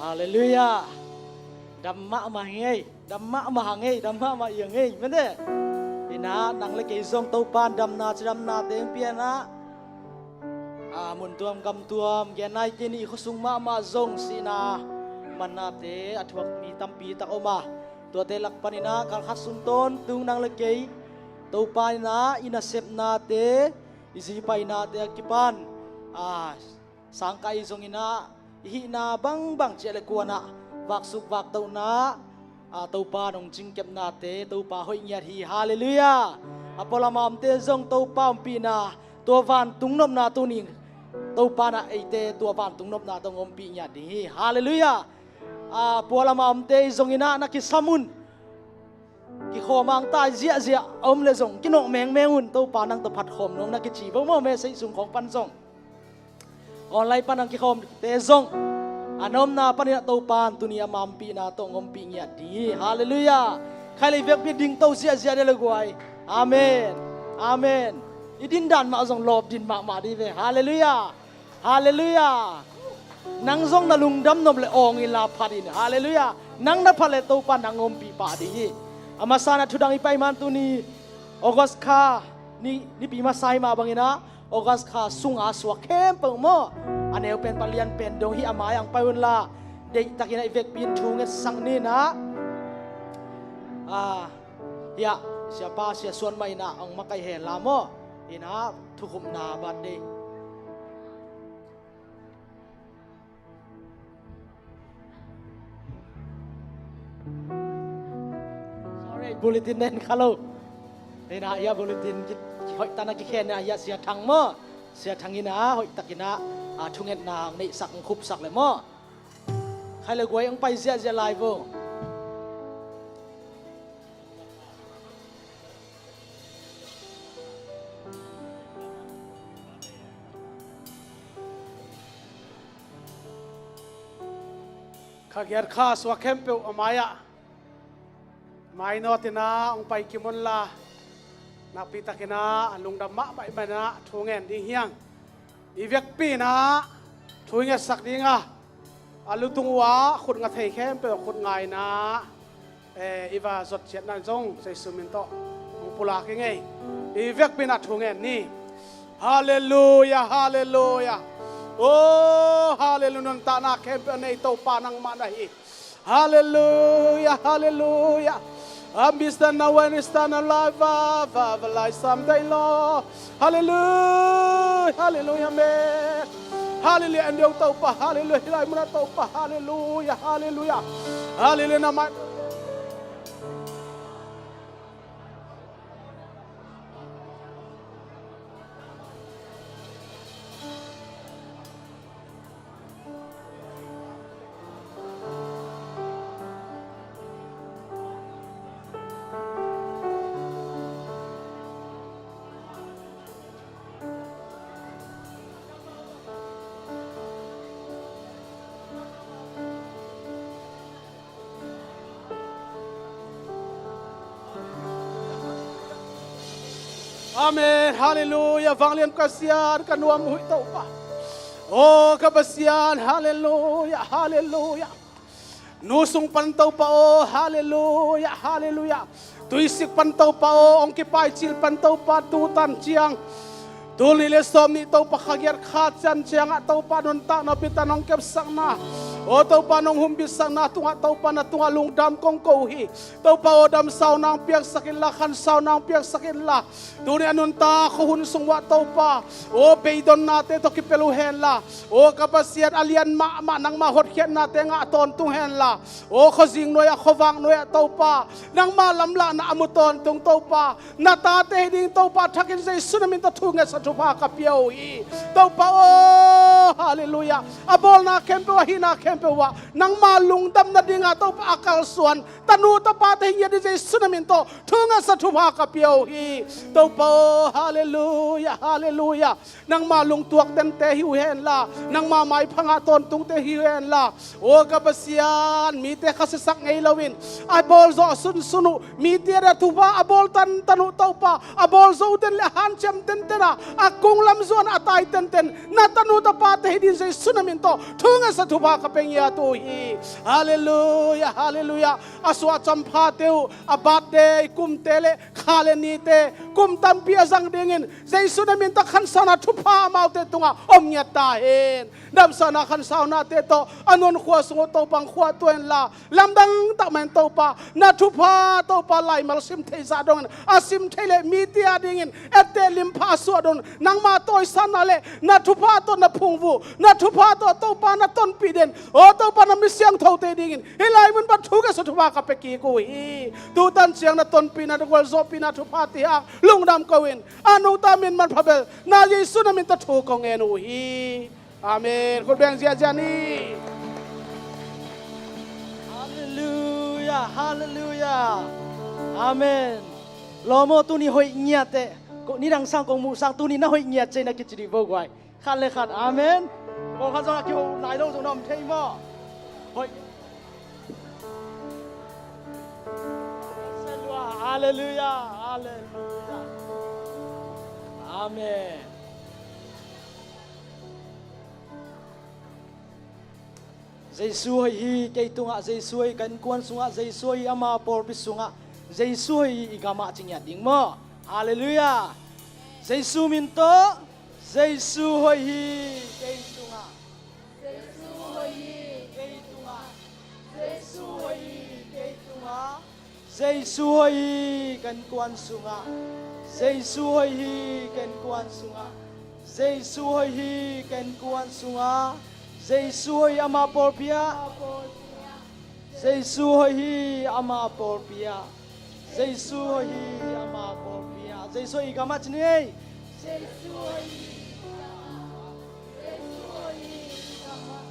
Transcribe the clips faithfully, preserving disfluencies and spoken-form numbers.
Halleluiah. Dam mahmah hi ngei, dam mahmah ha ngei, dam mahmah ia ngei mede. Inah nang le kei zong Topan damna cidamnate hong pianah, a, mun tuam gam tuam gen nai kei ni, khuasung mahmah zong sihna mannate a thuak mi tampi tak om a, tuate lak paninah kalkhat sung tawntung nang le kei Topa inah i nasepnate, i zipainate a kipan, a, sangkah i zonginah i hihna bangbang ciah le kuanah vaksuk vaktohna, a, Topa nong cingkepnate Topa hoih ngiat hi. Halleluiah. A pualama omte zong Topa ompihna, tua vantung nopna tuni Topa nah eite tua vantung nopna tawh hong ompih ngiat ding hi. Halleluiah. A pualama omte i zonginah na kisam un, kikhawm angtai ziahziah a om le zong kinawh mengmeng un, Topa nang tawh phatkhawm nuam na kici vo maw, message sung khawng pan zong. Online pan ang kikhawmte zong a nopna paninah Topan tuni a mampihna tawh hong ompih ngiat ding hi. Halleluiah. Khai le i vekpi dingto ziahziah de le guai. Amen. Amen. I dindan mah zong lawp din mahmah dih ve. Halleluiah. Halleluiah. Nang zong na lungdam nop le awng inla phat in. Halleluiah. Nang na phat le Topa nang ompih pah ding hi. A masa na thudang i paiman tuni August kha ni, nipi masa hi mah banginah August kha sunga suak khempeuh maw, a neu pen pan lian pen dong hi, a mai ang pai unla deihtakinah i vekpi in thu ngetsak ninah, a, hiah siapa sia suan mah inah ang makaih henla maw, inah thukhupna birthday. Sorry, bulletin nen kha lo. Hei na, ia bulletin ki, ki hoih tana kikhen na, ia Sia Thang maw. Sia Thang ina hoih takinah, a, thungetna ang neihsak ang khupsak le maw. Khai le guai ang pai ziahziah lai vo. Kha giat kha suak khempeuh a mai-ah mainawt inah hong pai kim unla, nakpi takinah lungdam mahmah i manah thu ngen ding hiang. I vekpi inah thu i ngetsak dinga, a lutung uh ah khut nga thei khempeuh khut nga inah, eh, i va zot ciatna zong Jesu min tawh hong pulak i ngei. I vekpi inah thu ngen ni. Halleluiah, halleluiah. Oh, halleluiah. Nuntakna khempeuh a nei Topa nangmah na hi. Halleluiah, halleluiah. Am bistana wen istana lai va va va lai sam dai lo. Halleluiah, halleluiah, amen. Halleluiah, en deuh Topa, halleluiah, hilai muna Topa, halleluiah, halleluiah. Halleluiah, na mai. Amen. Halleluiah. Vanglian Pasian, ka nuam uh hi Topa. Oh, ka Pasian, halleluiah, halleluiah. Nu sung pan Topa aw, halleluiah, halleluiah. Tuisik pan Topa aw, hong kipaicil pan Topa, tutan ciang, tul nih le sawm nih Topa, kha giat kha cian ciangah Topa nuntakna pitan hong kepsakna, aw Topa nong humbiksakna tungah Topa na tungah lungdam kong ko uh hi. Topa aw, damsau nang piaksak inla, khansau nang piaksak inla, tuni a nuntak khuahun sung uah Topa aw, beidonnate tawh kipel uh henla, aw ka Pasian, a lian mahmah nangma hotkhiatnate ngah tawntung henla, aw khuazing nuai-ah khuavak nuai-ah Topa nangma lamlahna a mu tawntung Topa, na tate hi ding Topa, thakin Jesu na min tawh thu ngetsa thupha ka pia uh hi. Topa aw, halleluiah. A bawlna khempeuh, a hihna khempeuh uah nangma lungdam nadinga Topa a kalsuan tanu tapate hi ngiat ding Jesu na min tawh thu ngetsa thupha ka pia uh hi. Topa aw, halleluiah, halleluiah. Nangma lungtuak dente hi uh henla, nangma maipha ngah tawntungte hi uh henla, aw ka Pasian, mite khasiasak ngei loin a bawlzawh sunsun uh, mite a thupha a bawl tantan uh Topa, a bawlzo den le a hanciam tenten a, a kunglam zuan a tai tenten na tanu tapate hi ding Jesu na min tawh thu ngetsa thupha ka ngiat uh hi. Halleluiah, halleluiah. A suah camphate uh, a birthday kumte le kha le nite, kum tampi a zang dingin Jesu na min tawh khansauna thupha amaute tungah om ngiat ta hen. Damsakna khansaunate tawh a nuan khua sung uh Topa hong khuahtuah inla, lamdang tak mah in Topa, na thupha Topa laimal sim thei zah dongin, a sim thei le mite a dingin etteh lim pha a suah dongin, nangma tawisana le na thupha tawh na phungvuh, na thupha tawh Topa na tonpih den, aw Topa na mi siangthote dingin hih lai mun pan thu ka sa thupha ka pia kik uh hi. Tutan ciang na tonpihna, na gualzawhpihna thupha tiang lungdam ko-in, a nungta min manpha bel na Jesu na min tawh thu kong ngen uh hi. Amen. Khut beng ziahziah ni. Halleluiah, halleluiah. Amen. Lawm aw, tuni hoih ngiat teh. Ko, nidang sang kong muh sang tuni na hoih ngiat ci-in na kici dih vo guai. Khat le khat. Amen. Pawlkhat zong a kiho nai lo zong na om thei maw? Hoih. Halleluiah, halleluiah. Amen. Jesu hoih hi kei tungah, Jesu hoih ka innkuan sungah, Jesu hoih ama pawlpi sungah, Jesu hoih hi i gamah ci ngiat ding maw? Halleluiah. Jesu min tawh, Jesu hoih hi kei tungah. Jesu hoih hi kei tungah. Jesu hoih hi kei tungah. Jesu hoih hi ka innkuan sungah. Jesu hoih hi ka innkuan sungah. Jesu hoih hi ka innkuan sungah. Jesu hoih hi ama pawlpi ah. Jesu hoih hi ama pawlpi ah. Jesu hoih hi ama pawlpi ah. Jesu hoih hi gamah ci ni ei. Jesu hoih hi gamah.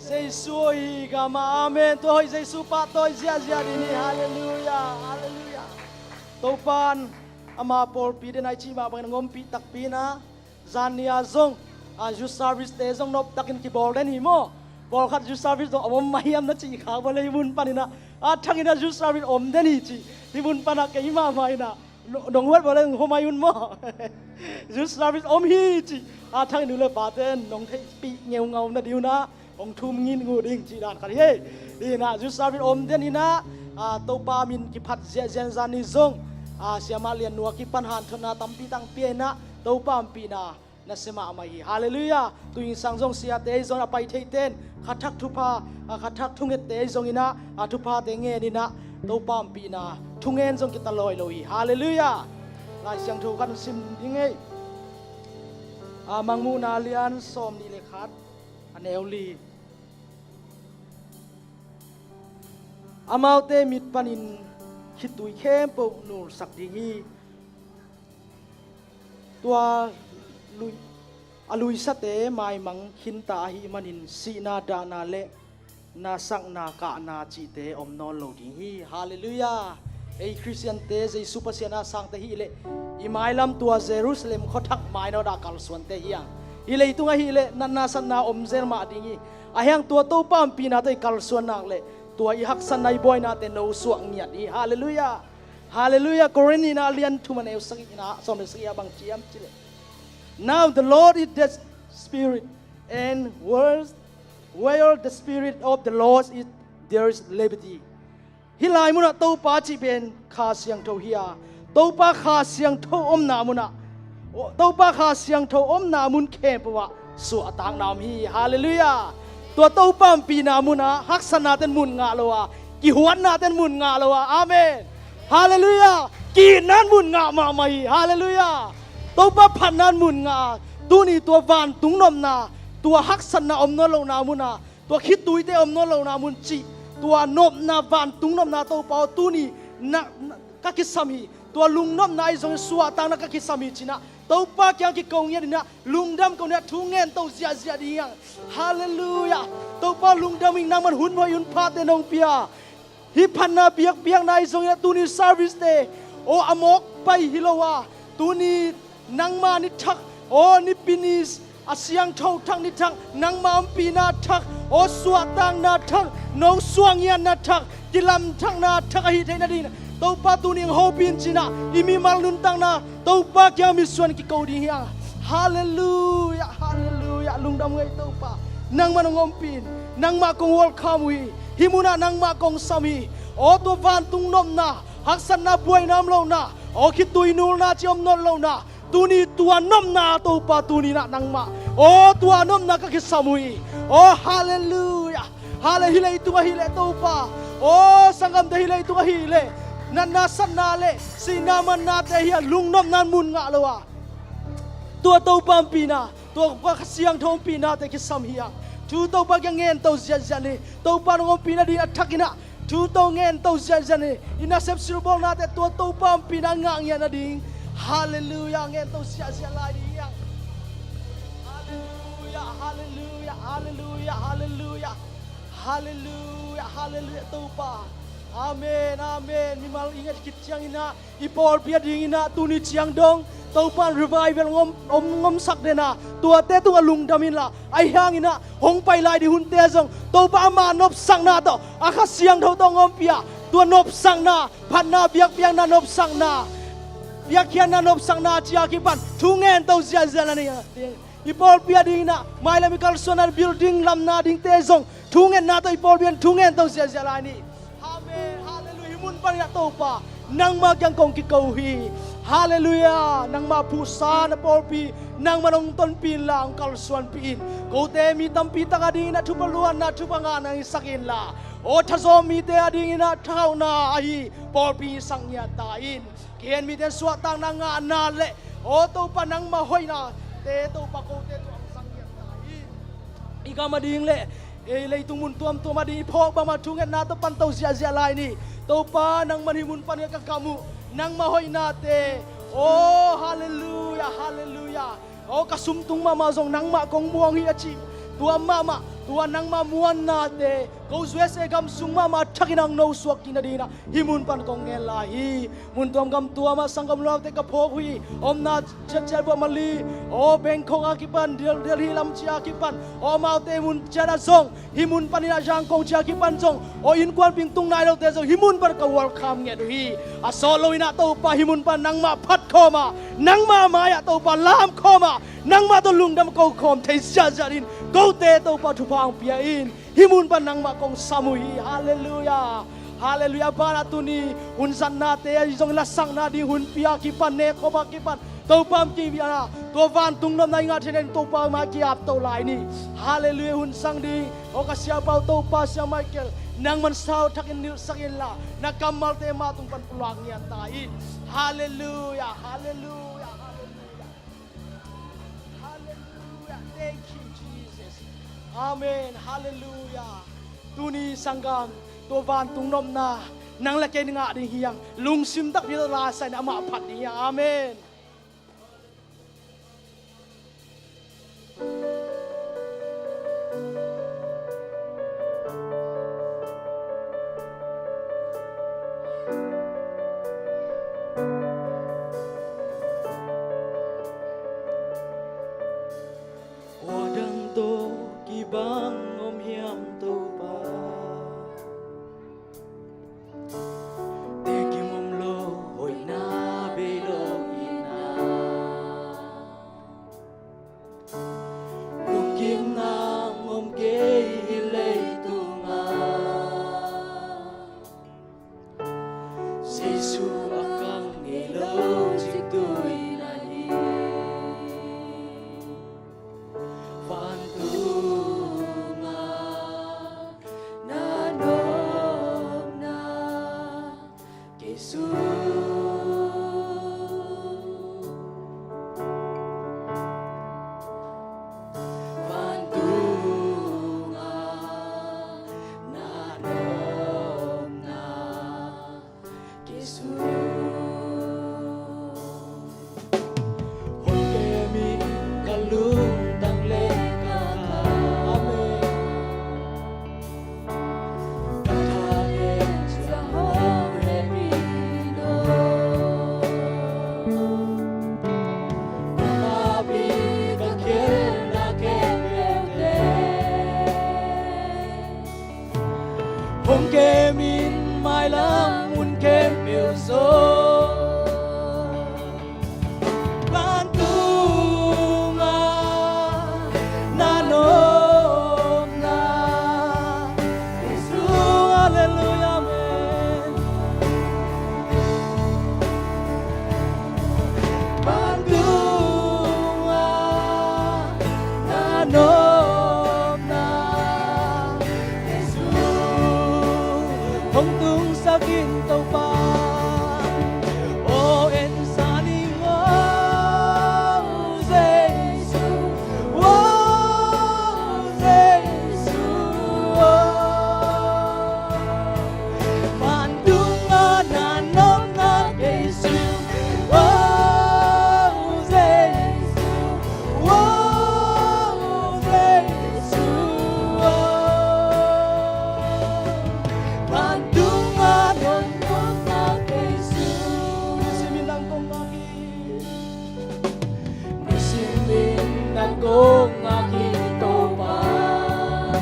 Jesu hoih hi gamah. Amen. Tua hoih Jesu pahtawi ziahziah dih ni. Halleluiah, halleluiah. Topan ama pawlpi den a i cih mah bangin a ngompih takpi inah, zan ni-a zong a youth service te zong noptakin kibawl den hi maw? Pawlkhat youth service zong a om mah hiam na cih khak bang le hih mun paninah a thangin a youth service om den hi cih hih mun panah kei mahmah inah nong huat bang le hong hawmai un maw? Youth service om hi cih a thangin nu le pate nong theihpih ngeungau na dih unah hong thum ngin ngu ding cih dan khat hi. Inah youth service om den inah Topa min kiphat ziahziah zan ni zong siamah lian nuak kipan hanthotna tampi tangpi inah Topa ompihna nasia mahmah hi. Halleluiah. Tuingsang zong siate ahi zongin a pai theite in khathak thupha, khathak thungette ahi zongin ah a thuphate ngen inah Topa ompihna thungen zong kita lawi lo hi. Halleluiah. Lai Siangtho khat sim ding ei. Mangmuhna lian sawm nih le khat, a neu li. Amaute mit panin khitui khempeuh nulsak ding hi. Tua lui, a luisate maimang khinta ahih manin sihna, dahna le nasakna, kahna cihte om nawn lo ding hi. Halleluiah. Ei Khristiante, Jesu Pasian a sangte hileh i mailam tua Jerusalem khuathak mainawt ah kalsuante hi hang. Hih leitung ahileh natna satna om zel mah ding hi. Ahi hang tua Topa ompihna tawh i kalsuan nak leh tua i haksatna, i buainate nosuak ngiat hi. Halleluiah. Halleluiah. Korin nihna a lian thum, a neu sagihna, sawm le sagih ah bang ci hiam cih leh, "Now the Lord is the Spirit, and where, where the Spirit of the Lord is, there is liberty." Hih lai munah Topa cih pen Kha Siangtho hi a, Topa Kha Siangtho omna munah, Topa Kha Siangtho omna mun khempeuh ah suahtakna om hi. Halleluiah. Tua Topa ompihna munah haksatnate'n mun ngah lo a, kihuatnate'n mun ngah lo a. Amen. Halleluiah. Ki-itna'n mun ngah mahmah hi. Halleluiah. Topa phatna'n mun ngah a, tuni tua vantung nopna, tua haksatna om nawn lohna munah, tua khituite om nawn lohna mun cih, tua nopna, vantung nopna Topa aw, tuni na, na, ka kisam hi. Tua lungnopna ahi zongin suahtakna ka kisam hi ci-in ah Topa kiang kiko ngiat in ah, lungdam ko ni ah, thu ngen to ziahziah ding hi hang. Halleluiah. Topa lungdam ing, nangman hun hoih hun phate nong pia. Hih phatna biakpiakna ahi zongin ah tuni service te, aw, a mawk pai hi lo a, tuni nangma ni thak, aw, Nipi ni a siangtho thak ni thak, nangma ompihna thak, aw, suahtakna thak, no suah ngiatna thak, kilamthakna thak ahih theih nadingin Topa tuni hong hopih in ci-in ah, i mimal nuntakna Topa kiang mitsuan kiko ding hi hang. Halleluiah, halleluiah, lungdam ngei Topa. nangman hong ompih in. Nangmah kong welcome uh hi. Hih munah nangmah kong sam hi. Aw tua vantung nopna, haksatna, buaina om lohna, aw khitui nulna ci om nawn lohna, tuni tua nopna Topa tuni nah nangmah, aw tua nopna ka kisam uh hi. Aw halleluiah. Halle, hih leitung ahih leh Topa, aw sanggamte hih leitung ahih leh natna satna le sihna mannate hi a, lungnopna mun ngah lo a, tua Topa ompihna, tua Kha Siangtho ompihnate kisam hi a, thu Topa kiang ngen to ziahziah ni. Topa nong ompih nading a thakin ah thu to ngen to ziahziah ni. I nasep silbawlnate tua Topa ompihna ngah ngiat nading. Halleluiah, ngen to ziahziah lai ding hi hang. Halleluiah, halleluiah, halleluiah, halleluiah. Halleluiah, halleluiah Topa. Amen, amen. Mimal i nget khit ciangin ah i pawlpi adingin ah tuni ciang dong Topa in revival hong om, hong omsak den a, tuate tungah lungdam inla, ahi hangin ah hong pai lai ding hunte zong Topa ama nopsakna tawh, a Kha Siangtho tawh hong ompih a, tua nopsakna, phatna, biakpiakna nopsakna, biakpiakna nopsakna ci a kipan thu ngen to ziahziah lai ni. I pawlpi adingin ah mailam i kalsuanna building lamna dingte zong thu ngetna tawh i pawlpi in thu ngen to ziahziah lai ni. Amen. Halleluiah. Hih mun panin ah Topa, nangmah kiang kong kiko uh hi. Halleluiah. Nangmah phuhsa na pawlpi nangmah hong tonpih inla hong kalsuanpih in. Kote mi tampi tak adingin ah thupha luanna, thupha ngahna hisak inla, aw thazawm mite adingin ah thakhauhna ahi pawlpi hisak ngiat ta in. Kihen mite in suahtakna ngahna le, aw Topa nangmah hoihnate Topa kote tungah hong sang ngiat ta in. I gam ading le ei leitung mun tuamtuam ading i phawk bangmah thu ngetna tawh pan to ziahziah lai ni. Topa nangman hih mun panin ka gam uh, nangmah hoihnate, aw halleluiah, halleluiah. Aw ka sumtung mahmah zong nangmah kong muang hi a ci, tua mahmah, tua nangmah muannate ko U S A gam sung mahmah a thakin hong nosuak kik nadingin ah hih mun pan kong ngen lai hi. Mun tuam gam tuamah sanggam naute ka phawk uh hi. Omna ciatciat buah mali, aw Bangkok a kipan, Del-, Delhi lam cia kipan, aw amaute mun ciat ah zong, hih mun panin ah Yangon cia kipan zong, aw innkuanpih tung nai lote zong hih mun pan ka welcome ngiat uh hi. A sawt loin ah Topa hih mun pan nangmah phat khawm a, nangmah mai-ah Topa lam khawm a, nangmah tawh lungdam ko khawm thei ziahziah in kote Topa thupha hong pia in. Hih mun pan nangmah kong sam uh hi. Halleluiah. Halleluiah. A banah tuni hun zatnate ahi zong lasakna ding hun pia kipan, nekkhop a kipan Topa hong kivial a, tua vantung nopna i ngah theihna ding Topa mai ki-ap to lai ni. Halleluiah. Hun sang ding aw ka siapa uh Topa Sia Michael, nangman sau thakin nilhsak inla na kammalte mah tung pan pulak ngiat ta in. Halleluiah. Halleluiah. Halleluiah. Halleluiah. Thank you, Jesus. Amen. Halleluiah. Tuni sanggam, tua vantung nopna nang le kei i ngah ding hi hang. Lungsim takpi tawh la sa in amah phat ding hi hang. Amen. Kua dang tawh kibang om hiam Topa? Tekim om lo, hoihna bei lo in a, lungkimna om kei hih leitungah. Jesu a kang ngei lo cik tuina hi. Vantungah na nopna kei sung. Vantungah na nopna kei sung. Hong kem in ka lungtang le ka kha. Amen. Ka thanem ciang hong hehpih in aw. Ka mapih ka khialhna khempeuhte hong kem in, mailam mun khempeuh zong vantungah na nopna hong tungsak in Topa. Aw, en sa ning aw Jesu, aw Jesu aw. Vantung a na nopna kei sung, aw Jesu, aw Jesu aw. Vantung a na nopna kei sung. Nisim in nang kong ngak hi. Nisim in nang kong ngak hi Topa.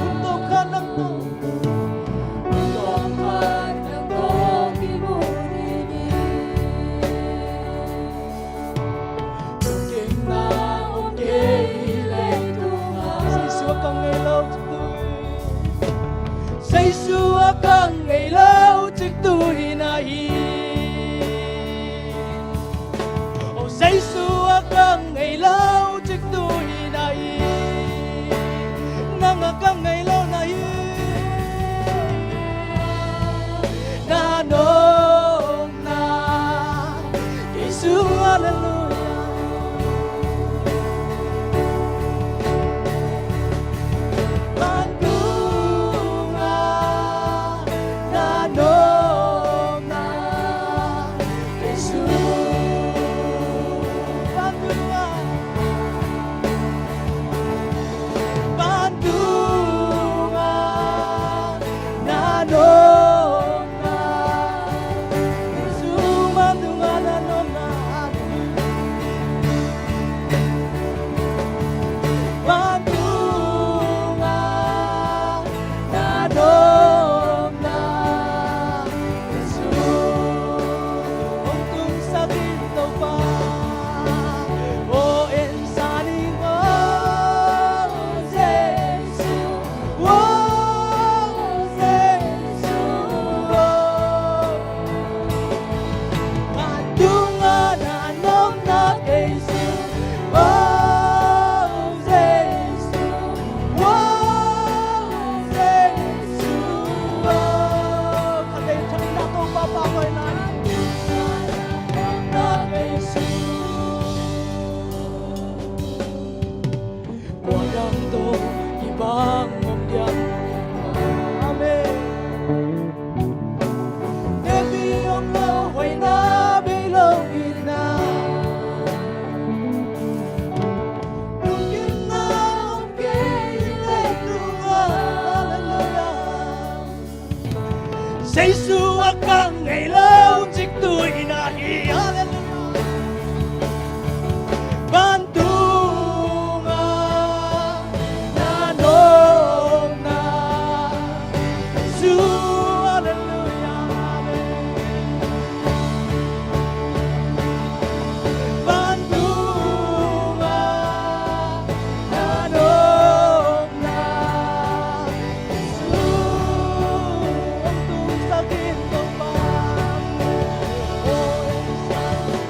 Hun tawmkhat nang tawh, hun tawmkhat nang tawh kimu ding hi. Lungkimna om kei hi leitungah. Jesu a kang ngei lo ciktu hi. Jesu a kang ngei lo ciktu hi na hi. Aw, Jesu a kang ngei lo ciktu hi na hi. Nang a kang ngei lo na hi. Na nopna kei sung, halleluia. Vantung a na nopna kei sung. Vantung a, vantung a na nopna kei sung, vantung a na nopna. Vantung a na nopna kei sung, hong tungsak in Topa. Aw, en sa ning aw Jesu, aw Jesu aw. Vantung a na nopna kei sung, aw Jesu, aw Jesu aw. Khatvei thak in na Topa pahhuai na. Nopna kei sung. Kua dang tawh kibang om diam? Amen. Nepi om lo, hoihna bei lo, itna, lungkimna om kei hi leitungah. Halleluia. Jesu a kang ngei lo ciktu hi na hi. Halleluia. Vantung a na nopna Jesu, halleluia. Amen. Vantung a na nopna kei sung, hong tungsak in Topa. Aw, en sa ning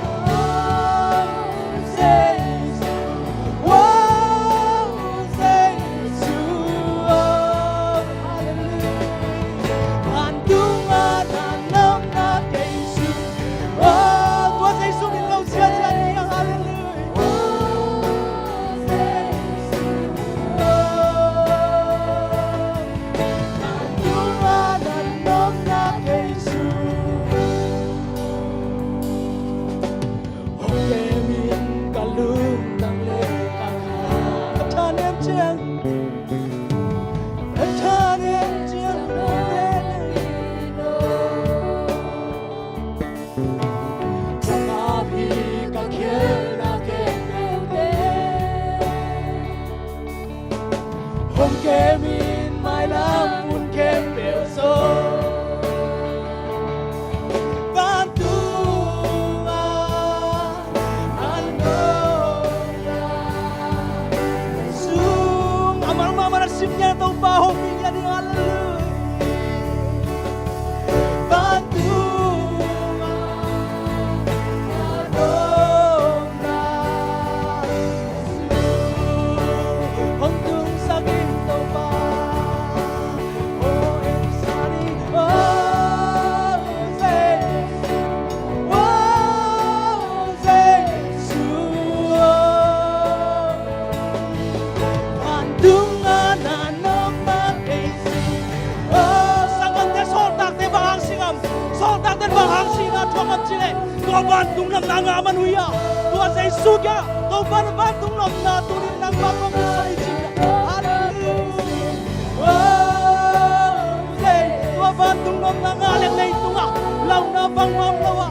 Vantung nopna ngah man uh hi a, tua Jesu kiangah Topa na vantung nopna tuni nangmah kong kisam hi ci-in. Halleluiah. Oh, Jesu, tua vantung nopna ngah leh leitungah launa bang mah om lo a.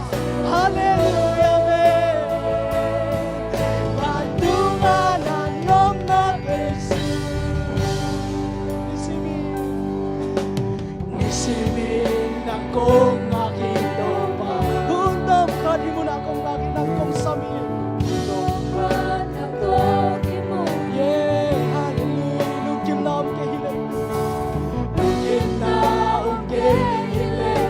Halleluiah, amen. Vantung a na nopna kei Jesu. Nisimin, nisimin nang kong ngak hi Topa. Hun tom khat hih munah kong ngak hi, nang kong sam hi. Topa nang tawh kimu. Yeah, hallelujah. Lungkimna om kei hi leh. Lungkimna om kei hi leh.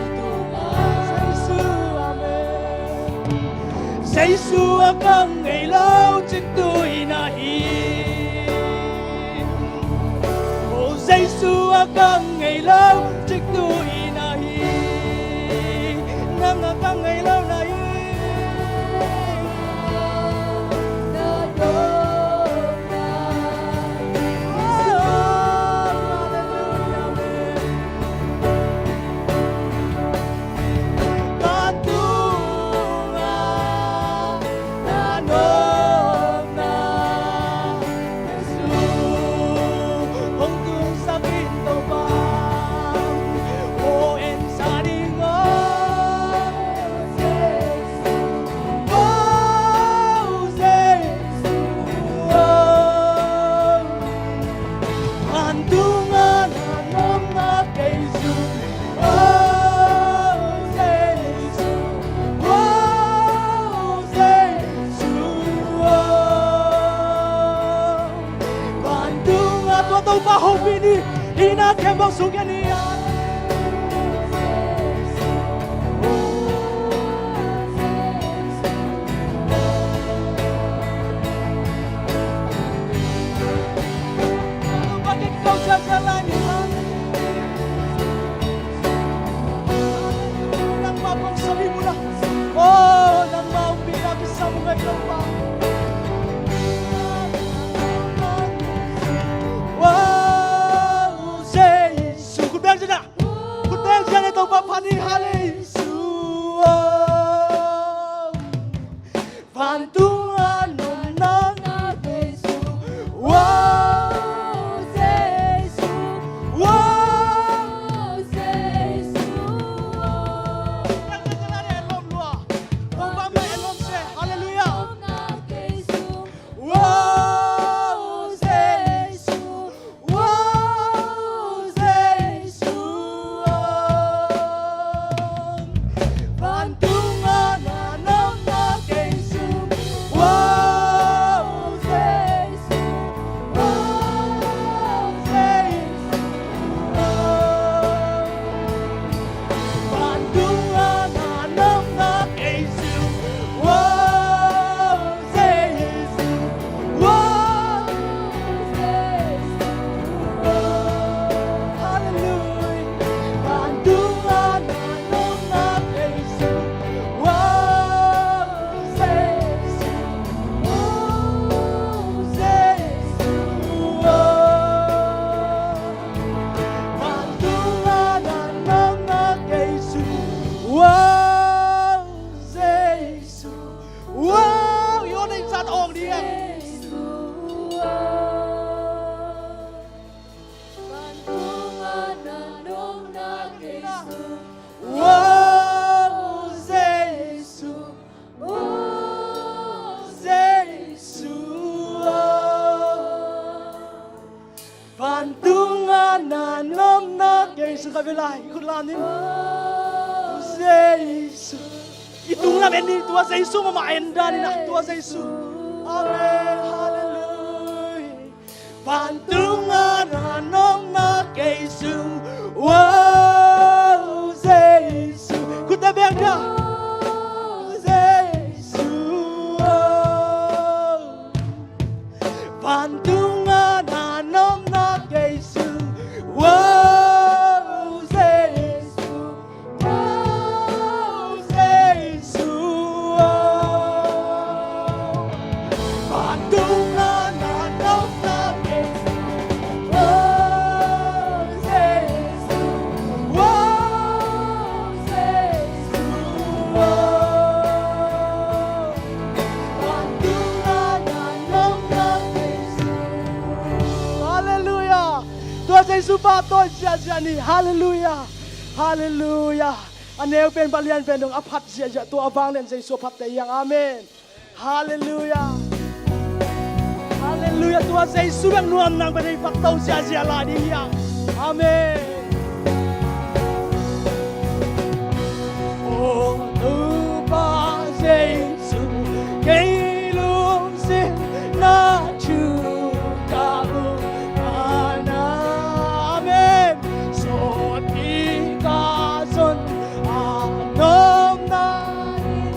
Jesu, amen. Jesu a ka ngei lo cih tu-in ahi. Oh, Jesu a ka ngei lo cih tu-in ahi. Nang a ka ngei lo na hi. Oh, hallelujah, amen. Vantung a na nopna Jesu hong tungsak in Topa, hong ensak ding aw. Aw Jesu, aw. Vantung a na nopna kei Jesu. Oh, Jesu. Oh, Jesu. Oh. Vantung a tua Topa hopih ni. Hihna khempeuh sung khia ni. Wow, Jesu. Khut beng ciangin ah. Khut beng ciangin Topa phat ni, hallelujah. Vantung a nopna ngah Jesu. Wow, Jesu. Wow, Jesu. Wow. Hallelujah. Wow, Jesu. Wow, Jesu, oh. Vantung a na nopna kei Jesu. Wow, Jesu. Wow, Jesu, oh. Vantung a na nopna kei Jesu. Wow, Jesu. Wow, Jesu. Hallelujah. Vantung a na nopna kei Jesu. Wow, Jesu. Wow, Jesu. Vantung a na nopna kei Jesu. Wow, Jesu. Wow, i awn a i zat awng ding. Wow, Jesu. Wow, Jesu. Vantung a na nopna kei Jesu ka vei lai, khut lam ning. Jesu. I tung lam en ni, tua Jesu mahmah en dan in ah, tua Jesu. Amen. Hallelujah. Vantung a na nopna kei Jesu. Wow, Jesu. Khut beng ciangin ah. Jesu. Wow. Vantung a na nopna kei Jesu. Wow, Jesu. Wow, Jesu. Wow. Vantung a na nopna kei Jesu. Wow, Jesu. Ziahziah ni. Halleluiah. Halleluiah. A neu pen, a lian pen dong a phat ziahziah, tua a vanglian Jesu a phatte hi hang. Amen. Halleluiah. Halleluiah. Tua Jesu bek nuam nang pen hei phakto ziahziah lai ding hi hang. Amen. O Topa Jesu, kei lungsim na thu ka um a na. Amen. Sawt kik a zon a nopna in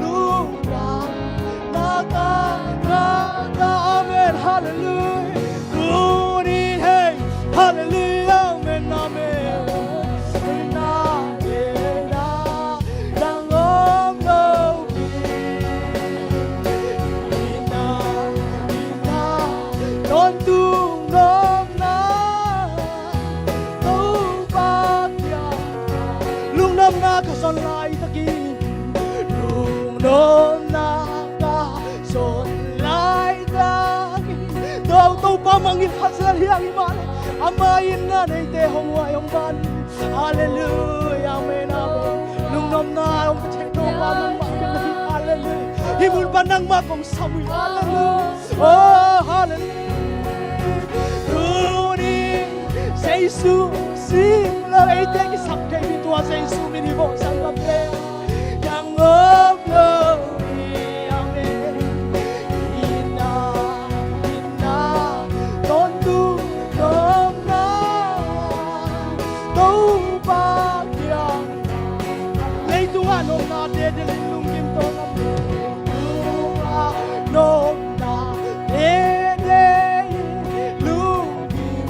lungdamna ka ngah. Amen. Halleluiah. Tuni hei. Halleluiah. Amen. Amen. Ina, ina, nang om lo hi. Ina, ina, tawntung nopna Topa kiang lungdamna ka zon laitakin, lungdamna ka zon laitakin, To, Topa mangngilh khat zel hi hang hi mah leh, ama in na neite hong huai hong ban. Halleluiah, amen, amen. Lungdamna hong pia thei Topa nangmah hi. Halleluiah. Hih mun pan nangmah kong sam hi. Halleluiah. Oh, halleluiah. Tuni Jesu sim lo, eite kisam thei mi tua Jesu min hi vo, sanggam te. Nang om lo hi, amen. Ina, ina, tawntung nopna Topa kiang. Leitungah nopna dede in lungkim tawh lam. Leitungah nopna dede in lungkim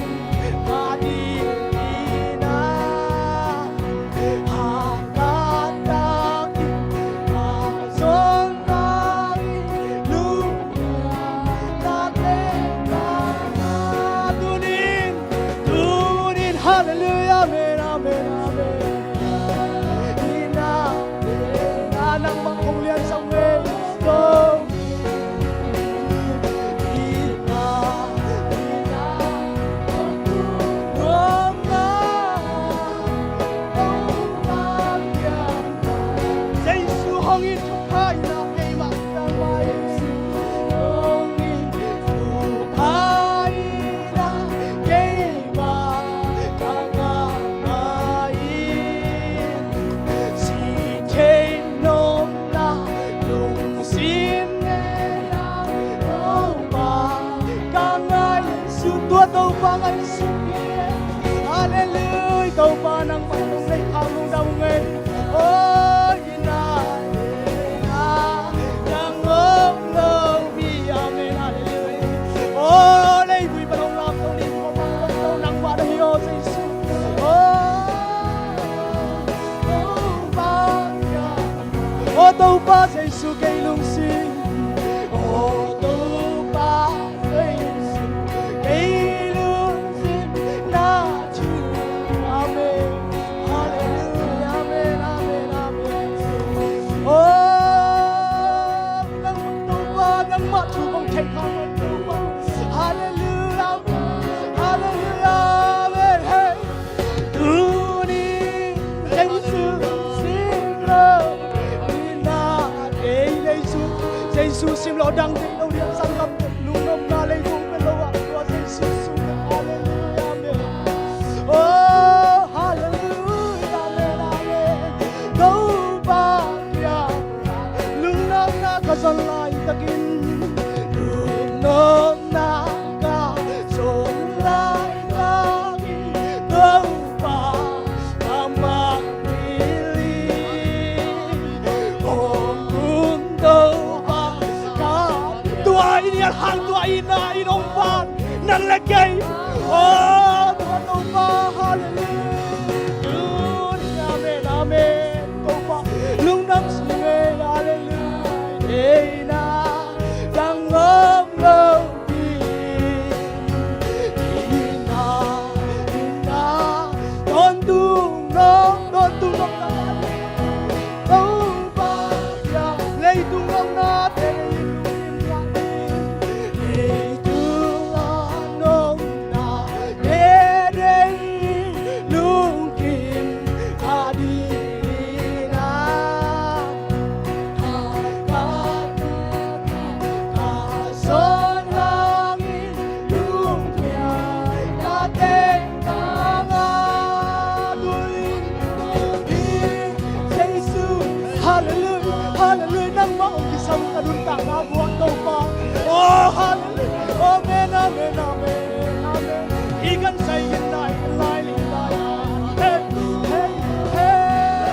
ka ding hi na. Hakat takin ka zon takin lungdamna teng ka ngah. Tunin, tunin, halleluiah, amen, amen, amen. Ina, ina, nangmah kong liansak ngei. Go. Ina, ina, nopna, nopna kiang. Jesu hong it thupha ina, keimah kiang mah Jesu hong it thupha ina, keimah ka ngah mah in, si thei nopna lungsim nei a Topa ka ngaihsut, tua Topa ngaihsut hi. Halleluiah. Topa nangmah hong lei khang lungdam ngei. Oh, ina, ina, nang om lo hi. Amen. Halleluiah. Oh, leivui pan hong lamto ding, hong lamto nangmah na hi, oh Jesu. Oh, Topa, oh Topa Jesu kei lungsim. Oh Topa Jesu kei lungsim na thu. Amen. Halleluiah. Amen. Amen. Amen. Oh, nang Topa, nangmah thu kong theih kha mah Topa. Halleluiah. Halleluiah. Amen. Hey. Tuni Jesu sim lo hi na, kei Jesu, Jesu sim lo dang deih lo ding, sanggam, lungdamna leitung pia lo ah, tua Jesu sim lo. Halleluiah, amen. Oh, halleluiah, amen, amen. Topa kiang lungdamna ka zon laitakin, lungdamna ka zon laitakin, Topa amah ngilh in, hong kun Topa ka, tua i nial hang, tua i na in hong pan nang le kei. Oh, tua Topa, halleluiah. Amen, amen. Topa lungdam sing e, halleluiah. Ei na, nang om lo hi. Ina, ina, tawntung nop, tawntung nop. Topa, leitung nopna te in lungkim lai. Leitung a nopna te in Hallelujah, hallelujah. Nangmah hong kisam ka nuntakna buang Topa. Oh, hallelujah. Amen, amen, amen, amen. I kan sai in lai, lai, lai, lai. Hey, hey, hey.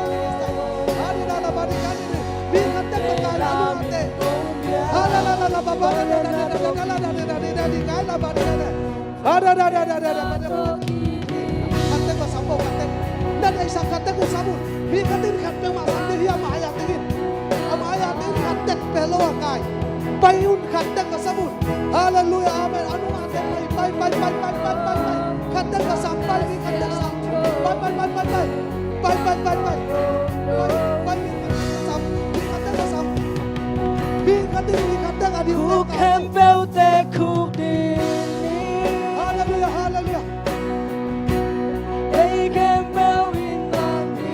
Khatek va sam bo, khatek. Na deihsak khatek uh sam un. Mi khatek khat peuhmah sam ding hi, a mai-a tengin. A mai-a tengin khatek peuh lo a kai. Pai un, khatek va sam un. Halleluiah, amen. A nung a teng pai, pai, pai. Khatek va sam, pai, mi khatek sam. Pai, pai, pai, pai, pai. Pai, pai, pai, pai. Pai, pai, mi khatek va sam. Mi khatek va sam. Mi khatek, mi khatek a ding. Khuk khempeuhte khukdin ni. Halleluiah, halleluiah. Ei khempeuh in lang ni.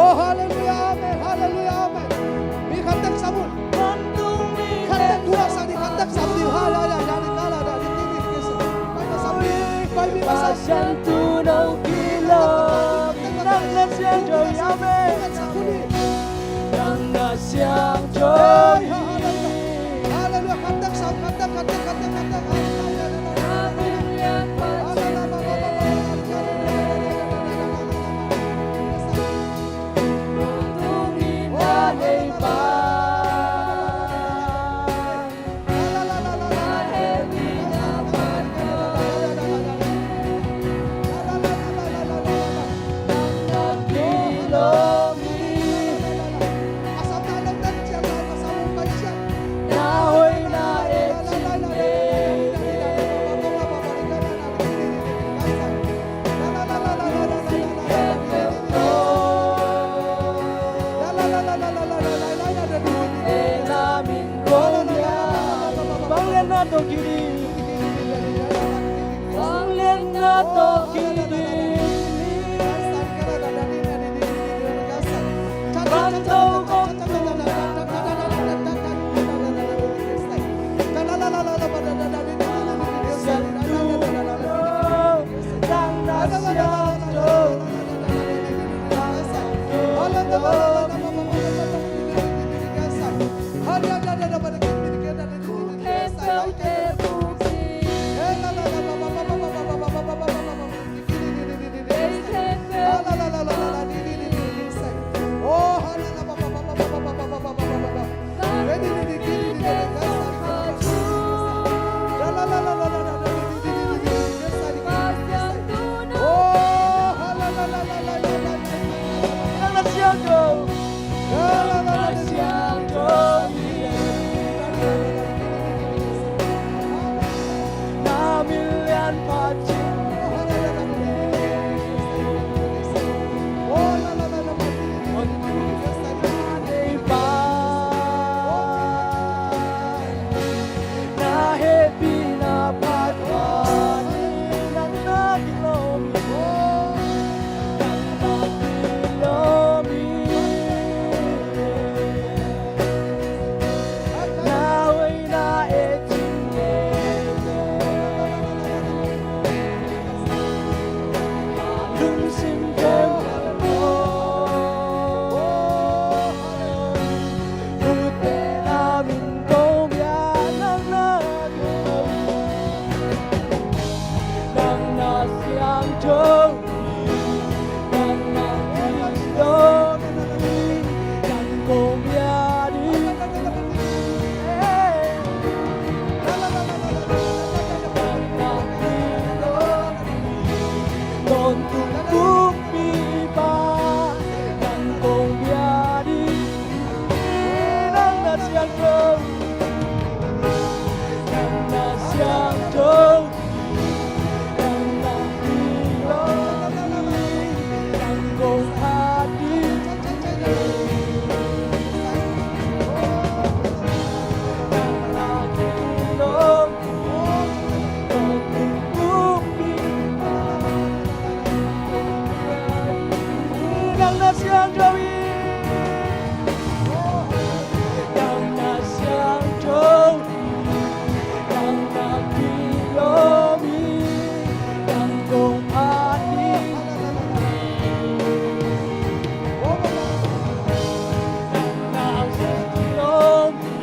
Oh, halleluiah, amen, halleluiah, amen. Mi khatek sam un. Vantung mi khatek thu a sang ni, khatek sam ni. Halleluiah, halleluiah, halleluiah. Pai, pai, sam ni. Pai, mi, pai, sam. Pasian thu no kilo. Nang na siang joy, amen. Nang na siang joy. Halleluiah. Halleluiah. Khatek sam, khatek, khatek, khatek, khatek. Halleluiah. Nang na siangtho hi. Nang na siangtho hi. Nang na kilawm hi. Nang kong phat hi. Nang na kilawm hi.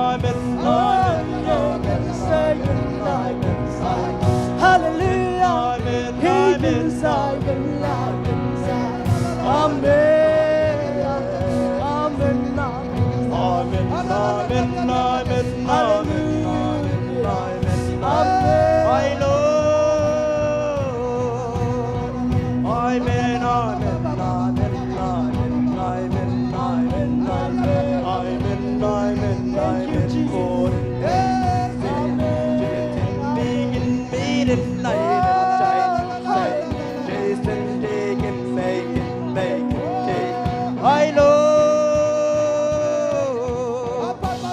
Amen, amen, amen, amen. Hallelujah. Amen, amen. Amen. Amen, amen, amen, amen, amen, amen. Ai lo. Amen, amen, amen, amen, amen, amen, amen, amen, amen, amen. Thank you, Jesus. Amen. Amen. Amen. Amen. Amen. Amen. Amen. Ai lo.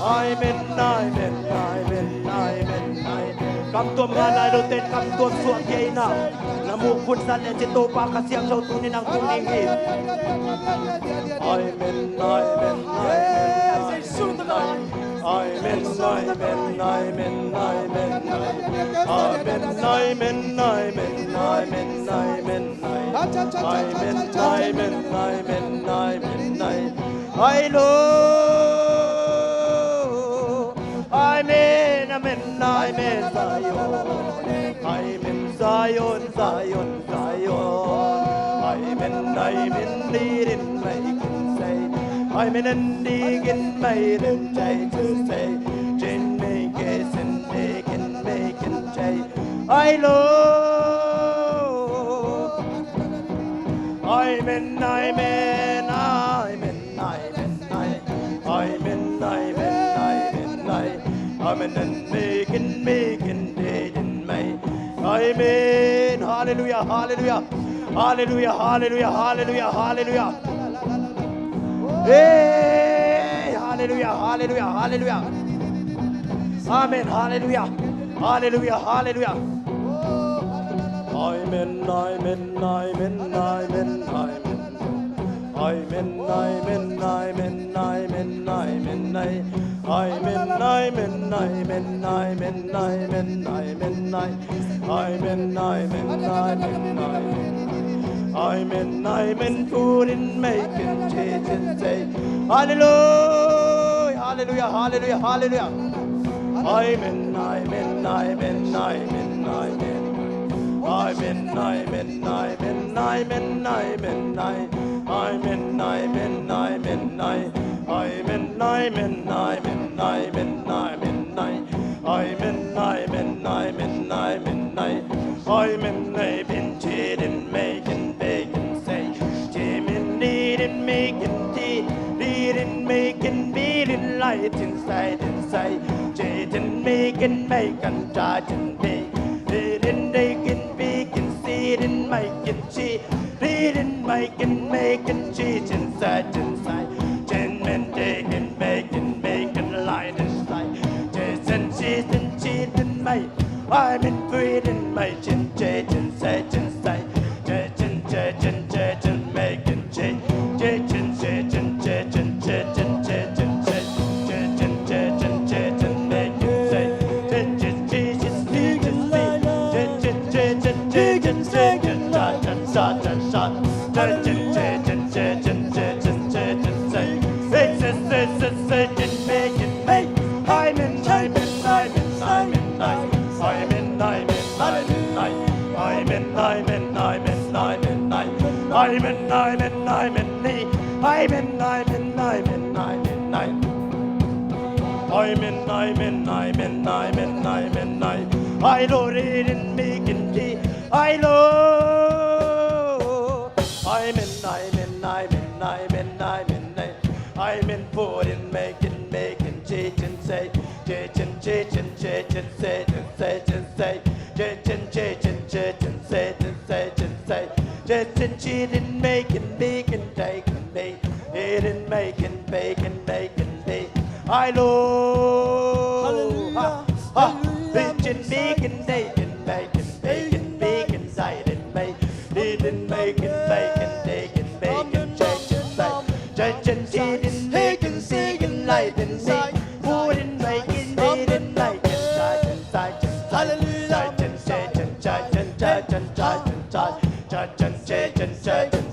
Amen, amen, amen, amen, amen. Kam tuam ngai lai lo ten kam tuam suak kei na. Na muk hun san le ci Topa Kha Siangtho tuni nang tung ding hi. Amen, amen, amen, amen. Amen, amen, amen, amen, amen. Amen, amen, amen, amen, amen, amen. Amen, amen, amen, amen, amen. Ai lo. Amen, amen, amen, Zion. Amen, Zion, Zion, Zion. Amen, amen, leading, making, say. Amen, and digging, made and say to say. Chin, make, is, and digging, making, say. Ai lo. Amen, amen, amen, amen, amen. Amen, amen, amen, amen. Amen, and making, making, leading, made. Amen. Hallelujah, hallelujah. Hallelujah, hallelujah, hallelujah, hallelujah. Hey, hallelujah, hallelujah, hallelujah. Amen, hallelujah. Hallelujah, hallelujah. Amen, amen, amen, amen, amen. Amen, amen, amen, amen, amen, amen. Amen, amen, amen, amen, amen, amen, amen, amen. Amen, amen, amen, amen, amen. Amen, amen, put in, make it, change and say. Hallelujah, hallelujah, hallelujah, hallelujah. Amen, amen, amen, amen, amen. Amen, amen, amen, amen, amen, amen. Amen, amen, amen, amen. Amen, amen, amen, amen, amen, amen. Amen, amen, amen, amen, amen. Amen, amen, didn't make and bake and say. Jimin didn't make and did, didn't make and didn't light inside and say. Didn't make and make and didn't make. Didn't make and bake and see, didn't make and see. Didn't make and make and cheat inside, inside. Ten men taken, making, making light inside. Jason, she's in, she's in, mate. I'm in, breathing, making, changing, say, inside. Jason, Jason, Jason, making, change. Jason, Jason, Jason, Jason, Jason, Jason. Amen, amen, amen, amen, amen. Amen, amen, amen, amen, amen. Amen, amen, amen, amen, amen, amen. Ai lo, ri, rin, mi, kin, ki. Ai lo. Amen, amen, amen, amen, amen, amen. Amen, put in, make it, make it, change and say, change and, change and, change and, say, and say, and say, change and, change and, change and, say, and say, and say. Just in, she didn't make and bake and take and bake. Didn't make and bake and make and bake. I lo. Hallelujah. Ha, ha. Hallelujah. Didn't make and take and bake and bake and bake and say didn't make. Didn't make and bake and take and bake and change and say. Change and she didn't make and sing and light and make. Who didn't make and didn't make and such and such and such. Hallelujah. Such and such and such and such and such and such. Such and such and such and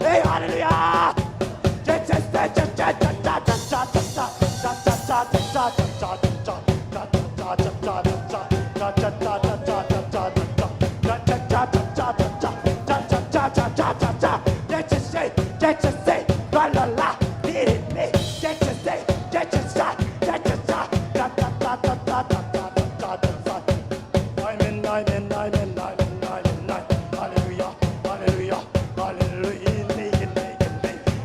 Hey, hallelujah! Amen, amen, amen, amen, amen, amen. Hallelujah, hallelujah, hallelujah. Amen, amen,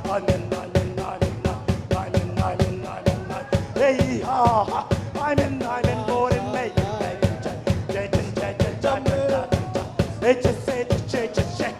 amen, amen. Amen, amen, amen, amen. Hey, ha, ha. Amen, amen. Go and make it, make it. Hey, just say, just say, just say.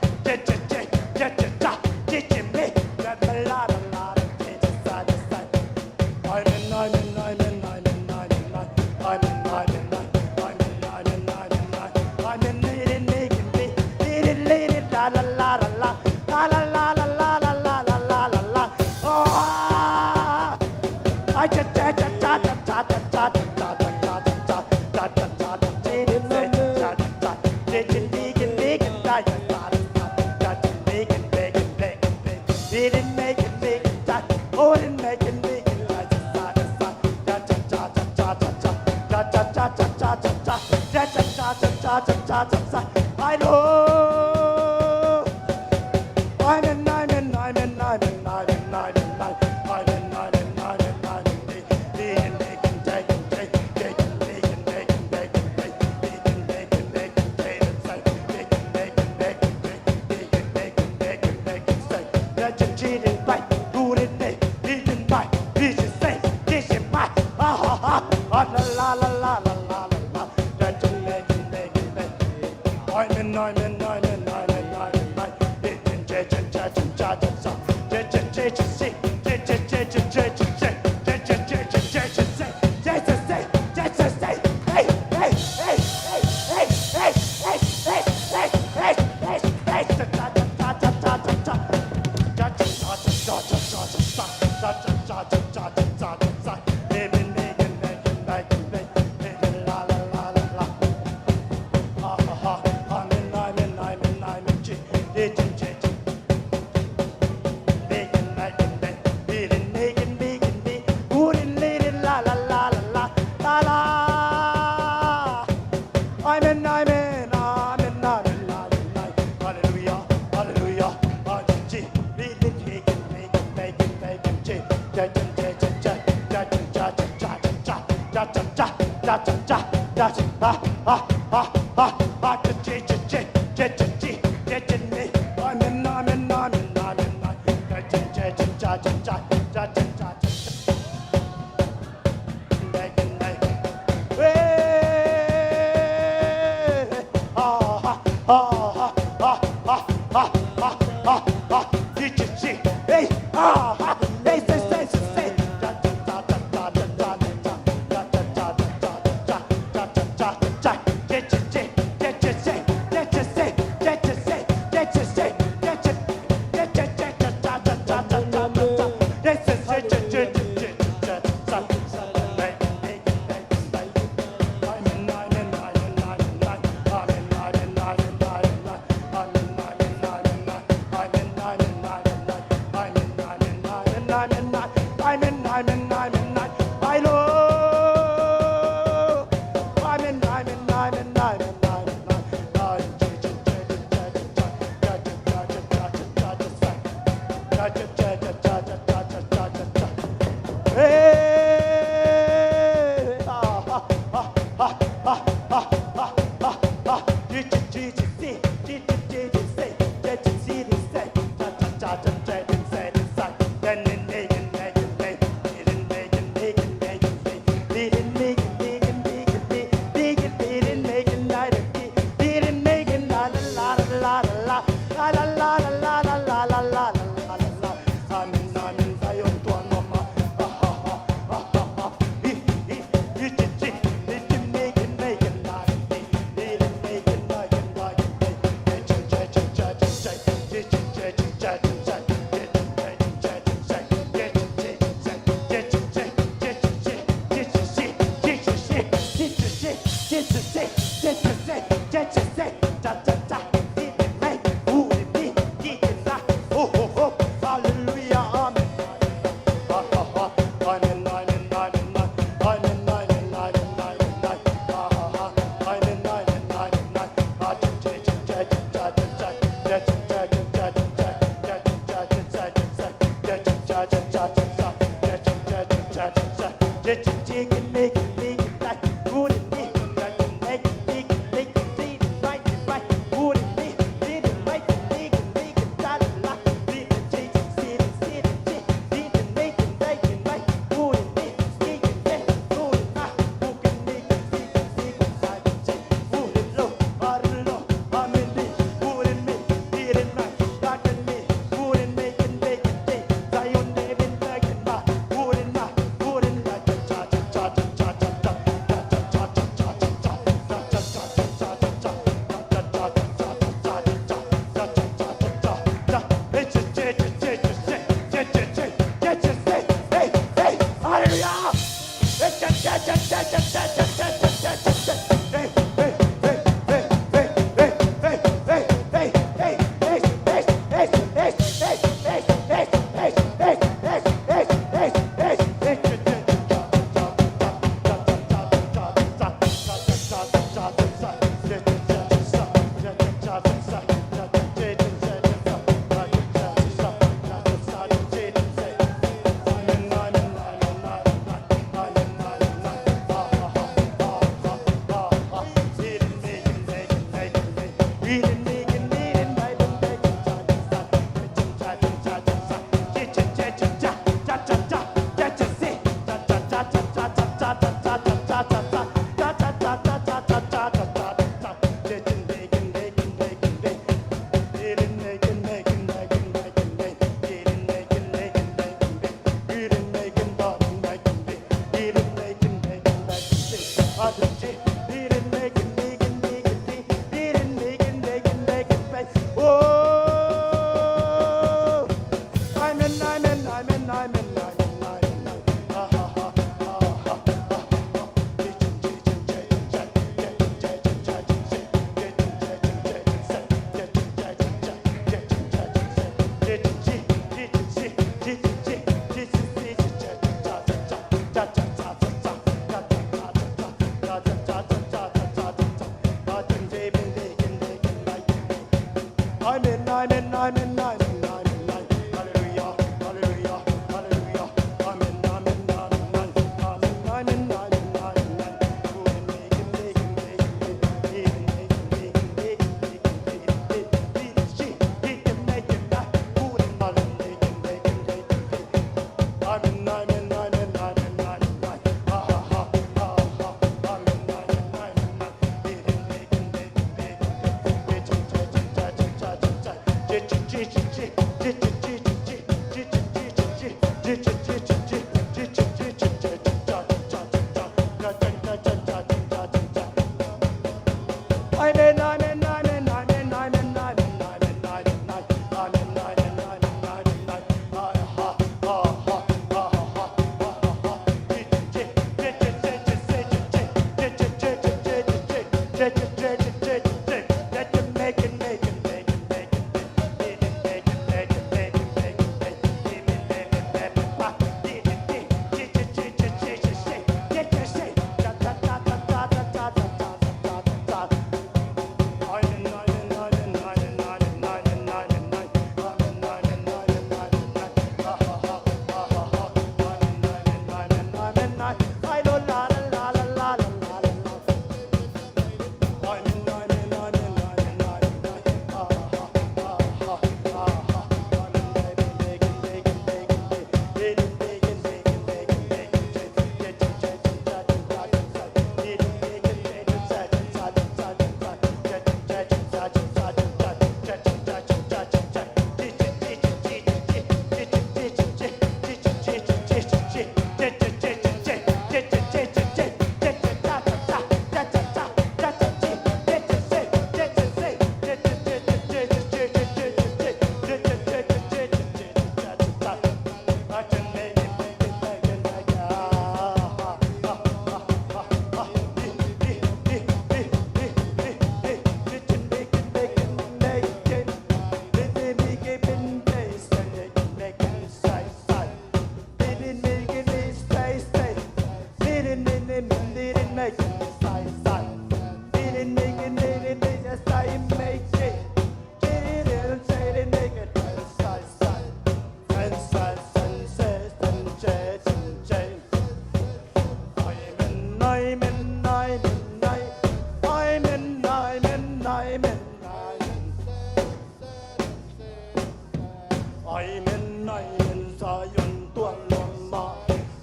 Amen, amen, Zion tuan lua mah.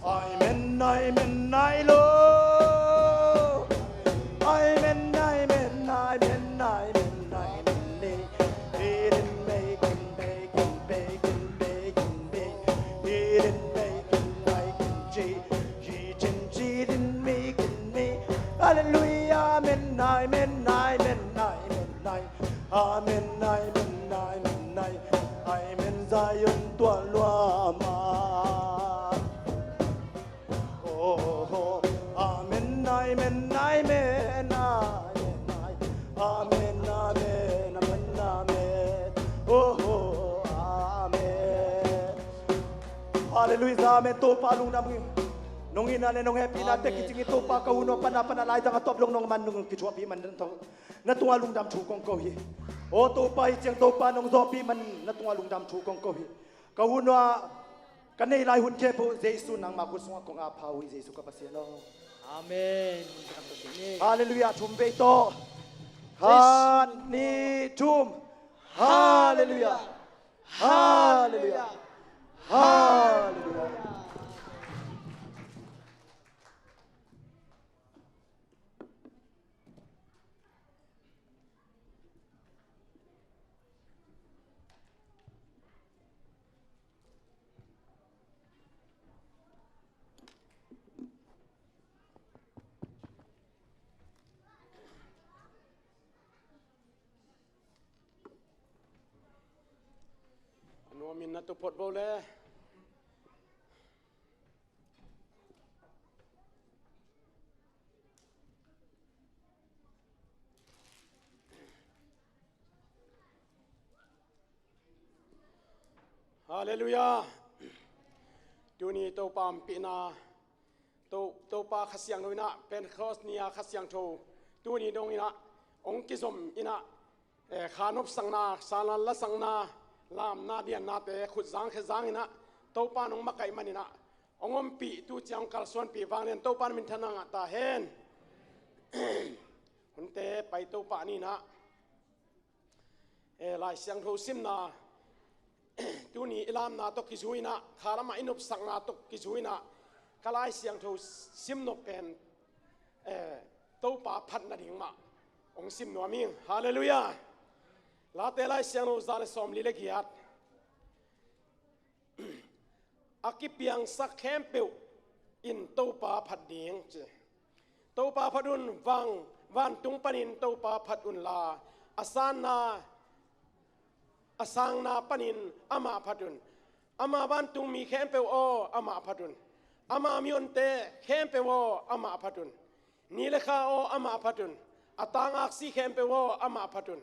Amen, amen, ai lo. Amen, amen, amen, amen, amen, ni. Hidden making, making, making, making, ni. Hidden making, making, ji. Hidden, hidden making, ni. Hallelujah, amen, amen, amen, amen, amen. Amen, amen, amen, amen, amen, Zion tuan lua mah. Oh, oh, amen, amen, amen, amen, amen, amen, amen, amen. Oh, oh, amen. Hallelujah, amen. Topa lungdam nong ina le nong hehpihna te kicing hi. Topa ka hun a pana pana lai dang a tawp long nong man nong kithuahpih man dang tawh na tungah lungdam thu kong ko hi. Aw Topa, hi ciang Topa nong zawhpih man na tungah lungdam thu kong ko hi. Ka hun a ka nei lai hun khempeuh Jesu nangma khut sungah kong ap pha uh hi, Jesu ka Pasian aw. Amen. Hallelujah. Thum vei tawh. Khat, nih, thum. Hallelujah. Hallelujah. Hallelujah. A nuamin na tu phot bo le. Hallelujah. Tuni Topa ompihna, To-, Topa Kha Siangtho in ah, Pentecost ni-a Kha Siangtho tuni dong in ah hong kizom in ah, eh, kha nopsakna, sanglan lasakna, lamna, diannate khut zang khe zang in ah Topa nong makaih man in ah hong ompih, tu ciang hong kalsuanpih vanglian Topa na minthanna ngah ta hen. Hunte pai Topa ni in ah, eh, Lai Siangtho simna, tuni i lamna tawh kizui in ah, kha lamah i nopsakna tawh kizui in ah, ka Lai Siangtho sim nop pen, eh, Topa phat nading mah hong sim nuam ing. Hallelujah. Late Lai Siangtho za le sawmli le giat. a kipiangsak khempeuh in Topa phat ding ci. Topa phat un, vang, vantung panin Topa phat unla, a sanna, a sangna panin amah phat un. Ama vantungmi khempeuh aw, amah phat un. Ama mihonte khempeuh aw, amah phat un. Ni le kha aw, amah phat un. A tang aksi khempeuh aw, amah phat un.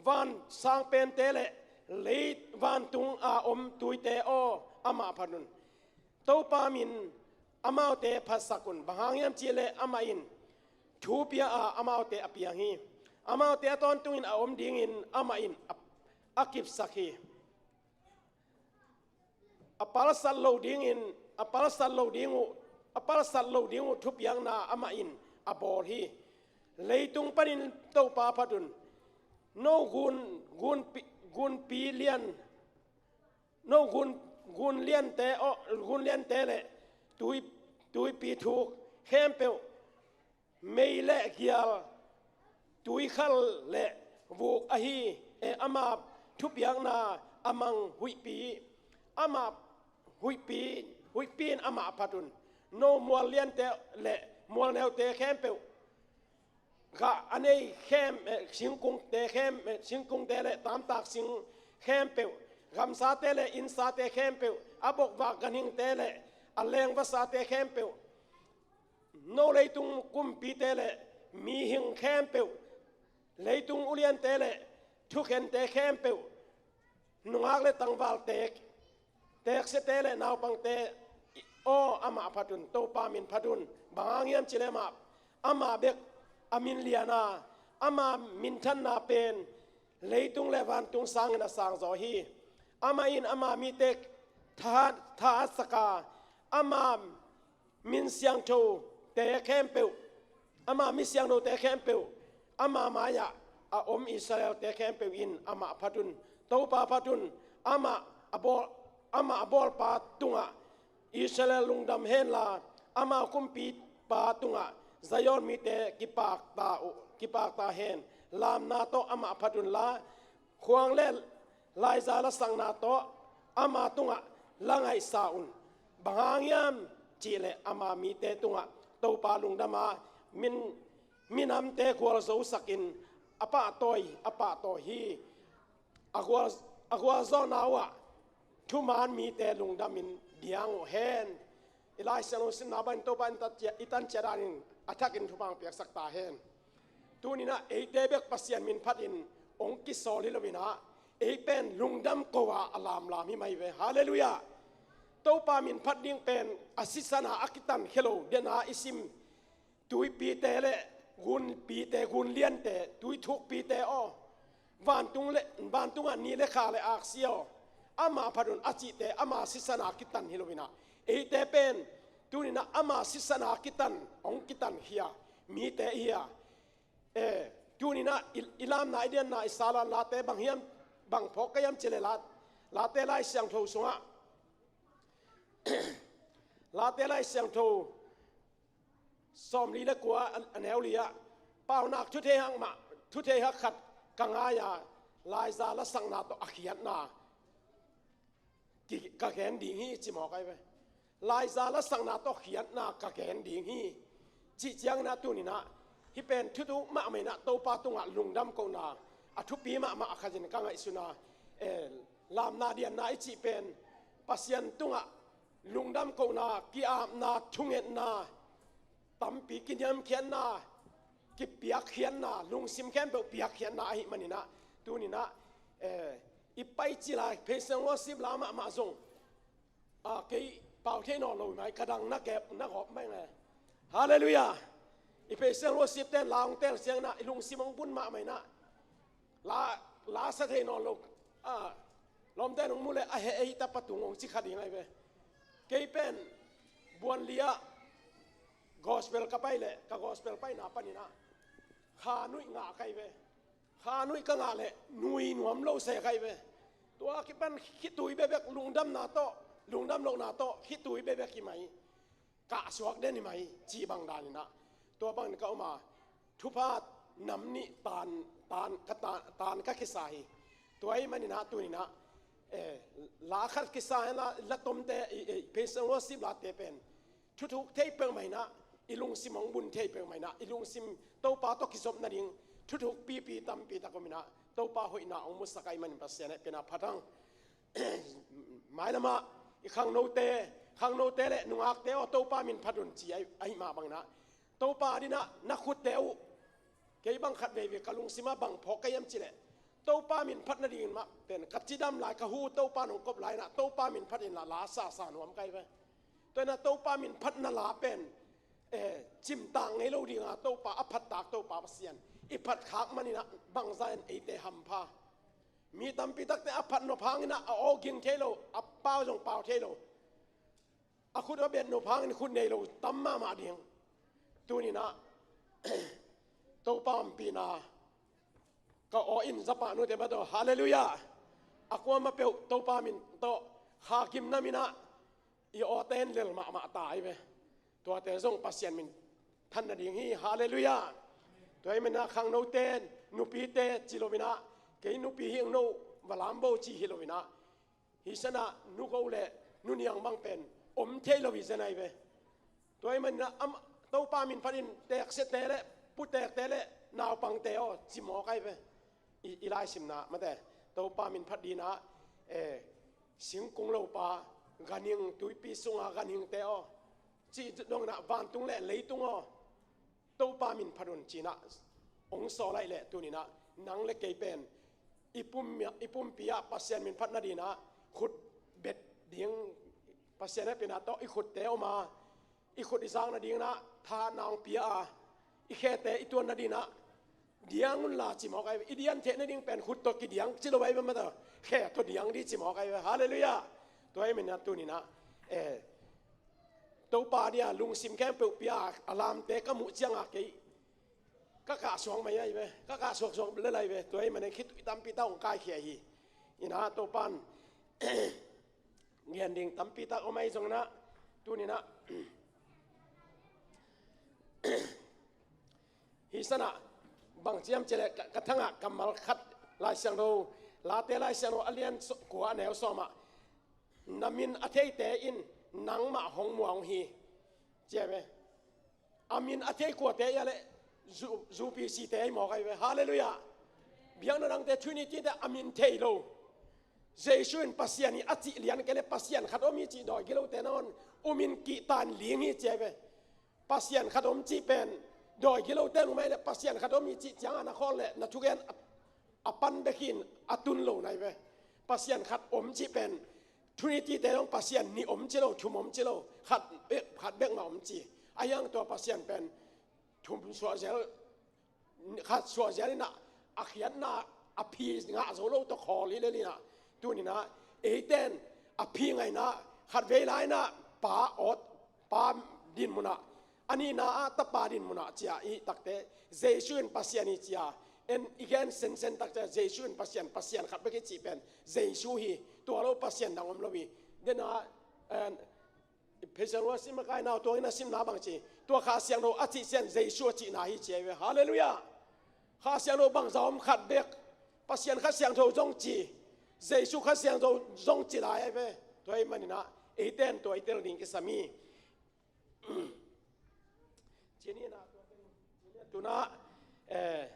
Van sangpente le lei vantung a om tuite aw, amah phat un. Topa min amaute phatsak un. Bang hang hiam cihleh amah in thu pia a, amaute a piang hi. Amaute a tawntungin a om dingin amah in a, a kipsak hi. A palsat lo dingin, a palsat lo ding uh, a palsat lo ding uh thupiakna amah in a bawl hi. Leitung panin Topa phat un. No gun, gunpi, gunpi lian, no gun, gun liante aw, gun liante le tui, tuipi thuk khempeuh, mei le gial, tuikhal le vuk ahi, e, ama thupiakna a mang huihpi, ama huihpi, huihpi in amah phat un. No mual liante le mual neute khempeuh, gah a nei khem, e, singkungte khem, e, singkungte le tamtak sing khempeuh, gamsate le innsate khempeuh, a bokvak ganhingte le a lengvasate khempeuh, no leitung kumpite le mihing khempeuh, leitung uliante le thukhente khempeuh, nungak le tangval tek, teksiate le naupangte aw, amah phat un. Topa min phat un. Bang hang hiam cihleh amah, amah bek a min lian a, ama minthanna pen leitung le vantung sangin a sangzaw hi. Amah in ama mite tha, thahatsak a, ama min siangthote khempeuh, ama mi siangthote khempeuh, ama mai-ah a om Israelte khempeuh in amah phat un. Topa phat un. Amah a bawl, amah a bawlpa tungah Israel lungdam henla, ama kumpipa tungah Zion mite kipakta uh, kipakta hen. Lamna tawh amah phat unla, khuang le laiza lasakna tawh ama tungah la ngaihsa un. Bang hang hiam cihleh ama mite tungah Topa lungdam a, min, minamte gualzosakin a pahtawi, a pahtawi hi. A gual, a gualzawhna uhah thuman mite lungdamin diang uh hen. I Lai Siangtho simna bangin Topa in tat cia, i tan ciat danin a thakin thupha piaksak ta hen. Tuninah eite bek Pasian min phatin hong kisawl hi loinah, ei pen lungdam ko-a a lamlam hi mai ve. Halleluiah. Topa min phat ding pen a sisana a kitan khia lo dena i sim tuipite le gunpite, gunliante, tuithukpite aw, vantung le, vantungah ni le kha le aksi aw, ama phat un a cihte ama sisana kitan hi loinah, eite pen tuninah ama sisana kitan, hong kitan khia mite i hi a. E, tuninah i, i lamna, i dianna, i salan Late bang hiam, bang phawk ka hiam cihleh Late, Late Lai Siangtho sungah, Late Lai Siangtho sawmli le kua a, a neu li-ah, Paunak thuthei hak mah, thuthei hak khat ka ngai-a, laiza lasakna tawh a khiatna ki, ka gen ding hi, ci mawk ai ve. Laiza lasakna tawh khiatna ka gen ding hi, cih cianginah tuninah hih pen thutuk mahmah inah Topa tungah lungdam kohna a thupi mahmah a khatin ka ngaihsuna, eh, lamna dianna i cih pen Pasian tungah lungdam kohna, ki-apna, thungetna, tampi kiniamkhiatna, kipiakkhiatna, lungsim khempeuh piakkhiatna ahih maninah tuninah, eh, i pai cila Praise and Worship la mahmah zong, a, kei pau thei nawn lo mai, ka dang na kep na gawp mai nge. Halleluiah. I Praise and Worship ten la hong tel cianginah i lungsim hong bun mahmah inah, la, la sa thei nawn lo, a, lawmte nong mu le a heh ei ta patung hong ci kha ding ai ve. Kei pen buanli-ah gospel ka pai le, ka gospel paina paninah kha nuih ngah kai ve. Kha nuih ka ngah le nui nuam lo se kai ve. Tua kipan khitui bebek, lungdamna tawh, lungdam lohna tawh khitui bebek hi mai. Kah suak den hi mai, cih bang daninah tua bangin ka om a, thupha nam nih tan, tan ka tan, tan ka kisa hi. Tua ahih maninah tuninah, eh, la khat kisa henla, la tomte, i, i, Praise and worship late pen thuthuk thei peuhmah inah, i lungsim hong bun thei peuhmah inah, i lungsim Topa tawh kizop nading thuthuk pipi tampi tak om inah, Topa hoihna hong musak ahih manin Pasian hehpihna phat hang. Mailamah i khangnote, khangnote le nungakte aw, Topa min phat un ci ahi, ahih mah bang inah, Topa dinah na khutte uh, kei bang khat veivei ka lungsimah bang phawk ka hiam cih leh, Topa min phat nadingin mah pen ka cidam lai, ka hu uh Topa nong kop lai inah, Topa min phat inla la sasa nuam ka hi ve. Tua inah Topa min phatna la pen, eh, cimtak ngei lo dinga, Topa a phattak Topa Pasian i phatkhak man inah bangzah in eite hampha. Mi tampi takte a phat nop hang inah a aw ging thei lo, a pau zong pau thei lo, a khut a bet nop hangin khut nei lo tam mahmah ding. Tuni inah Topa ompihna ka aw in, zapa nute mah tawh, halleluiah. A kuamah peuh Topa min tawh khakim nam inah i awte in lel mahmah ta hi ve. Tuate zong Pasian min phat nading hi, halleluiah. Tua ahih manin ah khangnote, nupite ci lo inah, kei nupi hi ing, no va lam bo ci hi lo inah, hi sanah nu ko le nu niang bang pen om thei lo hi zen ahi ve. Tua ahih manin ah am, Topa min phatin teeksiate le puteekte le naupangte aw ci mawk ahi ve. I, i laisimna mate, Topa min phat dinah, eh, singkung lopa, ganhing, tuipi sunga ganhingte aw, cih dong inah vantung le leitung aw, Topa min phat un ci inah hong sawl ahih leh, tuni inah nang le kei pen i pum, i pumpi ah Pasian min phat nadinah khut bet ding, Pasian hehpihna tawh i khutte om a, i khut i zak nading inah thahatna hong pia a, i khete i tuan nadinah diang unla ci mawk ahi ve. I dian theih nading pen khut tawh kidiang ci lo ahi ve mah tawh, khe tawh diang dih ci mawk ahi ve. Halleluiah. Tua ahih manin ah tuni inah, eh, Topa dia lungsim khempeuh pia a lamte ka muh cianga kei ka kah suak mai ahi ve. Ka kah suaksuak lel ahi ve. Tua ahih manin ah khitui tampi tak hong kaikhia hi. Inah Topan gen ding tampi tak om ahi zong inah, tuni inah hi sanah bang ci hiam cih leh ka, ka thangah kammal khat, Lai Siangtho, Late Lai Siangtho a lian so-, kua, a neu sawmah, na min a theite in nangmah hong muang uh hi, ci ahi ve. A min a thei kuate ia leh zu-, zupicite ahi mawk ahi ve. Halleluiah. Biakna dangte Trinity te a min thei lo. Jesu in Pasian hi a cih lian kei le Pasian khat om hi cih dawi gilote nangawn um in kihta in ling hi ci ahi ve. Pasian khat om cih pen dawi gilote nung mai le Pasian khat om hi cih cianga na khawl le na thugen a, a pan bek hi in a tun lo nai ve. Pasian khat om cih pen Trinity te dong Pasian nih om ci lo, thum om ci lo, khat bek, khat bek mah om ci. A hiang tua Pasian pen thum suah zel, khat suah zel inah a khiatna a phi ngah zo lo tawh khawl hi lel inah, tuni inah eite in a phi ngainah khat vei lai inah Pa awt, Pa din munah, a nihna ah Tapa din munah cia i takte, Jesu in Pasian hi cia en i gen sensen tak cia, Jesu in Pasian, Pasian khat bek hi cih pen Jesu hi, tua lo Pasian dang om lo hi. Dena, eh, Pheisaruasi makainau tuangin a simna bang ci, tua Kha Siangtho a cih cian Jesu a cihna hi ci ahi ve. Halleluiah. Kha Siangtho bangza om khat bek, Pasian Kha Siangtho zong ci, Jesu Kha Siangtho zong ci lai ahi ve. Tua ahih manin ah eite in tua i tel ding kisam hi. Cini na, tuna, eh,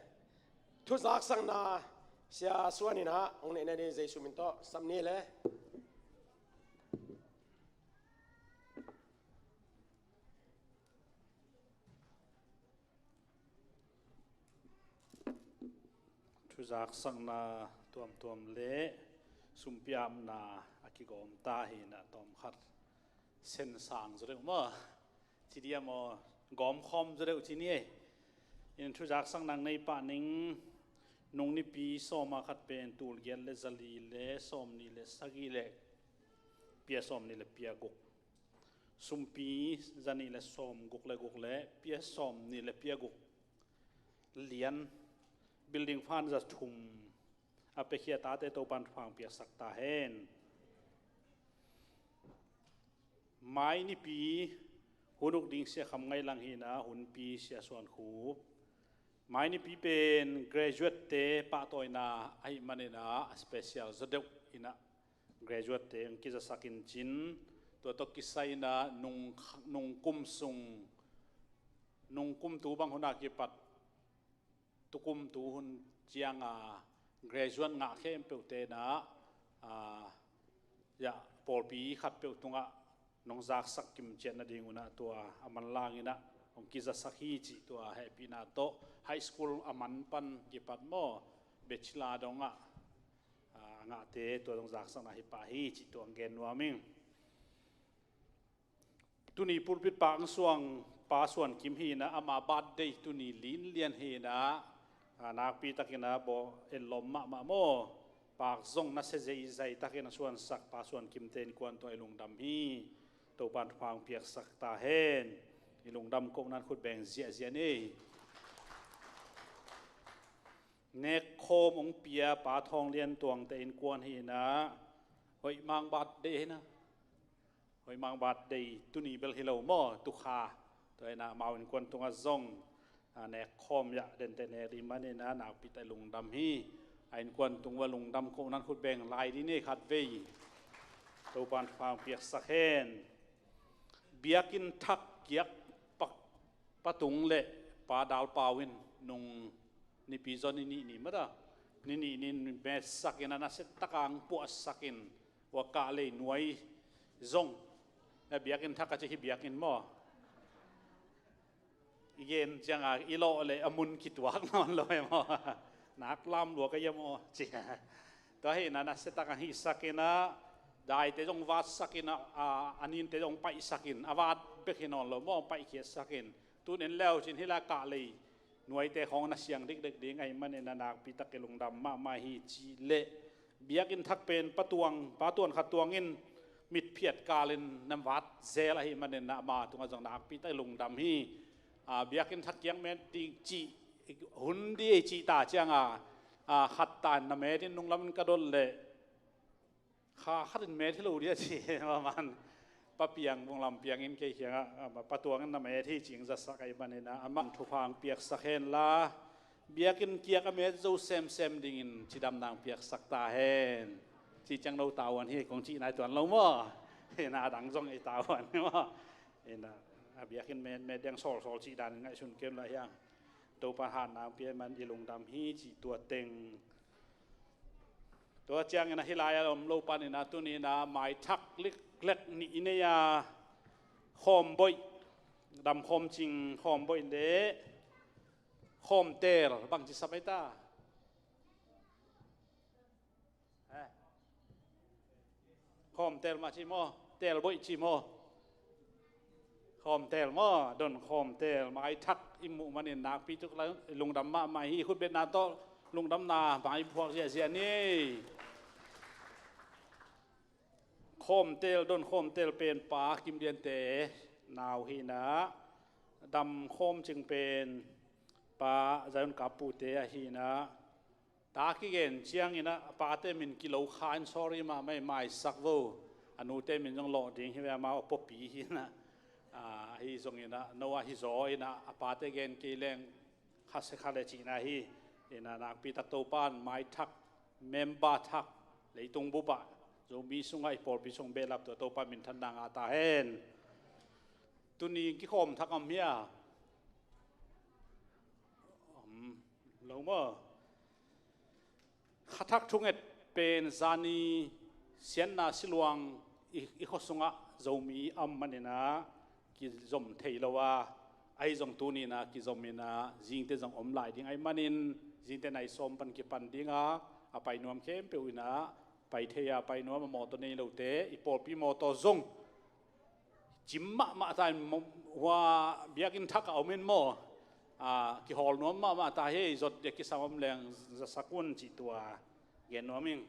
thuzaksakna Sia Suan in ah hong neihna ding Jesu min tawh sam ni le. Thuzaksakna tuamtuam le sumpi apna a kigawm ta hi in ah tawmkhat sensang zaw deuh maw? Ci dia maw? Gawmkhawm zaw deuh ci ni ei. In thuzaksakna nei pah ning. Nung nipi sawma khat pen tul giat le zali le sawmnih le sagih le pia sawmnih le pia guk. Sumpi zanih le sawmguk le guk le pia sawmnih le pia guk. Lian building fund za thum a piakhia tate Topan thupha piaksak ta hen. Mai nipi hun uk ding Sia Kham Ngaih Lang hi in ah hunpi Sia Suan Khup. Mai nipi pen graduate te pahtawina ahih manin ah a special zaw deuh in ah graduate te hong kizasak in cin, Tua tawh kisai inah nung, nung kum sung, nung kum tu bang hun a kipat tukum tu hun cianga graduate ngah khempeuhte inah, ah, ya, pawlpi khatpeuh tungah nong zaksak kimciat nading unah tua a manlang inah hong kizasak hi cih tua hehpihna tawh high school a man pan kipat maw, bachelor dongah, ah, a ngahte tua dong zaksakna hi pah hi cih tua hong gen nuam ing. Tuni pulpit pa ang suang Pa Suan Kim hi inah, ama birthday tuni linlian hi inah, ah, nakpi takin ah bawl etlawm mahmah maw. Pak zong nasia zeizai takin a suansak Pa Suan Kimte innkuan tungah i lungdam hi. Topan thupha hong piaksak ta hen. I lungdam kohna in khut beng ziahziah ni. Nekkhawm hong pia Pa Thawng Lian Tuangte innkuan hi inah, hoih mang birthday hi inah. Hoih mang birthday, tuni bel hi lo maw, tukha. Tua inah amau innkuan tungah zong, ah, nekkhawm ya dente nek ding man inah nakpi tak i lungdam hi. A innkuan tung uah lungdam kohna in khut beng lai dih ni khatvei. Topan thupha hong piaksak hen. Biakinn thak kiak pak Pa Tung le Pa Dal Pau in nung Nipi zaw ni nih ni mah ta, ni nih ni metsak inah nasia takin puahsak in, ua kah lei nuai zong, eh, biakinn thak a ci hi, biakinn maw. I gen cianga i lawh le a mun kituak nawn lo e maw. Nak lam lua ka ia maw ci. Tua hi inah nasia takin hihsak inah, daite zong vatsak inah, a, a ninte zong paihsak in, a vat bek hi nawn lo maw, paihkhiatsak in. Tun en leu cin hih lai kah lei nuaite khawng na siang dikdek ding ahih manin a nakpi tak i lungdam mahmah hi cih leh, biakinn thak pen Pa Tuang, Pa Tuan Kha Tuang in mitphiat kalin na vat zel ahih manin a ama tungah zong nakpi tak i lungdam hi. A, biakinn thak kiang met ding cih hun dih cih ta cianga, a, khat tan na met in nunglam in ka dot leh kha khat in met hi lo dih a ci. Maman Pa Piang, Vung Lam Piang in kei kiangah, ah, Pa Tuang in na met hi ci-in zasak ahih manin a, amah thupha hong piaksak hen la, biakinn kiak a met zo semsem dingin cidamna hong piaksak ta hen. Ci ciang no tavuan hi kong cih nai tuan lo maw. Hi inah a dang zong ei tavuan hi maw. Hi inah a biakinn met, met ding sawlsawl cih danin ngaihsun kei un la hiang. Topa hatna hong pia man i lungdam hi cih tua teng. Tua ciangin a hih lai-ah om lo panin a tuni inah maithak liklek nih i nei a, khawmboih, dam khawmcing khawmboih le khawmtel bangci sap ei ta? Eh. Khawmtel mah ci maw, telboih ci maw. Khawmtel maw, don khawmtel, maithak i muh manin nakpi tuk la, lungdam mahmah hi, khutbetna tawh lungdamna mai phuak ziahziah ni. Khawmtel, don khawmtel pen Pa Kim Liante nau hi inah, dam khawmcing pen Pa Zion Kap Pute ahi inah, ta kigen ciangin a pate min kilo kha in sorry mahmah, maisak vo. A nute min zong lawh ding hi ve, amau a pawpi hi inah. Ah, ahi zongin a no a hi zaw inah a pate gen kei leng khasia kha le cihna hi. Inah nakpi tak Topan maithak member thak leitung bupah Zomi sungah i pawlpi sung behlap tua Topa minthanna ngah ta hen. Tuni kikhawm thak om hia? Om lo maw? Khathak thunget pen zani siatna siluang i, i khua sungah Zomi a om manin a kizom thei lo a, ahi zong tuni inah kizom inah zingte zong om lai ding ahih manin zingte nai sawm pan kipan ding a, a pai nuam khempeuh inah pai thei a, pai nuam a, mawtaw nei lote i pawlpi mawtaw zong cim mahmah ta in, hua biakinn thak a om in maw, a, kihawl nuam mahmah ta hi, zot dia kisam om leng zasak un cih tua gen nuam ing.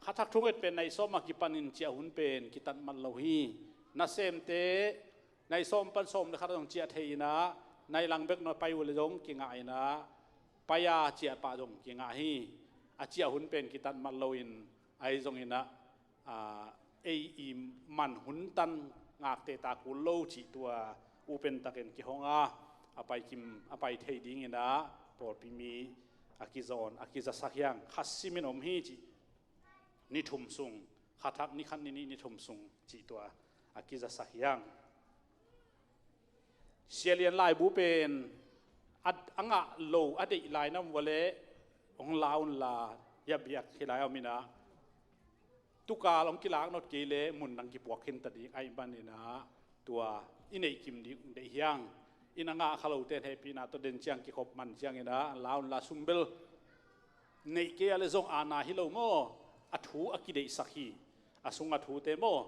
Khathak thunget pen nai sawm a kipanin ciah hun pen kitat mat lo hi. Nasemte nai sawm pan sawm le khat zong ciah thei inah, nai lang bek na pai uh le zong kingah inah, pai a ciah pah zong kingah hi. A ciah hun pen kitat mat loin ahi zong inah, a, ei i man hun tan ngakte ta kul lo cih tua upen takin kihong a, a pai kim, a pai thei ding inah pawlpi mi a kizawn, a kizasak hiang kha simin om hi cih. Ni thum sung, khathak ni khat ni nih ni thum sung cih tua a kizasak hiang. Sia Lian laibu pen a, a ngah lo a deih lai nam vua leh hong la unla, ya biak hi lai a om inah, tukal hong kilak not kei leh mundang kipuak khinta ding ahih maninah tua i neih kim ding deih hiang. In a ngah kha loten hehpihna tawh den ciang kikhop man cianginah la unla, sum bel neih kei a leh zong aana hi lo maw? A thu a kideihsak hi. A sung a thute maw?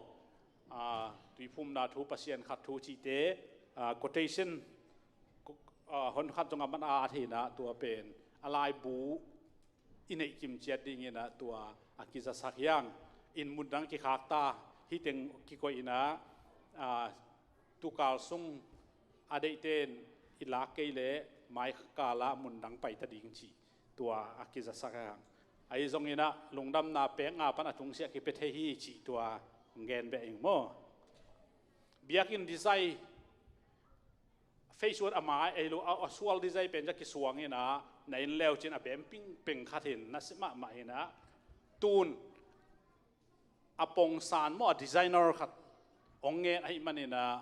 Aa, tuiphumna thu, Pasian khat thu cihte, aa, quotation, ko-, aa, hon khat zong a man a at hinah tua pen a laibu i neih kim ciat dinginah tua a kizasak hiang. In mundang kikhakta, hih teng kikoih inah, aa, tukal sung a deihten i lak kei leh maikalah mundang paita ding cih tua a kizasak hiang. Ahi zonginah lungdamna pek nga pan a tungsiah kipia thei hi cih tua hong gen beh ing maw? Biakinn design, phase one a mai ei lo, a, a sual design pen ca kisuang inah, na inn leucin a bem pingping khat hin na si mahmah inah, tun a pongsan maw, a designer khat hong ngen ahih maninah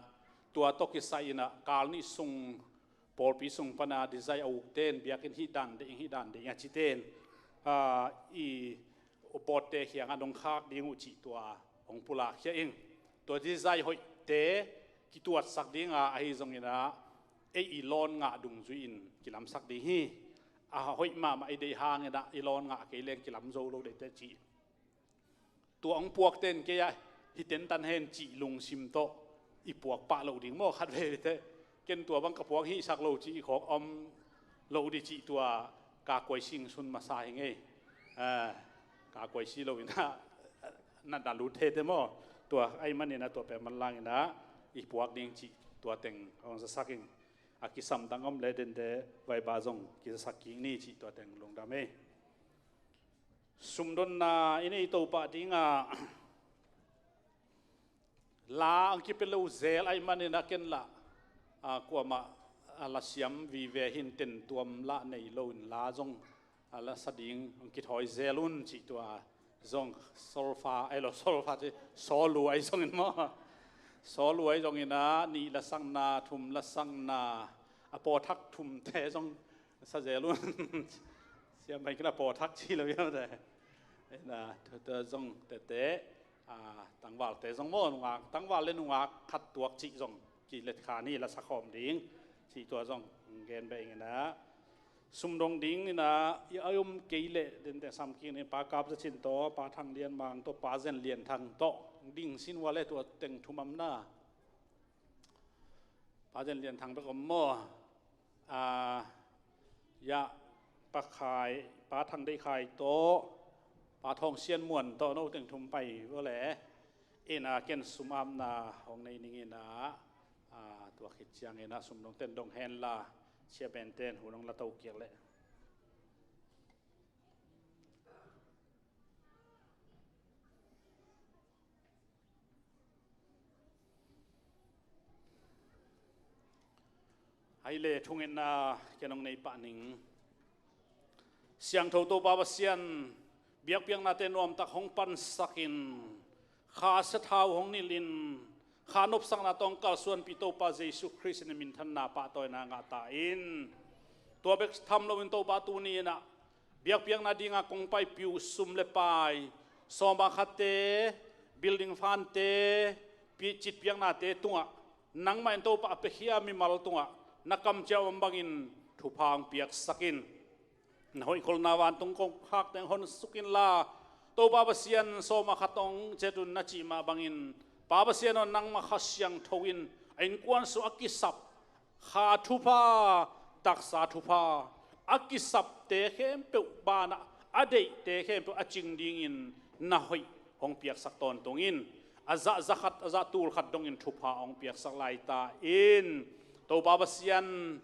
tua tawh kisai inah kal nih sung, pawlpi sung pana design a ukten biakinn hih dan deih ing, hih dan deih ing a citen, aa, i pawtte kiangah dong khak ding uh cih tua hong pulakkhia ing. Tua design hoihte kituatsak dinga ahi zonginah ei i lawn ngah dungzui-in kilamsak ding hi. A hoih mahmah i deih hanginah i lawn ngah kei leng kilam zo lo deihte cih. Tua hong puakten kei ah hih tentan hen cih lungsim tawh i puak pah loh ding maw? Khat veve teh ken tua bang ka puak hihsak lo cih i khawk om loh dih cih tua ka kuaising sun masa hi ngei. Aa, ka kuaisi lo inah na, na lut thei teh maw? Tua ahih maninah tua pen manlang inah i puak ding cih tua teng hong zasak ing. A kisam dang om leh dente vaiba zong kizasak kik ni cih tua teng lungdam ei. Sumdonna i nei Topa dingah la ang kipia lo zel ahih maninah ken lah, a, kuamah, a, lasiam vive hin tentuam lah nei loin la zong, a, lasa ding ang kithawi zel un cih tua zong solfa, ei lo solfa ci, solu ahi zongin maw? Solu ahi zonginah nih lasakna, thum lasakna, a pawthak thumte zong sa zel un. Siampai kina pawthak ci lo hiam te. Ena, tua, tua zong tete, a, tangvalte zong maw nungak, tangval le nungak khat tuak cih zong kilet kha ni, la sakhawm ding cih tua zong gen beh ing inah. Sumdong ding inah i a om kei leh dente sam kik ni, Pa Kap Za Cin tawh, Pa Thang Lian Mang tawh, Pa Zen Lian Thang tawh ding sin vua le tua teng thum am na. Pa Zen Lian Thang bek om maw? A, ya, Pa Khai, Pa Thang Deih Khai tawh, Pa Thawng Sian Muan tawh no teng thum pai vua le. Ina ken sum apna hong nei ning inah, a, tua khit cianginah sumdong ten dong henla, sia benten hun hong la to kiak leh. Hai le thungetna ken hong nei pah ning. Siangtho Topa Pasian, biakpiaknate nuamtak hong pansakin, kha siathau hong nilhin, kha nopsakna tawh hong kalsuanpih Topa Jesu Khrist in minthanna pahtawina ngah ta in. Tua bek tham loin Topa tuni inah biakpiakna dinga kong paipih uh sum le pai, sawma khatte, building fund-te, pi-, citpiaknate tungah nangmah in Topa a piakhia mimal tungah na kamciam om bangin thupha hong piaksak in. Na hoihkholhna vantung kongkhakte hong honsuk inla, Topa Pasian, sawma khat hong cet un na cih mah bangin, Pa Pasian aw, nangmah Kha Siangtho in a innkuan sung a kisap kha thupha, taksa thupha, a kisapte khempeuh banah a deihte khempeuh a cing dingin na hoih hong piaksak tawntung in. A zah za khat, a zah tul khat dongin thupha hong piaksak lai ta in. Topa Pasian,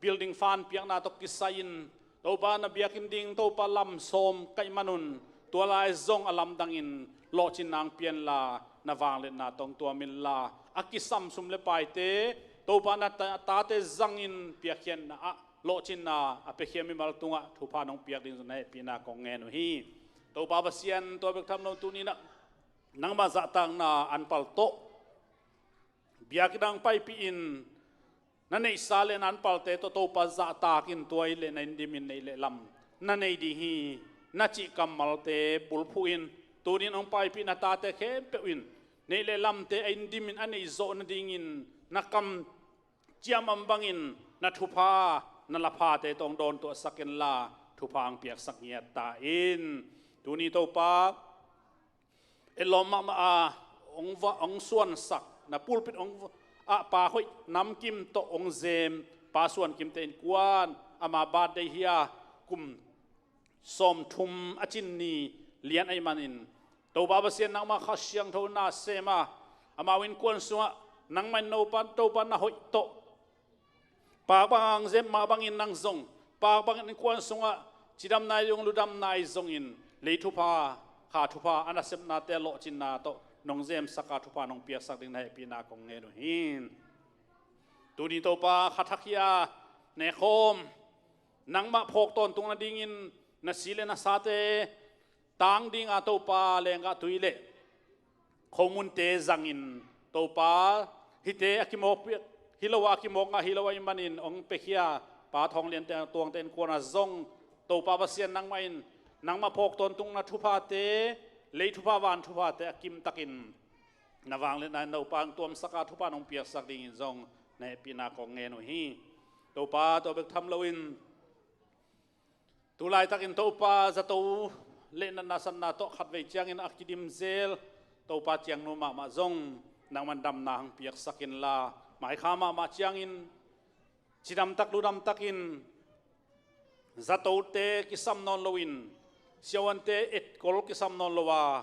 building fund piakna tawh kisai-in Topa na biakinn ding Topa lam sawm kaih manun, tua lai zong a lamdangin lawhcinna hong pia inla, na vangliatna tawh hong tuam inla, a kisam sum le paite Topa na ta-, tate zangin piakkhiatna ah lawhcinna a piakhia mimal tungah thupha nong piak ding zong na hehpihna kong ngen uh hi. Topa Pasian, tua bek tham lo tuni inah nangmah zahtakna anpal tawh biakinn ah hong paipih in, na neihsa le na anpalte tawh Topa zahtak in, tua hileh na inn dimin neih le lam na nei ding hi, na cih kammalte bulphuh in. Tuni in hong paipih na tate khempeuh in neih le lamte a inn dimin a neih zawh nadingin na kam ciam om bangin na thupha, na laphate tawh hong dawntuahsak inla, thupha hong piaksak ngiat ta in. Tuni Topa, etlawm mahmah a hong va, hong suansak, na pulpit hong va, ah Pa Hoih Nam Kim tawh hong zem, Pa Suan Kimte innkuan, ama birthday hi a, kum sawmthum a cin ni lian ahih manin, Topa Pasian nangmah Kha Siangtho na sem a, amau innkuan sungah nangmah in Topa, Topa na hoih tawh, pa bang a hong zem mah bangin nang zong, pa bangin innkuan sungah cidamna ahi zong, ludamna ahi zongin, lei thupha, kha thupha, a nasepnate a lawhcinna tawh nong zemsak a, thupha nong piaksak ding na hehpihna kong ngen uh hi. Tuni Topa, kha thak hi a, nekhawm, nangmah phawk tawntung nadingin na si le na sate tang dinga Topa lenggah tui le khomunte zangin, Topa, hihte a kimawk piak hi lo a, a kimawk ngah hi lo ahih manin hong piakhia Pa Thawng Liante, Tuangte innkuan ah zong, Topa Pasian nangmah in, nangmah phawk tawntungna thuphate, lei thupha, van thuphate a kimtakin na vangliatna in Topa hong tuamsak a, thupha nong piaksak dingin zong na hehpihna kong ngen uh hi. Topa, tua bek tham loin, tu laitakin Topa, zato le natna satna tawh khatvei ciangin a kidim zel Topa ciangnu mahmah zong nangman damna hong piaksak inla, maikha mahmah ciangin cidamtak ludamtakin, zatote kisam nawn loin, siavuante etkol kisam nawn lo a,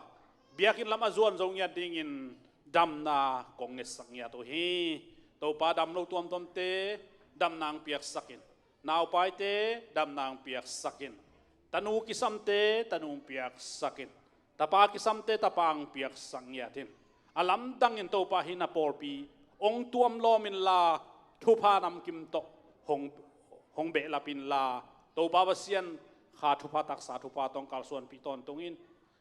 biakinn lam a zuan zo ngiat dingin damna kong ngetsak ngiat uh hi. Topa, dam lo tuamtuamte damna hong piaksak in. Naupaite damna hong piaksak in. Tanu kisamte tanu hong piaksak in. Tapa kisamte tapa hong piaksak ngiat in. A lamdangin Topa, hih na pawlpi hong tuamlawm inla, thupha namkim tawh hong, hong behlap inla, Topa Pasian, kha thupha, taksa thupha tawh hong kalsuanpih tawntung in.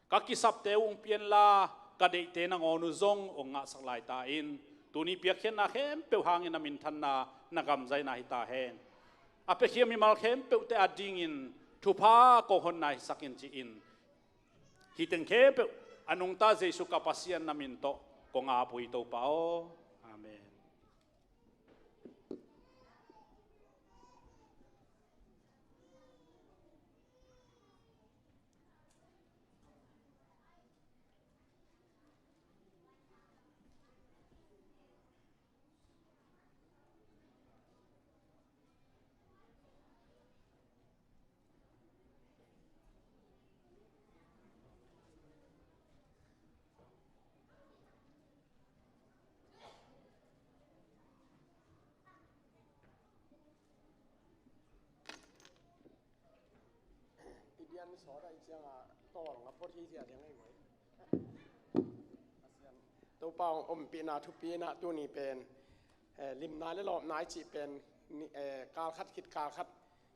Ka kisapte uh hong pia inla, ka deihte nangawn uh zong hong ngahsak lai ta in. Tuni piakkhiatna khempeuh hangin na minthanna, na gamzaina hi ta hen. A piakhia mimal khempeuhte adingin thupha kong honna hisak in, ci-in hih teng khempeuh a nungta Jesu ka Pasian na min tawh kong ap uh hi, Topa aw. Amen. I bian sawt a i cianga tawl nga phot hi zia ding ei mai. Topa hong ompihna thupi in ah tuni pen, eh, limna le lawpna i cih pen ni, eh, kal khat khit kal khat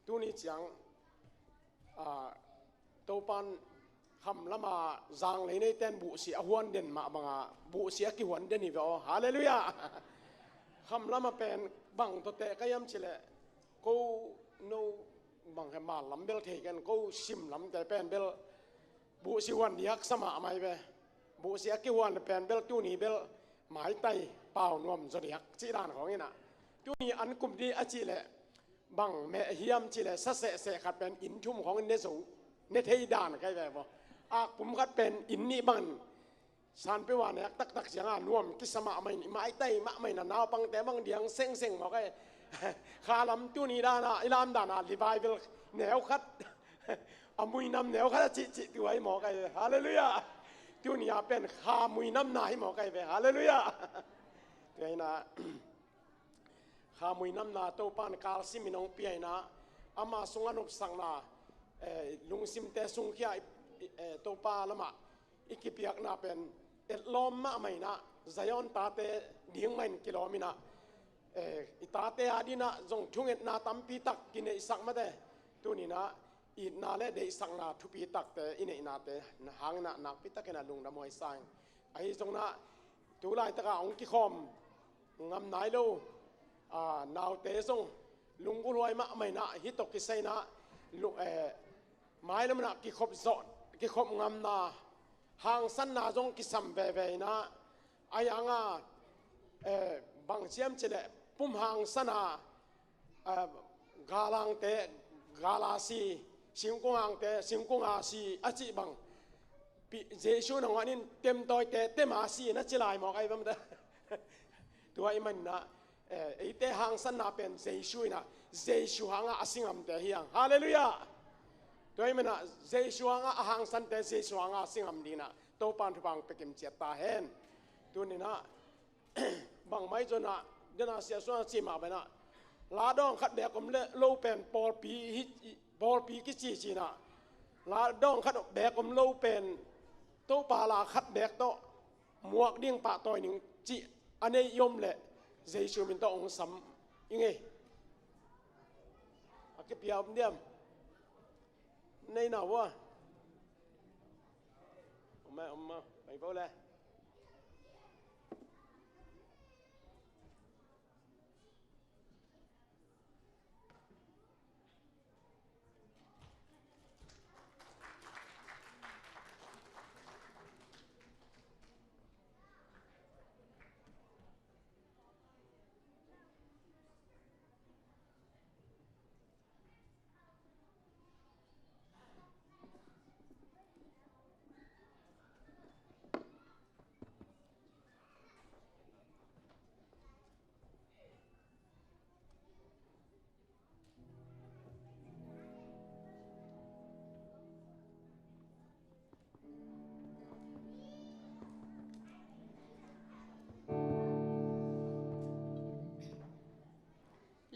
tuni ciang, ah, Topan kham lama zanglei neiten buhsi a huan den mah banga buhsi a kihuan den hi ve aw. Halleluiah. Kham lama pen bang tawh teh ka hiam cileh, ko no bang he mal lam bel thei ken, ko sim lamte pen bel buhsi huan di haksa mahmah hi ve. Buhsi a kihuan pen bel tuni bel maitai pau nuam zaw di hak cih dan khawng in ah, tuni an kum di a cihleh bang meh hiam cileh, sa sehseh khat pen inn thum khawng in ne zo, ne thei dan ka hi ve maw. Akpum khat pen inn nih bangin sanpeuh a nek taktak cianga nuam kisa mahmah in, i maitai mahmah in, a naupangte bang diang sengseng maw ka hi. Kha lam tuni dana i lam dana revival neu khat, a muinam neu khat a cihcih tua hi maw ka hi. Halleluiah. Tuni a pen kha muinamna hi maw ka hi ve. Halleluiah. Tua hi in ah, kha muinamna Topan kalsimin hong pia in ah, ama sungah nopsakna, eh, lungsimte sungkhia i, i, eh, Topa lamah i kipiakna pen etlawm mahmah in ah, Zion tate ding mah in kilawm in ah, eh, i tate adingin ah zong thungetna tampi tak kineihsak mate. Tuni in ah itna le deihsakna thupi takte i neihnate hangin ah nakpi takin ah lungdam huai sa ing. Ahi zongin ah tu laitaka hong kikhawm ngam nai lo, a, naute zong lunggulhhuai mahmah inah, hih tawh kisai inah, lu-, eh, mailam inah kikhop zawh, kikhop ngamna, hangsanna zong kisam veve inah, a yang a, eh, bang ciam cileh pum hangsan a, eh, galangte gala si, singkung hangte singkung a si a cih bang, pi-, Jesu nangawn in temtawite tem a si na ci lai mawk ahi bamte. Tua ahih manin ah, eh, eite hangsanna pen Jesu inah, Jesu hangah a si ngamte hi hang. Halleluiah. Tua ahih manin ah Jesu hangah a hangsante Jesu hangah a si ngam dingin ah Topa'n thupha hong pia kim ciat ta hen. Tuni inah bangmah i zon ah, den a siasuan a ci mah bang inah, la dawng khat beek om le lo pen pawlpi hi, pawlpi kici ci inah, la dawng khat beek om lo pen Topa la khat beek tawh muak ding, pahtawi ding cih a nei i om leh Jesu min tawh hong sam i ngei. A kipia om diam? Nei na vua. Om ma, om ma, mai vo le.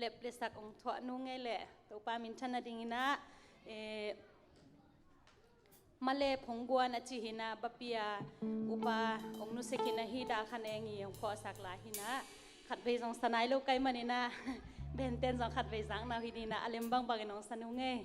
Lep le sak hong thuah nung ei leh, Topa minthanna dingin ah, eh, Malay phungguan a ci hi inah, bapia upa hong nusia khin ahi, dal khat eng i hong phawksak lai hi inah, khatvei zong sa nai lo ka hih manin ah, benten zong khatvei zakna uh hi dingin ah, a lem bangbangin hong sa nung ei.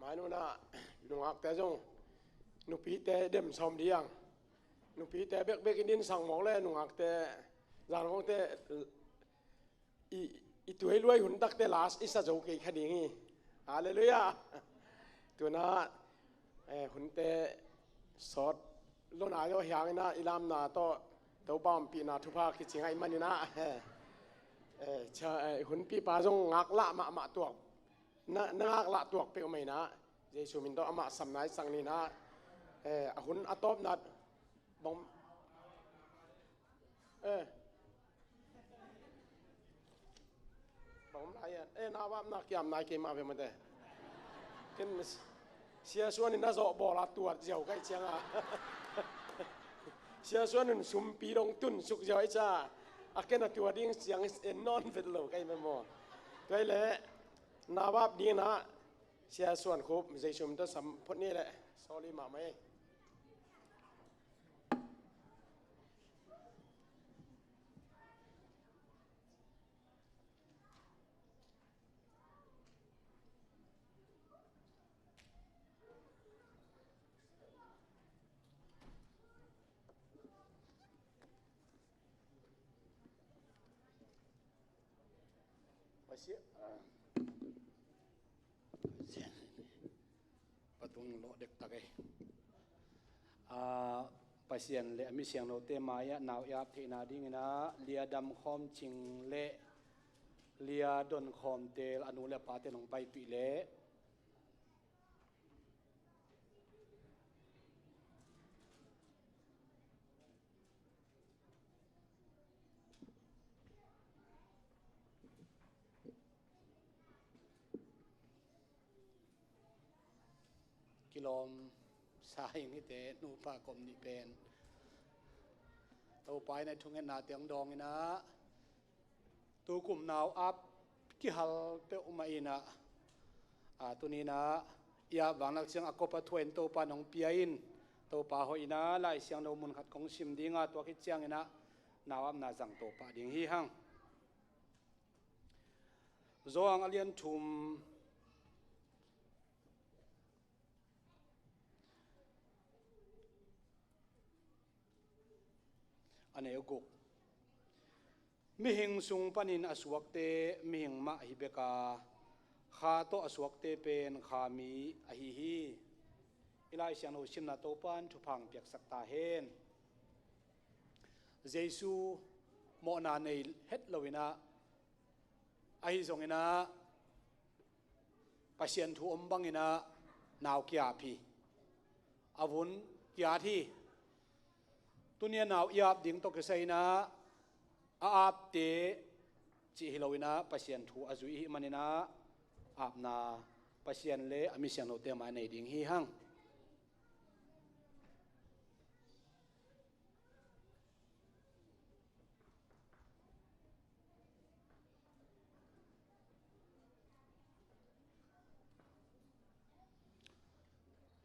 A nunah nungakte zong nupite dem sawm diang. Nupite bekbek in din sang mawk le nungakte, zangkongte i, i tuai luai hun takte last i sa zo kei kha ding hi. Halleluiah. Tuna, eh, hunte sawt lo nai lo hiangina i lamna tawh Topa ompihna thupha kici ngaih manina, eh, cha, eh, hunpipa zong ngaklah mahmah tuak, na, na ngaklah tuak peuh maina Jesu min tawh amah samna i sang nina, eh, a hun a tawpna bang, eh, bang om lai a, eh, na vapna kiam nai kei mah ve mate. Ken Sia Suan in na zawh bawla tuat ziau kai cianga Sia Suan in sumpi dong tun suk ziau ai ca. A ken a tua ding ciang en nawn vet lo kai memaw. Tuai le na vap dingna Sia Suan Khup Jesu min tawh sam phot ni le. Sorry mahmah ei. Pasian, ah, Pasian patung lawh dektak ei. Ah, Pasian le a mi siangthote mai-ah nau i ap theihna dinginah Lia Dam Khawm Cing le Lia Don Khawm Tel a nu le a pate nong paipih leh kilawm sa ing hite, nupa kom nih pen Topa in a thungetna tiang dawnginah tukum nau ap kihal peuhmah inah, a, tuninah i ap vang lak ciang a kop a thuah in Topa nong pia in, Topa hoihna Lai Siangtho mun khat kong sim dinga tua khit cianginah nau apna zang Topa ding hi hang. Johan a lian thum a neu guk. Mihing sung panin a suakte mihing mah hi bek a, Kha tawh a suakte pen Kha mi ahi hi. I Lai Siangtho simna Topan thupha piaksak ta hen. Jesu mawhna nei het loinah, ahi zonginah Pasian thu om banginah nau ki-ap hi. A vun ki-at hi. Tuni a nau i ap ding tawh kisai inah a apte cih hi loinah Pasian thu a zui i hih maninah apna Pasian le a mi siangthote mai nei ding hi hang.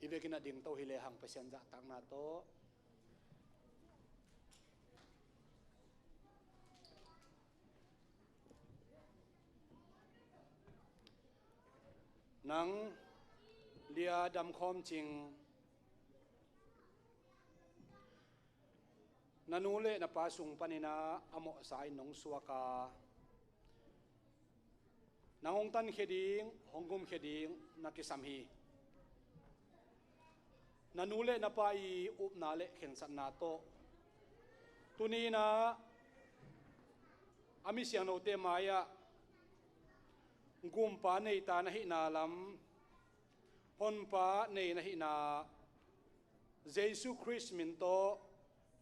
I vekin a dingto hi lehang Pasian zahtakna tawh. Nang Lia Dam Khawm Cing, na nu le na pa sung paninah a mawhsa in nong suak a, nang hong tankhia ding, hong gumkhia ding na kisam hi. Na nu le na pa i upna le khensatna tawh tuninah a mi siangthote mai-ah gumpa neita na hihna lam, honpa nei na hihna Jesu Khrist min tawh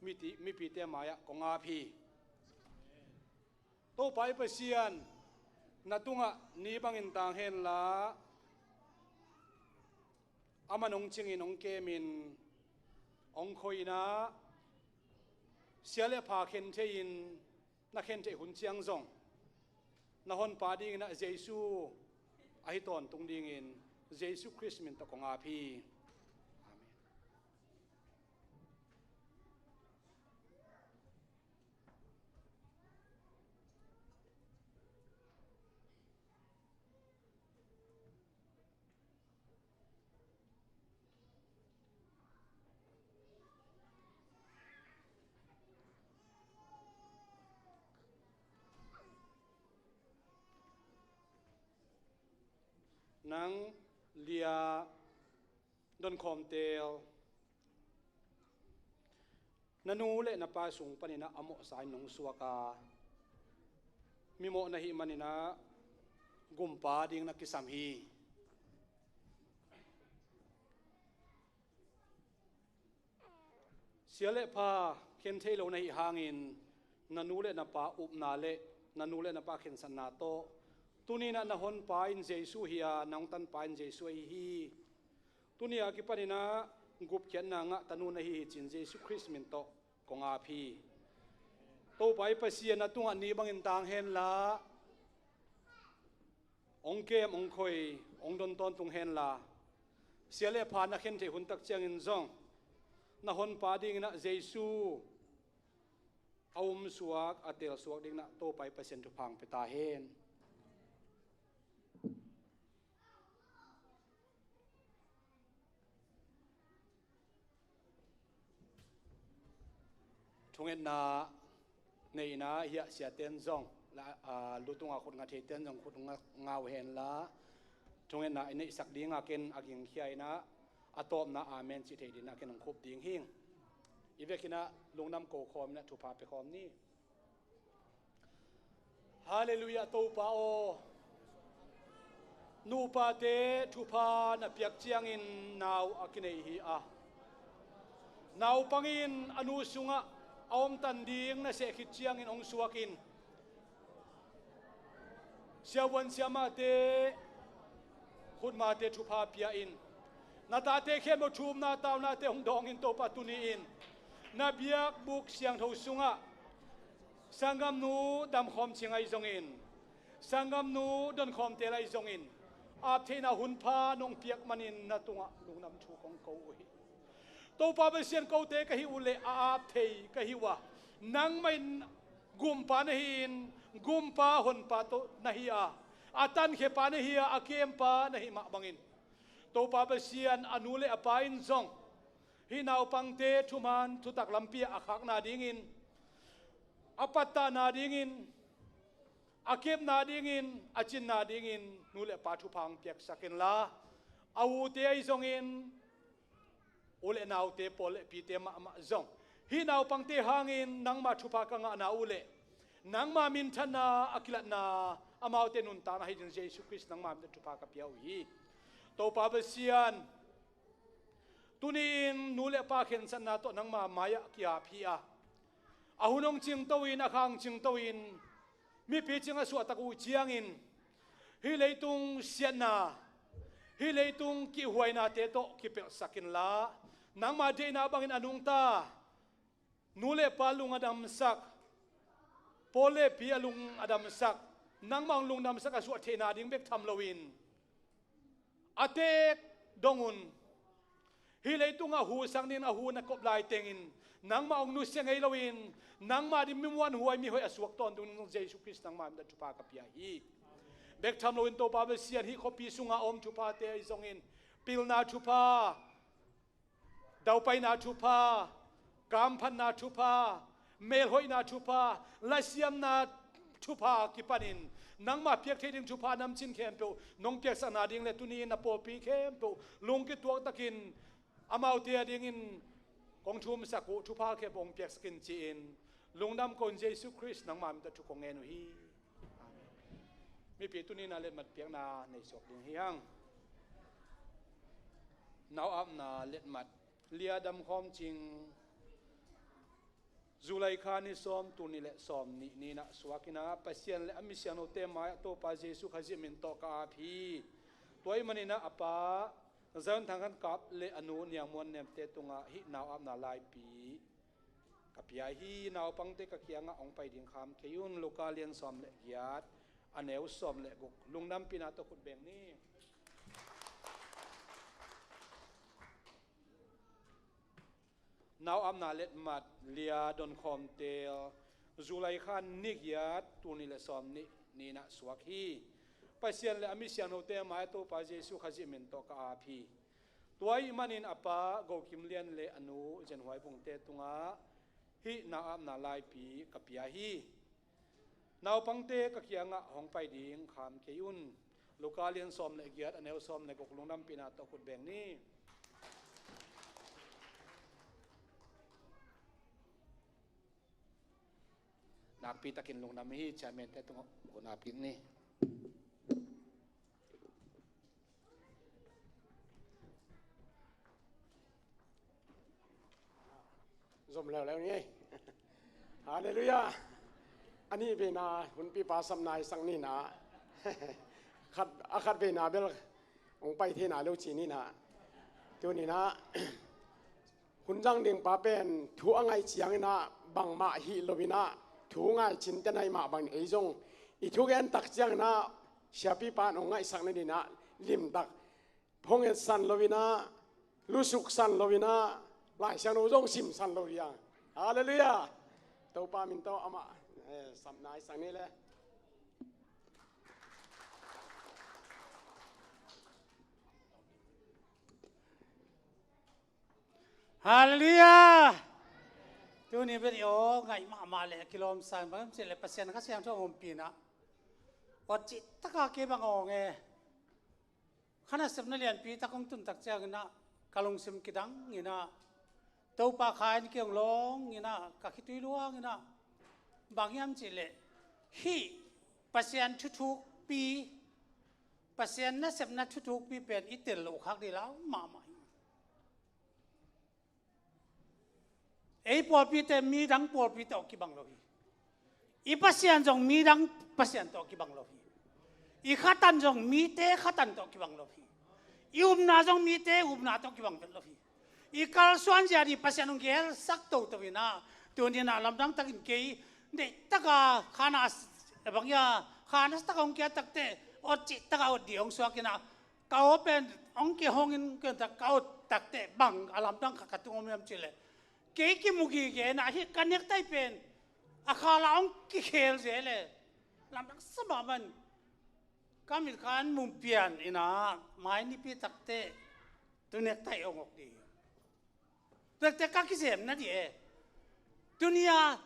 miti, mipite mai-ah kong ap hi. Topa i Pasian, na tungah ni bangin tang henla, a man hong cingin hong kemin hong khoinah, sia le pha khen thei-in na khen theih hun ciang zong na honpa dinginah Jesu ahi tawntung dingin Jesu Khrist min tawh kong ap hi. Amen. Nang Lia Donkhawm Tel, na nu le na pa sung paninah a mawhsa in nong suak a, mimawh na hih maninah gumpa ding na kisam hi. Sia le pha khen thei lo na hih hangin na nu le na pa upna le na nu le na pa khensatna tawh tuninah na honpa in Jesu hi a, na hong tanpa in Jesu ahi hi. Tuni a kipaninah gupkhiatna ngah tanu na hi hi cin Jesu Khrist min tawh kong ap hi. Topa i Pasian, na tungah ni bangin tang henla, hong kem, hong khoi, hong don tawntung henla, sia le pha na khen theih hun tak ciangin zong na honpa dinginah Jesu a umsuak, a telsuak dinginah Topa i Pasian thupha hong pia ta hen. Thungetna neihna hiah siaten zong la, aa, lutunga khut nga theiten zong khut nga, ngau henla, thungetna i neihsak dinga ken a gingkhia inah a tawpna amen cih thei dinah ken hong khup ding hing. I vekinah lungdam ko khawm inah thupha pia khawm ni. Halleluiah, Topa aw. Nupate thupha na piak ciangin nau a kinei hi a, naupangin a nu sungah a omtan ding na seh khit ciangin hong suakin, siavuan siamahte, khutmate thupha pia in, na tate khempeuh thumna taunate hong dawngin Topa tuni-in na biakbuk siangtho sungah sanggamnu Damkhawm Cing ahi zongin, sanggamnu Donkhawm Tel ahi zongin, ap theihna hun pha nong piak manin na tungah lungdam thu kong ko uh hi. Topa Pasian, kote ka hih uh leh a ap thei ka hih uh a, nangmah in gumpa na hi-in, gumpa honpa tawh na hi a, a tankhiapa na hi a, a kempa na hih mah bangin, Topa Pasian, a nu le a pa in zong hih naupangte thuman thutak lampi ah a khakna dingin, a pattahna dingin, a kepna dingin, a cinna dingin nu le pa thupha hong piaksak inla, a ute ahi zongin, u le naute, pawl le pite mahmah zong hih naupangte hangin nangma thupha ka ngahna uh leh nangma minthanna a kilatna, amaute nuntakna hi ding Jesu Khrist nangma min tawh thupha ka pia uh hi. Topa Pasian, tuni-in nu le pa khensatna tawh nangma mai-ah ki-ap hi a, a hun hong cingto-in, a kha hong cingto-in, mipi cing a suahtak uh ciangin hih leitung siatna, hih leitung kihhuainate tawh kipelhsak inla, nangma deihna bangin a nungta nu le pa lung a damsak, pawl le pi a lung a damsak, nangmah hong lungdamsak a suah theihna ding bek tham loin, a teek dong un, hih leitungah hu sang dingin a hu na kop lai tengin nangmah hong nusia ngei loin, nangmah ding mi muanhuai, mi hoih a suak tawntung ding Jesu Khrist nangmah min tawh thupha ka pia hi. Bek tham loin Topa Pasian, hih khuapi sungah a om thuphate ahi zongin, pilna thupha, daupaina thupha, kamphatna thupha, melhoihna thupha, lasiamna thupha kipanin nangmah piak thei ding thupha namcin khempeuh nong piaksakna ding le tuni-in a pawlpi khempeuh lungkituak takin amaute a dingin kong thumsak uh thupha khempeuh hong piaksak in ci-in, lungdam ko-in Jesu Khrist nangmah min tawh thu kong ngen uh hi. Amen. Mipi tuni-in a letmat piakna nei suak ding hi hang. Nau apna letmat, Lia Damkhawm Cing, July kha ni sawm, tul nih le sawm nih ni-inah suak inah Pasian le a mi siangthote mai-ah Topa Jesu Khazih min tawh ka ap hi. Tua ahih maninah a pa Zion Thang Khan Kap le a nu Niang Muan Nemte tungah hih nau apna laipi ka pia hi. Naupangte ka kiangah hong pai ding kham kei un. Luka lian sawm le giat, a neu sawm le guk. Lungdampihna tawh khut beng ni. Nau apna letmat, Lia Donkhawm Tel, July kha ni giat, tul nih le sawm nih ni-inah suak hi. Pasian le a mi siangthote mai-ah Topa Jesu Khazih min tawh ka ap hi. Tua ahih manin a pa Go Kim Lian le a nu Zen Huai Bungte tungah hih nau apna laipi ka pia hi. Naupangte ka kiangah hong pai ding kham kei un. Luka lian sawm le giat, a neu sawm le guk, lungdampihna tawh khut beng ni. Nakpi takin lungdam hi. Chairman te tungah hun ap kik ni. Zom leuleu ni ei. Halleluiah. A nih veina hunpipa sapna i sak ni na. Khat, a khat veina bel hong pai thei na lo ci ni na. Tuni na hun zang ding pa pen thu a ngaih ciangin ah bangmah hih loin ah thu ngaih cinte naih mah bangin ei zong i thugen tak ciangin ah siapipa in hong ngaihsak nadingin ah limtak phonget san loin ah, lusuk san loin ah, Lai Siangtho zong sim san lo ding a. Halleluiah. Topa min tawh amah, eh, sapna i sak ni le. Halleluiah. Tuni pen i aw ngaih mahmah le kilawm sa in bang hiam cih leh Pasian Kha Siangtho hong ompihna aw cih taka kei bang aw nge. Kha nasepna lianpi tak hong tun tak ciangin ah ka lungsim kidang in ah Topa Kha in kei hong lawng in ah ka khitui luang in ah bang hiam cih leh hih Pasian thuthukpi, Pasian nasepna thuthukpi pen i tel loh khak ding lau mahmah hi. Ei pawlpite midang pawlpi tawh kibang lo hi. I Pasian zong midang Pasian tawh kibang lo hi. I khatan zong mite khatan tawh kibang lo hi. I upna zong mite upna tawh kibang vet lo hi. I kalsuan zia ding Pasian hong gelsak toto in ah tuni in ah lamdang takin kei deih taka kha na, bang hia, kha nasia taka hong kiat tak teh aw cih taka aw ding hong suak in ah ka aw pen hong kihong in ka aw tak teh bang a lamdang khat ka tung om hiam cih leh kei kimu gige in ah hih ka nektaih pen a kha la hong kikhel zel e. Lamdang sa mahmah in ka mit khan mun pian in ah mai nipi tak teh tu nektaih hong awk ding. Tuate ka kizem na ding e. Tuni a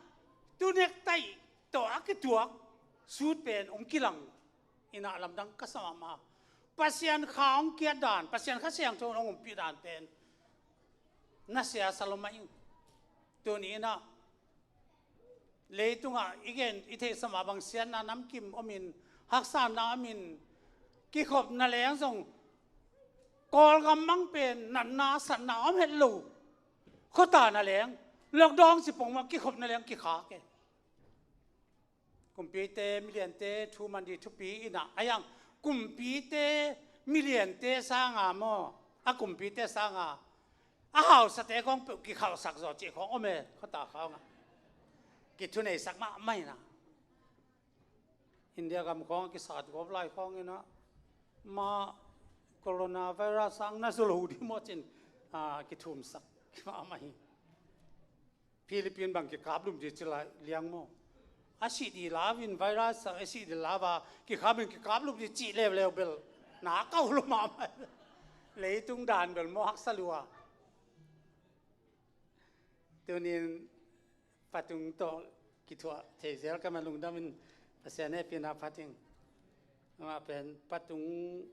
tu nektaih tawh a kituak suit pen hong kilang in ah lamdang ka sa mahmah. Pasian Kha hong kiat dan, Pasian Kha Siangtho hong ompih dan pen nasia sa lo mah ing. Tuni in ah leitungah i gen i theihsa mah bang siatna namkim omin, haksatna omin, kikhopna leng zong Kawlgam mang pen natna satna om het lo. Khuata na leng lockdown ci pong mah kikhopna leng kikhak e. Kumpite miliante thu man ding thupi in ah a hiang kumpite miliante sanga maw, a kumpite sanga a hausate khawng peuh kikhauhsak zaw cih khawng om e. Khuata khawngah kithuneisak mahmah in ah India gam khawng a kisat gawp lai khawng in ah ma coronavirus ang na zu lo ding maw cin, ah, kithumsak mahmah hi. Philippine bang kikap lum ding ci lai liang maw? A sih ding lau in virus a sih ding lau a kikap in kikap lum ding cih leuleu bel na kau lo mahmah. Leitung dan bel maw haksa lua. Tunin patung tawh kithuah thei zel ka man lungdam in Pasian hehpihna phat ing. Amah pen patung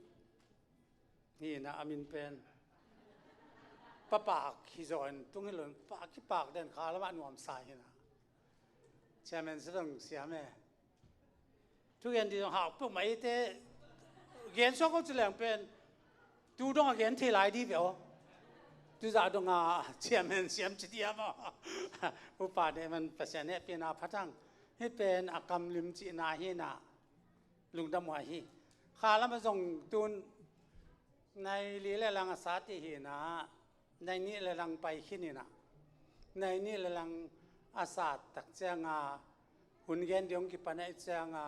hi in ah a min pen Pa Pak hi zaw in tung hi lo in Pa Pak kipak den kha lamah nuamsa hi in ah. Chairman sa dong siam e. Thugen ding zong hau peuhmah eite gen suak ko ci leng pen tu dong a gen thei lai ding ve aw. Tu zah dong a chairman siam ci diam aw. Upa ne man Pasian hehpihna phat hang. Hih pen a kam lim cihna hi in ah lungdam huai hi. Kha lamah zong tun nai li le lang a sa ti hi in ah nai nih le lang pai khin in ah nai nih le lang a sat tak cianga hun gen ding hong kipan ahih cianga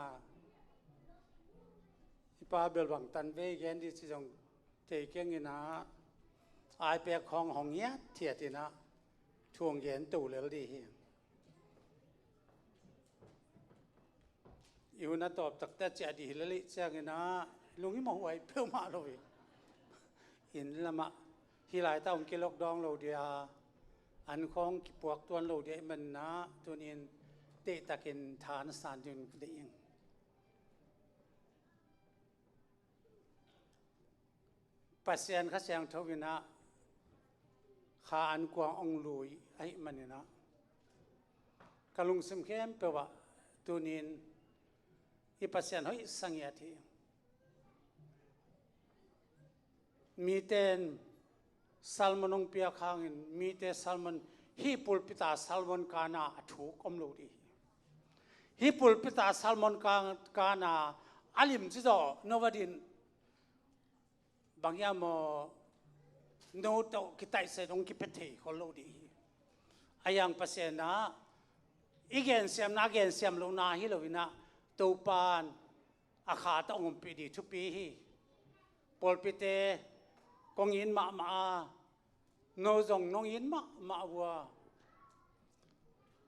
i pa bel bang tan vei gen ding ci zong thei keng in ah ai pek khawng hong hiat thiat in ah thu hong gen to lel ding hi. I hun a tawp takte a ciah dih hi lel ih ciangin ah lung i mawh huai peuhmah lo hi. Inn lamah hih laitah hong ki-lockdown lo dia, an khawng kipuak tuan lo dia ih manin ah tunin deihtakin tha na san ding ka deih ing. Pasian Kha Siangtho in ah kha an kuang hong lui ahih manin ah ka lungsim khempeuh ah tuni-in i Pasian hoih sa ngiat hi. Mite in sermon hong piak hangin mite sermon, hih pulpit ah sermon kana a thuk om lo ding hi. Hih pulpit ah sermon ka-, kana a limci zawh no va ding, bang hiam maw, no tawh kitaihsen hong kipia thei khol lo ding hi. Ahi hang Pasian in ah i gensiamna, a gensiam lohna hi lo-in ah Topa in a kha tawh hong ompih ding thupi hi. Pawlpite kong it mahmah a, no zong nong it mahmah uh a,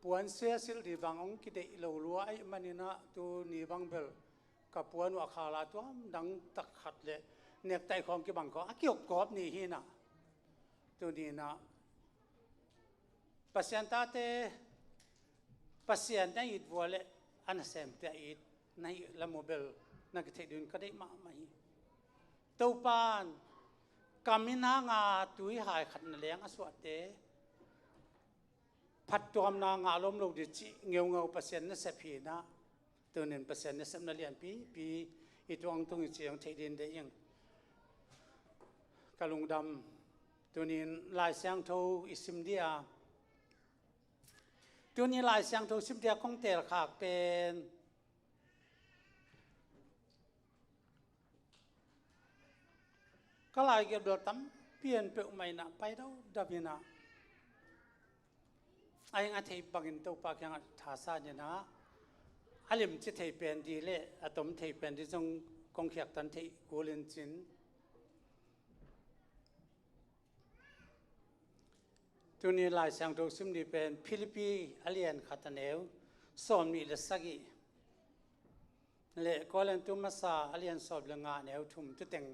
puansia silh ding bang hong kideih lo lua ahih manin ah tuni bang bel ka puan uh a khala tuam dang tak khat le nektaih khawng kibang khawng a kiop kawp ni hi-in ah, tuni-in ah Pasian tate, Pasian na it vua le a nasemte a it na hih lam uh bel na kitheih dingin ka deih mahmah hi. Topa in kam in hanga tuihai khat na leng a suahte phattuamna ngah lawm lo ding cih ngeungau Pasian nasep hi-in ah, tuni-in Pasian nasepna lianpipi i tuang tung i ciang theih dingin deih ing. Ka lungdam. Tuni-in Lai Siangtho i sim ding a, tuni Lai Siangtho sim ding a kong teelkhak pen ka laigelh bel tampi in peuhmah in ah pai dodap in ah, ahi hang a theih bangin Topa kiangah thasan in ah, a limci thei pen ding le a tom thei pen ding zong kong khiaktan theih kul in cin. Tuni Lai Siangtho sim ding pen Philippi a lian khat a neu sawmnih le sagih le Korintu Masa a lian sawm le nga a neu thum, tu teng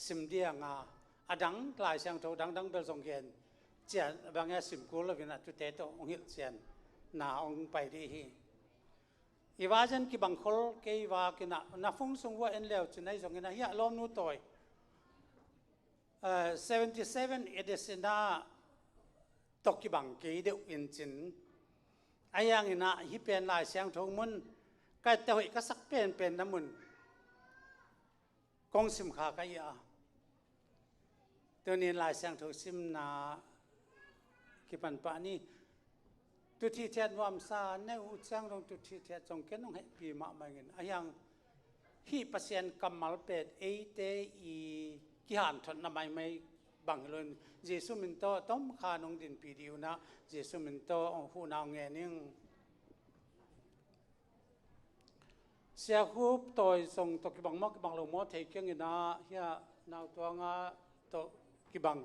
sim ding a, a dang Lai Siangtho dangdang bel zong gen cian bang a sim kul lo-in ah tute tawh hong hilh cian na hong pai ding hi. I va zen kibang khol kei vak in ah, na phone sung uh a en le uh cin, ahi zongin ah hiah lawmnu tawi, eh, seventy seven edition ah tawh kibang kei deuh in cin. Ahi hangin ah hih pen Lai Siangtho mun ka ette hoih ka sak penpen na mun kong sim kha ka hi a. Tuni-in Lai Siangtho simna kipan pah ni. Tuthithiat nuamsa nei uh ciang dong tuthithiat zong ken hong hehpih mahmah ing. Ahi hang hih Pasian kammal pen eite i kihanthotna maimai bang hi lo-in, Jesu min tawh tomkha nong dinpih ding un ah, Jesu min tawh hong huhna hong ngen ing. Sia Khup tawi zong tawh kibang maw kibang lo maw thei keng in ah, hiah nautuang ah tawh kibang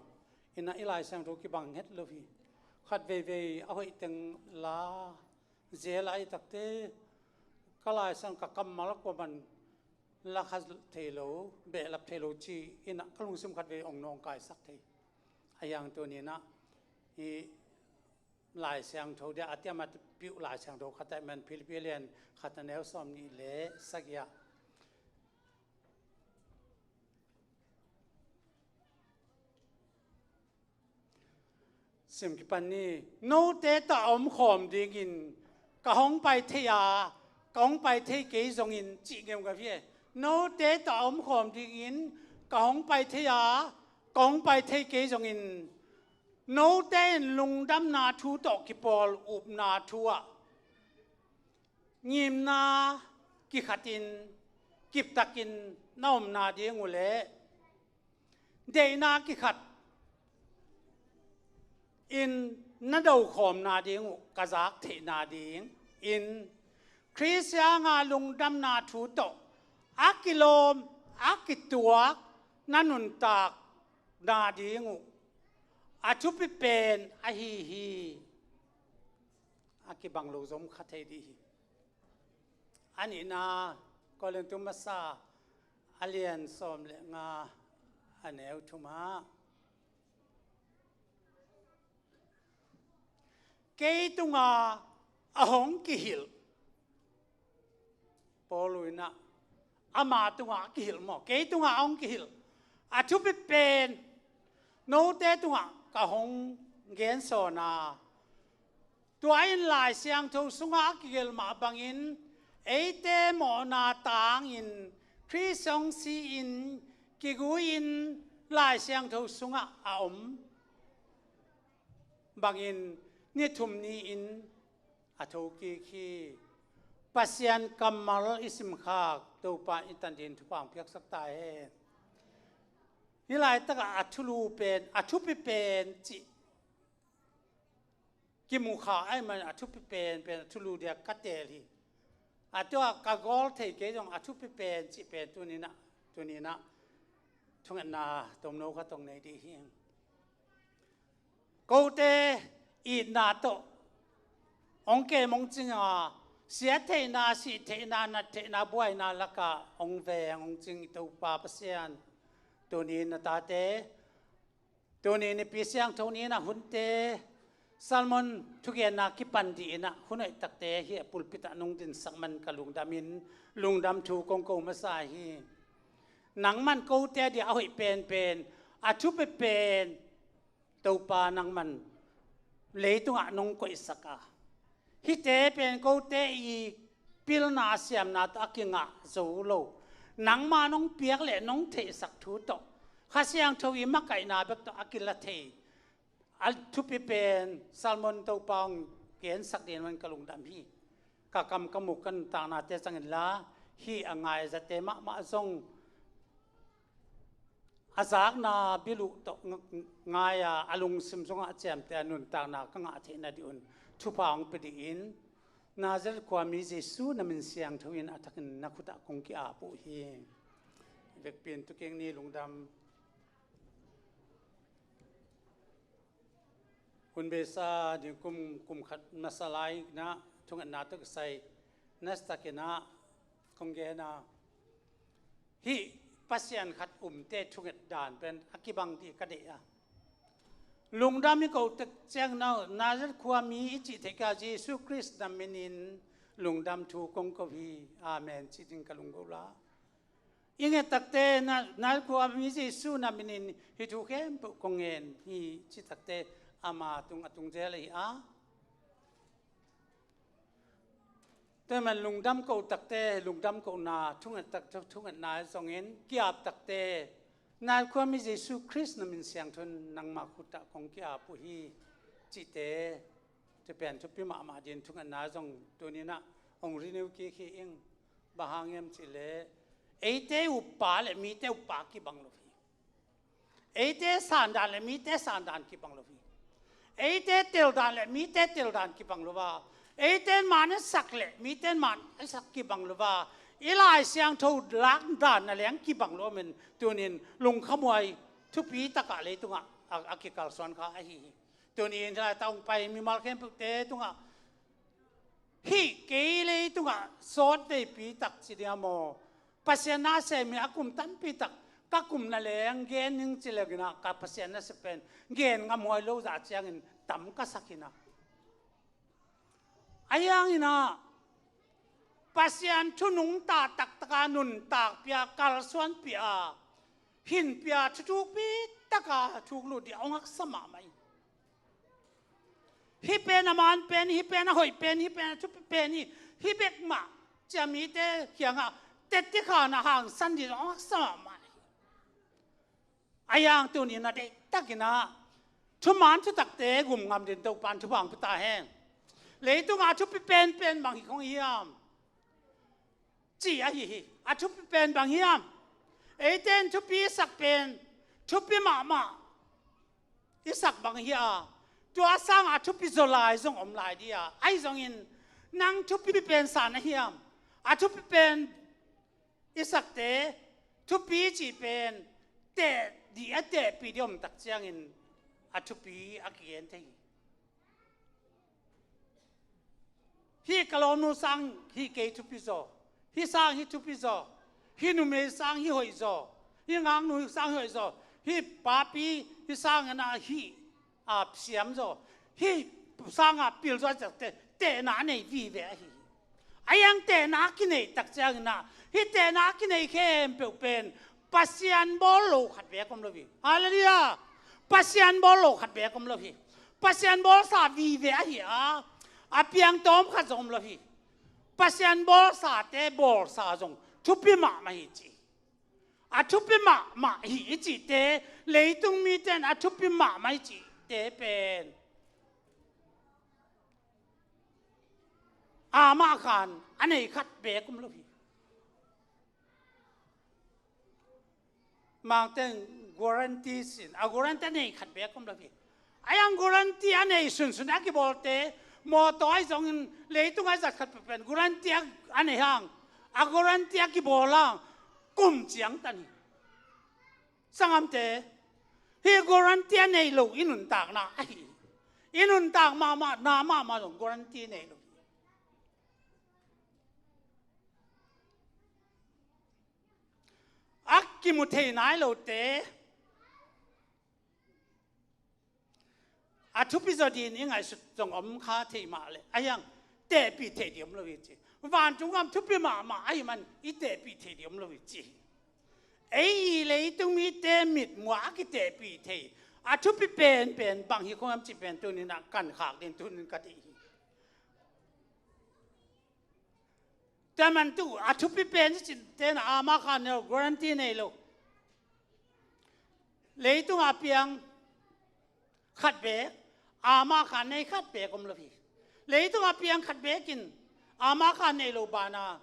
in ah i Lai Siangtho kibang het lo hi. Khat veivei a hoih teng la zel a, i takte ka Lai Siang ka kammal kuaman la kha thei lo, behlap thei lo ci in ah ka lungsim khat vei ong nawngkaisak thei. Ahi hang tuni-in ah i Lai Siangtho dia a tiam a piuh Lai Siangtho khat ahih man Philippi lian khat a neu sawmnih le sagih ah sim kipan ni. Note tawh a omkhawm dingin ka hong pai thei a, ka hong pai thei kei zongin cih ngeungau hi. Note tawh a omkhawm dingin ka hong pai thei a, ka hong pai thei kei zongin, note in lungdamna thu tawh kipawl upna thu ah ngimna kikhatin kiptakin na omna ding uh leh, deihna kikhat in na dokhawmna ding uh ka zak theihna dingin, Khrih sianga lungdamna thu tawh a kilawm, a kituak na nuntakna ding uh a thupi pen ahi hi. A kibang lo zom kha thei dih hi. A nihna, Korintu masa a lian sawm le nga a neu thum ah, kei tunga a hong kihilh, Paul in ah ama tunga a kihilh maw, kei tunga a hong kihilh, A thupi pen note tungah ka hong gensawn a, tua in Lai Siangtho sungah a kigelh mah bangin eite mawhna tangin Khrist hong si-in kigui-in Lai Siangtho sungah a om bangin ni thum ni-in a thokik hi. Pasian kammal i simkhak Topa i tan dingin thupha hong piaksak ta hen. Hih laitakah a thulu pen, a thupi pen cih kimu kha ahih man a thupi pen pen a thulu dia ka teel hi. A tua ka gawl thei kei zong a thupi pen cih pen tuninah, tuninah thungetna tomno khat hong nei dih hi. Kote itna tawh hong kem hong cing a, siat theihna, sih theihna, nat theihna, buaina lakah hong veng hong cing i Topa Pasian, tuni na tate, tuni Nipi Siangtho ni-in a hunte, sermon thugenna kipan dih inah hun hoih takte hih a pulpit ah nong dinsak man ka lungdamin lungdam thu kong ko masa hi. Nangman kote a dia a hoih penpen, a thupi pen Topa nangman leitungah nong koihsak a, hihte pen kote i pilna siamna tawh a kingah zo lo, nangma nong piak le nong theihsak thu tawh, Kha Siangtho i makaihna bek tawh a kila thei a thupi pen sermon Topa hong gensak ding man ka lungdam hi. Ka kam ka muk ka nuntaknate zangin la, hih a ngai a zate mahmah zong a zakna biluh tawh ng-, ngai a, a lungsim zongah a ciamteh a nuntakna ka ngah theih nadih un thupha hong pia dingin Nazareth khuami Jesu na min siangtho in a thakin na khutah kong ki-ap uh hi. Vekpi in tukik ni lungdam. Hun beisa ding kum, kum khat masa lai inah thungetna tawh kisai nasatak inah kong gen a, hih Pasian khat umte thunget dan pen a kibang dih ka deih a, lungdam i ko tek ciang na, Nazareth khuami i cih theih ka Jesu Khrist na minin lungdam thu kong ko hi. Amen ci ding ka lunggo la. I nget takte na, Nazareth khuami Jesu na minin hih thu khempeuh kong ngen hi ci takte ama tung a tung zel ahi a. Tua man lungdam ko takte, lungdam ko na, thunget tak, thungetna zongin ki-ap takte, Nazareth khuami Jesu Khrist na min siangtho in nangma khutah kong ki-ap uh hi cihte, tua pen thupi mahmah ding thungetna zong tuninah hong renew kik hi ing. Bang hang hiam cihleh eite uppa le mite uppa kibang lo hi. Eite sandan le mite sandan kibang lo hi. Eite teldan le mite teldan kibang lo a, eite man a sak le mite man a sak kibang lo a, i Lai Siangtho lakdan na leng kibang lo a, men tunin lungkhamhuai thupi takah leitungah a, a kikalsuan kha ahi hi. Tunin hih laitak hong pai mimal khempeuhte tungah hih kei leitungah sawt veipi tak ci dia maw? Pasian na sem hi a kum tampi tak ka kum na leng gen ning ci leng inah ka Pasian na sem pen gen ngamhuai lo zah ciangin tam ka sak inah. Ahi hanginah Pasian thu nungta taktaka nuntak pia, kalsuan pia, hin pia, thuthukpi taka thuklut dih a hong haksa mahmah hi. Hih pen a man pen, hih pen a hoih pen, hih pen a thupi pen hi, hih bek mah cia mite kiangah tetti khan a hangsan dih zong a haksa mahmah hi. A yang tunin a deihtakinah thuman thutakte gum ngam ding Topan thupha hong pia ta hen. Leitungah a thupi penpen bang hi khong hiam? Ci ahi hi. A thupi pen bang hiam? Eite in thupi i sak pen thupi mahmah i sak bang hi a, tua sangah a thupi zaw lai zong om lai dih a, ahi zongin nang thupi pen sa na hiam? A thupi pen i sakte thupi cih pen teh dih a tehpih dih om tak ciangin a thupi a kigen thei hi. Hih ka lawmnu sang hih kei thupi zaw, hih sang hih thupi zaw, hih numei sang hih hoih zaw, hih ngaknu hih sang hih hoih zaw, hih papi hih sang inah hih a siam zaw, hih sangah pil zaw a ciakte tehna a nei vive ahi hi. A yang tehna a kineih tak cianginah hih tehna a kineih khempeuh pen Pasian bawl lo khat beek om lo hi. Halleluiah. Pasian bawl lo khat beek om lo hi. Pasian bawlsa vive ahi a, a piang tawm khat zong om lo hi. Pasian bawlsate bawlsa zong thupi mahmah hi ci. A thupi mahmah hi i cihte, leitung mite in a thupi mahmah hi cihte pen Amah khan a nei khat beek om lo hi. Mangteng guarantee sin, a guarantee a nei khat beek om lo hi. A yang guarantee a nei sunsun a kibawlte, mawtaw ahi zongin leitung a zat khat pen guarantee a, a nei hang, a guarantee a kibawl hang kum ciangtan hi. Sangamte, hi guarantee a nei lo i nuntakna ahi. I nuntak mahmah, na mahmah zong guarantee nei lo hi. A kimu thei nai lote a thupi zaw dingin i ngaihsut zong om kha thei mah leh, a hiang tehpih thei ding om lo hi ci. Vantung gam thupi mahmah ahih man i tehpih thei ding om lo hi ci. Ei i leitung mite mitmuh a kitehpih thei a thupi penpen bang hi khuam cih pen tuni-in ah kan khak ding tuni-in ka deih hi. Tua man tu a thupi pen i cih teh na, amah khan nei lo, guarantee nei lo. Leitung a piang khat beek, amah khan nei khat beek om lo hi. Leitung a piang khat beek in amah khan nei lo banah,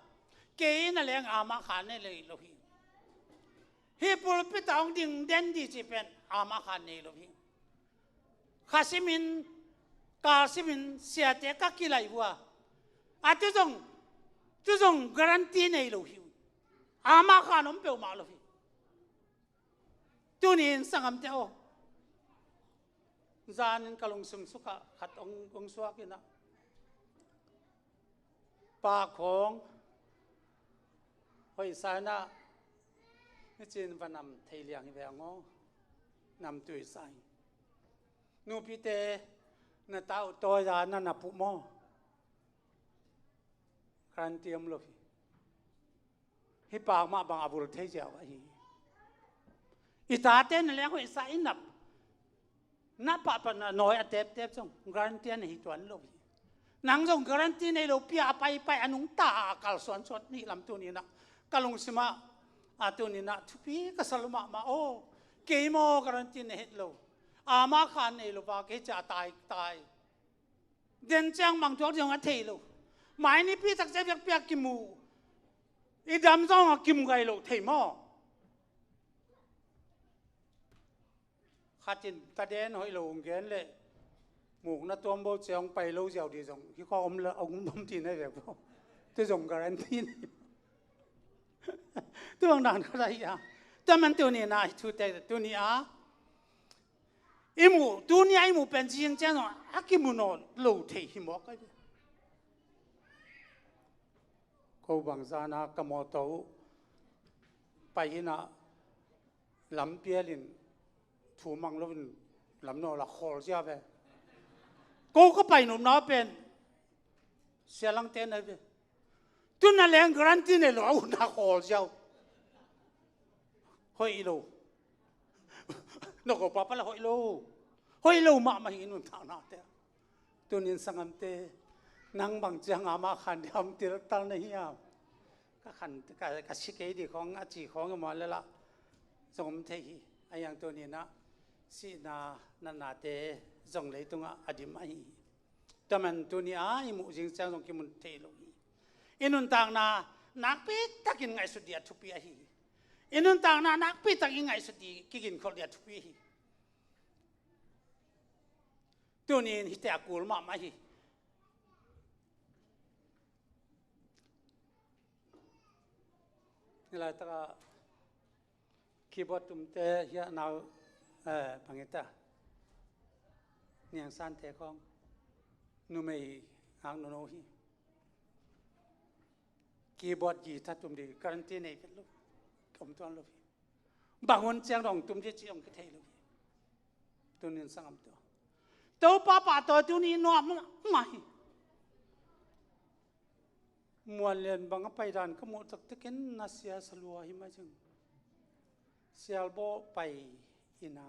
kei na leng amah khan nei lo hi. Hih pulpit ah hong ding den ding cih pen amah khan nei lo hi. Kha simin, kal simin, siate ka kilaih uh a, a tu zong, tu zong guarantee nei lo hi. Amah khan om peuhmah lo hi. Tuni-in sangamte aw, zanin ka lungsim sukah khat hong, hong suak in ah, pa khawng hoihsa in ah, nicin va nam thei liang hi ve ang aw. Namtui sa hi. Nupite, na ta uh tawi-a na nap uh maw? Guarantee om lo hi. Hih pak mah bang a vul thei ziau ahi. I tate na leng hoihsa i nap, na pahpah na nawi a teptep zong guarantee a nei hi tuan lo hi. Nang zong guarantee nei lo, pia a paipai a nungta a kalsuansuan nih lam tuni-in ah ka lungsim ah, a tuni-in ah thupi ka sa lua mahmah aw. Kei maw guarantee nei het lo. Amah khan nei lo a, kei ciah a tai tai. Den ciang mangtuak ding a thei lo. Mai nipi tak ciang biakpiak kimu. I dam zong a kimu gai lo thei maw? Khat in ka den hoih lo hong gen leh, mukna tuambo ciang hong pai lo ziau ding zong hi kha om la, hong om ding hi ve bo. Tu zong guarantee nei. Tu bang dan khat ahi a. Tua man tuni-in ah hih thute, tuni-a i muh, tuni-a i muh pen zing ciang zong a kimu nawn lo thei hi mawk ahi. Ko bangzah na ka mawtaw uh pai in ah, lampial in thu mang loin lam nawl a khawl ziau ve. Ko ka pai nopna pen sialangte na ve. Tu na leng guarantee nei lo a, ut na khawl ziau. Hoih lo. Na ko papa la hoih lo. Hoih lo mahmah hi i nuntaknate. Tunin sangamte, nang bang ciang amah khan diam tiltal na hiam? Ka khan, ka, ka si kei ding khawng, a ci khawng i muan lala zong om thei hi. A hiang tuninah sihna natnate zong leitungah a dim ahi hi. Tua man tuni-a i muh zing ciang zong kimun thei lo hi. I nuntakna nakpi takin ngaihsut ding a thupi ahi hi. I nuntakna nakpi tak i ngaihsut ding, kiginkholh ding a thupi hi. Tunin hihte a kul mahmah hi. Hi laitakah keyboard tumte hiah nau, eh, bang hita, Niang Sante khawng numei ngak nono hi. Keyboard, guitar tum ding guarantee nei vet lo, om tuan lo hi. Bang hun ciang dong tum ding cih hong kithei lo hi. Tunin sanggam tua, Topa pahtawi tuni nuam mah hi. Muan lian bang a paidan ka muh taktakin na sia sa lua hi mai cing. Sialbawh pai ina,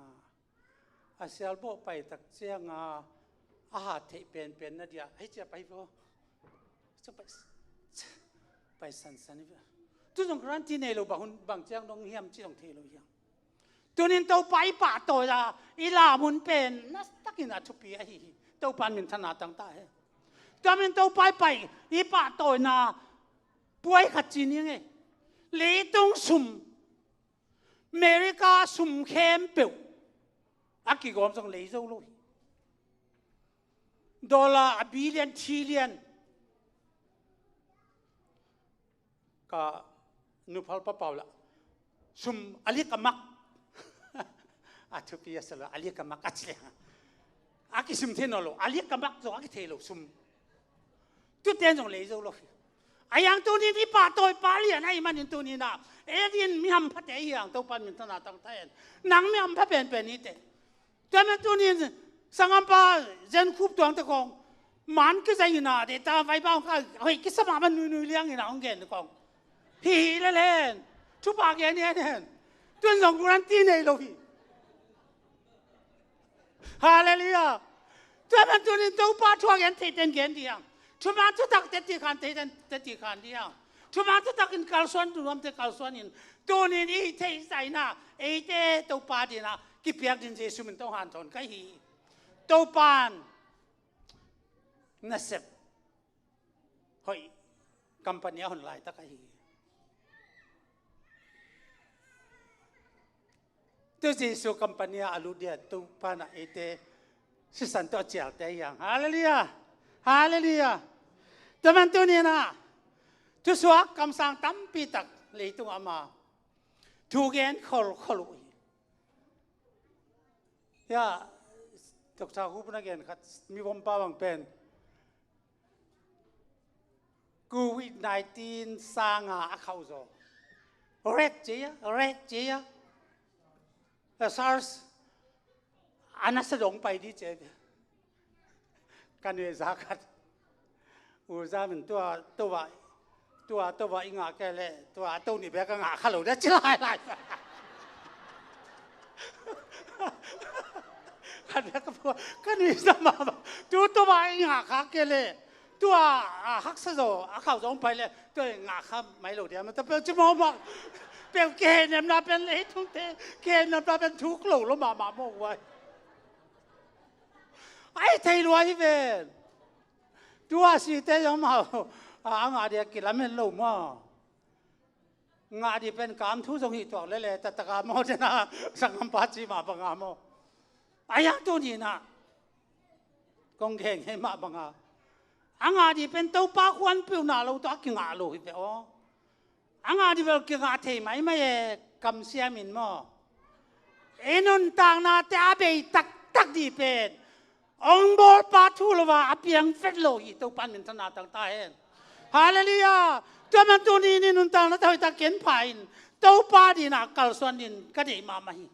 a sialbawh pai tak cianga a hat theih penpen na dia hei cia pai vo. Cia pai, pai sansan hi ve. Tu zong guarantee nei lo bang hun bang ciang dong hiam ci zong thei lo hiam. Tunin Topa i pahtawi a i lam hun pen na takin a thupi ahi hi. Topa in minthanna tang ta he. Tuamin Topa i pai i pahtawina puai khat ci ning e. Leitung sum, America sum khempeuh a kigawm zong lei zo lo hi. Dollar a billion, trillion. Ka nuphal papau la sum a lik a mak. A thupi a sala a lik a mak a ci liang. A kisum thei nawn lo, a lik a mak zong a kithei lo sum. Tuten zong lei zo lo hi. A hiang tunin i pahtawi pa lian ahih manin tunin ah, ei adingin mi hamphate hi hang Topa in minthanna tang ta hen. Nang mi hampha penpen hi teh. Tua mah tunin sanggampa Zen Khup Tuang te khong man kizai ina de ta vai bang kha hoi kisa mah man nuinui liang ina hong gen khong. Hi hi le len. Thupha gen hi hen. Tun zong guarantee nei lo hi. Halleluiah. Tua mah tunin Topa thu a gen thei ten gen ding. Thuman thutak teci khan thei ten teci khan ding. Thuman thutak in kalsuan, thunuam te kalsuan in. Tunin i theihsa ina eite Topa dingin a kipiak ding Jesu min tawh hanthawn ka hi. Topan nasep hoih company a hon laitak ahi. Tu Jesu company a a lut dia Topa in eite sisan tawh a cialte ahi hang. Halleluiah. Halleluiah. Tua man tunin ah thusuak kamsang tampi tak leitung ama thu gen kholkhol uh hi. Ya, Doctor Hu pun a gen khat mi vom pa bang pen Covid nineteen sanga a khauh zaw. Red cia, red cia. A SARS a nasa dong pai di cia. Ka nui za khat. U za min tua tua tua tua i ngah kei le tua to ni bek a ngah kha lo dia ci lailai. Khat bek ka pua ka nui za mah mah tu tua i ngah kha kei le tua a haksa zaw a khauh zaw hong pai le tua i ngah kha mai lo dia mah ta peuh ci mawh mah. Peuh kihehnemna pen le hei thungte kihehnemna pen thuk lo lo mahmah mawh uai. Ai thei lua hi ven. Tua site zong mau a ngah dia kilamen lo maw? Ngah dih pen kam thu zong hih tuak lele taktaka maw tena sanggampa ci mah banga maw? A hiang tu ni nah kong geng he mah banga a ngah dih pen Topa khuanpeuhna lo tawh a kingah lo hi peh aw. A ngah dih bel kingah thei maimai e. Kamsiam in maw? I nuntaknate a bei taktak dih pen hong bawlpa thu lo a a piang vet lo hi. Topa in minthanna tang ta hen. Halleluiah. Tua man tuni ni nuntakna tawh hoihtak ken pha in Topa dingin a kalsuan dingin ka deih mahmah hi.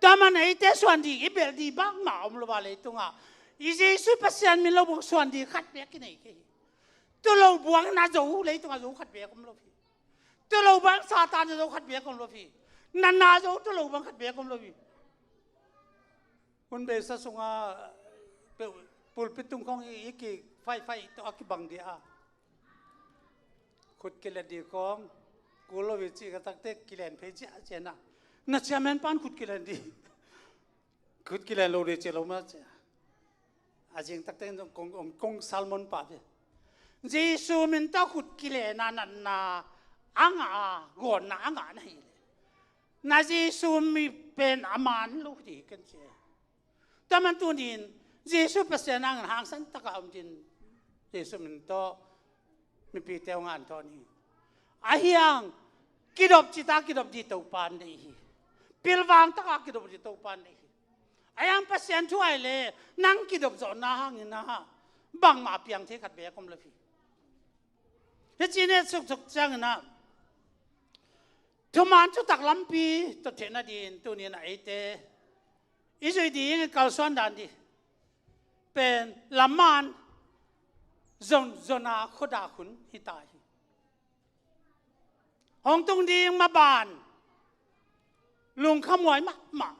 Tua man eite suan ding i belh ding bangmah om lo a leitungah i Jesu Pasian min lo buang suan ding khat bek i nei kei hi. Tua lo buang na zo leitungah zo khat bek om lo hi. Tua lo buang Satan na zo khat bek om lo hi. Na na zo tua lo buang khat bek om lo hi. Hun beisa sungah pulpit tung khong i kifaifaih tawh a kibang dih a khut kilen dih khong kul lo hi cih ka takte kilen phei ciahciah na na chairman pan khut kilen dih. Khut kilen lo dih ci lo ma cia. A zing takte kong kong salmon pa ve. Jesu min tawh khut kilen a natna a ngah a gawnna a ngah na hi le na Jesu mi pen a man lo dih kan ci. Tua man tunin Jesu Pasian hangin hangsan taka om din Jesu min tawh mipite hong hanthawn hi. A hiang kidop cita kidop dih Topa in deih hi. Pilvang taka kidop dih Topa in deih hi. A hiang Pasian thu ai le nang kidop zawhna hangin ah bangmah piang thei khat bek om lo hi. Hi ci ne suksuk ciangin ah thuman thutak lampi tawh theihna din tunin a eite i zuih ding i kalsuan dan dih pen lamman zon zona khuadak hun hi ta hi. Hong tung ding maban lungkhamhuai mahmah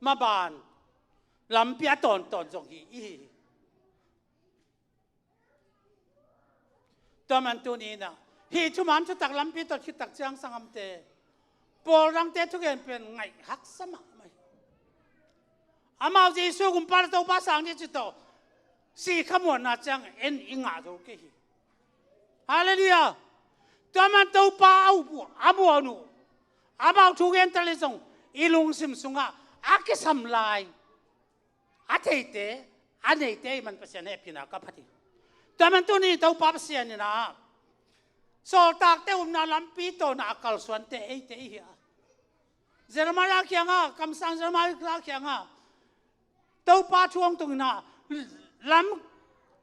maban lampi a tawntawn zong hi i hi hi. Tua man tuni-in ah hih thuman thutak lampi tawh khit tak ciang sanggamte, pawl dangte thugen pen ngaih haksa mahmah hi. Amau Jesu gumpa le Topa sang ding cih tawh si khamuanna ciang en i ngah zo kei hi. Halleluiah. Tua man Topa a up uh a muan uh, amau thugen ta le zong i lungsim sungah a kisam lai a theite, a neite i man Pasian hehpihna ka phat hi. Tua man tuni Topa Pasian in ah sawltakte upna lampi tawh na a kalsuante eite i hi a. Jeremiah kiangah, kamsang Jeremiah kiangah Topa thu hong tung in ah, lam,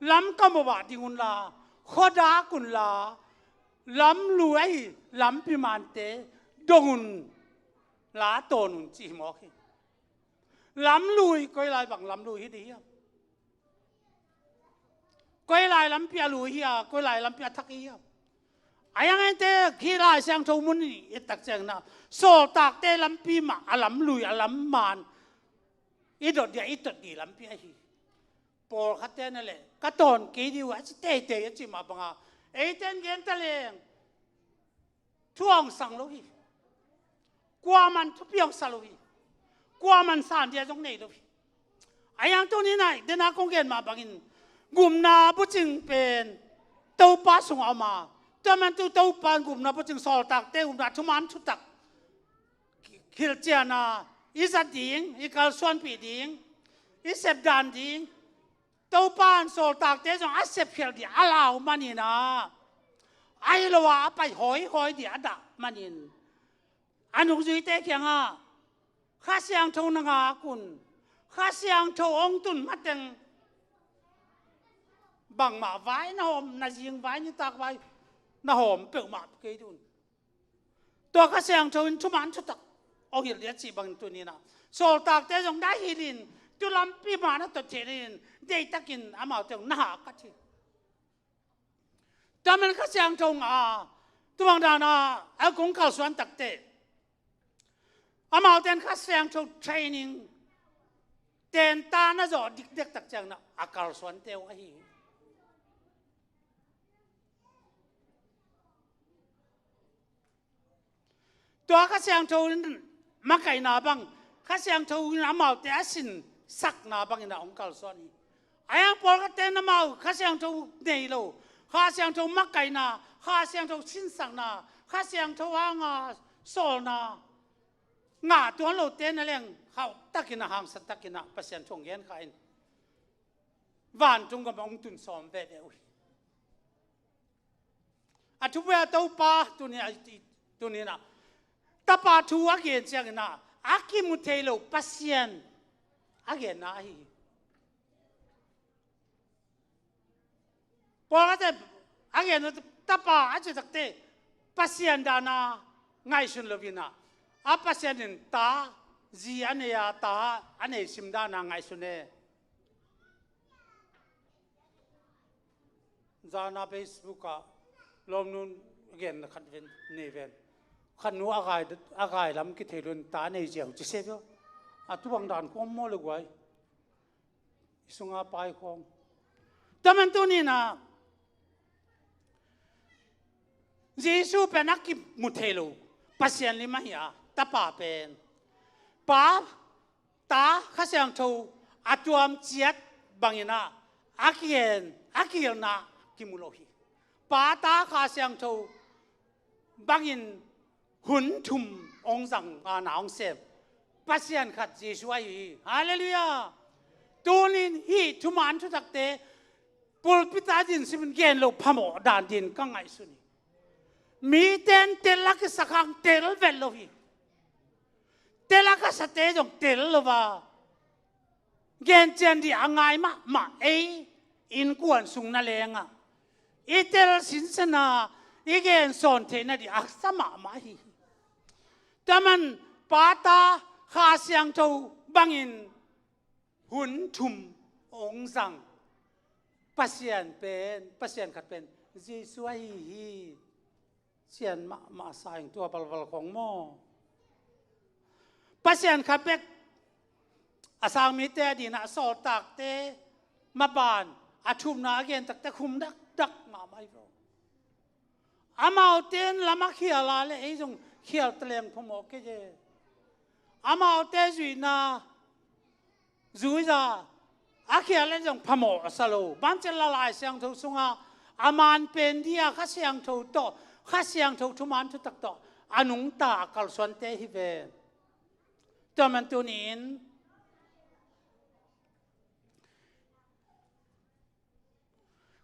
lam kam uh ah ding unla, khuadak unla, lamlui ahi lampi mante dong unla tawn un ci hi mawk hi. Lamlui, koi lai bang lamlui hi ding hiam? Koi lai lampi a lui hi a, koi lai lampi a thak hi hiam? A yang ente khi Lai Siangtho mun i et tak ciangin ah sawltakte lampi mah a lamlui, a lamman i dot ding, i tot ding lampi ahi. Pawlkhatte na leh ka tawn kei ding uh a ci teitei a ci mah banga eite in gen ta leng thu hong sang lo hi. Kuaman thupi hong sa lo hi. Kuaman san dia zong nei lo hi. A yang tuni-in ah dena kong gen mah bangin gupna bucing pen Topa sungah om a, tua man tu Topa gupna bucing, sawltakte gupna thuman thutak hilhcian a i zat ding, i kalsuanpih ding, i sepdan ding, Topa in sawltakte zong a sepkhialh ding a lau manin ah, ahi lo a a pai hawihawi ding a dah manin a nungzuite kiangah Kha Siangtho na ngak un, Kha Siangtho hong tun mateng bangmah vai na hawm, na zing vai, nitak vai na hawm peuhmah kei dun. Tua Kha Siangtho in thuman thutak hong hilh ding a cih bangin tuni-in ah sawltakte zong na hilhin, tu lampi mah na tot theih dingin deihtakin amaute zong na hahkat hi. Tua man Kha Siangtho ngah a, tua bang dan a a kong kalsuan takte amaute in Kha Siangtho training tenta na zawh dikdek tak ciangin ah a kalsuante uh ahi hi. Tua Kha Siangtho in makaihna bang, Kha Siangtho in amaute a sinsakna bangin ah hong kalsuan hi. A yang pawlkhatte in amau Kha Siangtho nei lo, Kha Siangtho makaihna, Kha Siangtho sinsakna, Kha Siangtho hanga sawlna ngah tuan lote na leng hauh takin ah, hangsan takin ah Pasian thu hong gen kha in vantung gam ah hong tun sawm veve uh hi. A thupia Topa tuni a, tuni-in ah Tapa thu a gen ciangin ah a kimu thei lo Pasian a genna ahi hi. Pawlkhatte a gen Tapa a cih takte Pasian dan a ngaihsun lo-in ah, a Pasian in ta, zi a nei a, ta a nei sim dan a ngaihsun e. Zana Facebook ah lawmnu a gen khat ven, nei ven. Khat nu a gai, a gai lam kithei lo-in ta nei ziau ci se veu. A tu bang dan kong maw le guai. I sunga pai khawng. Tua man tuni-in ah Jesu pen a kimu thei lo Pasian lim ahi a, Tapa pen Pa, Ta, Kha Siangtho a tuam ciat bangin ah a kigen, a kihilhna kimu lo hi. Pa, Ta, Kha Siangtho bangin hun thum hong zang a na hong sem Pasian khat Jesu ahi hi. Halleluiah. Tunin hih thuman thutakte pulpit ah din simin gen lo phamawh dan din ka ngaihsun hi. Mite in tel a kisak hang tel vet lo hi. Tel a kisate zong tel lo a, gen cian dih a ngai mahmah ei innkuan sung na lengah i tel sinsen a i gen sawn theih nadih a sa mahmah hi. Tua man Pa, Ta, Kha Siangtho bangin hun thum hong zang Pasian pen, Pasian khat pen Jesu ahi hi. Sian mahmah sa ing tua balbal khong maw. Pasian khat bek a sang mite a dinah sawltakte maban a thumna a gen takte khum dakdak mahmah hi lo. Amaute in lam a khial a le ei zong khial taleng phamawh kei e. Amaute zuihna zuiza a khial le zong phamawh a sa lo. Bancelin Lai Siangtho sungah a man pen dia Kha Siangtho tawh, Kha Siangtho thuman thutak tawh a nungta a kalsuante hi ve. Tua man tuni-in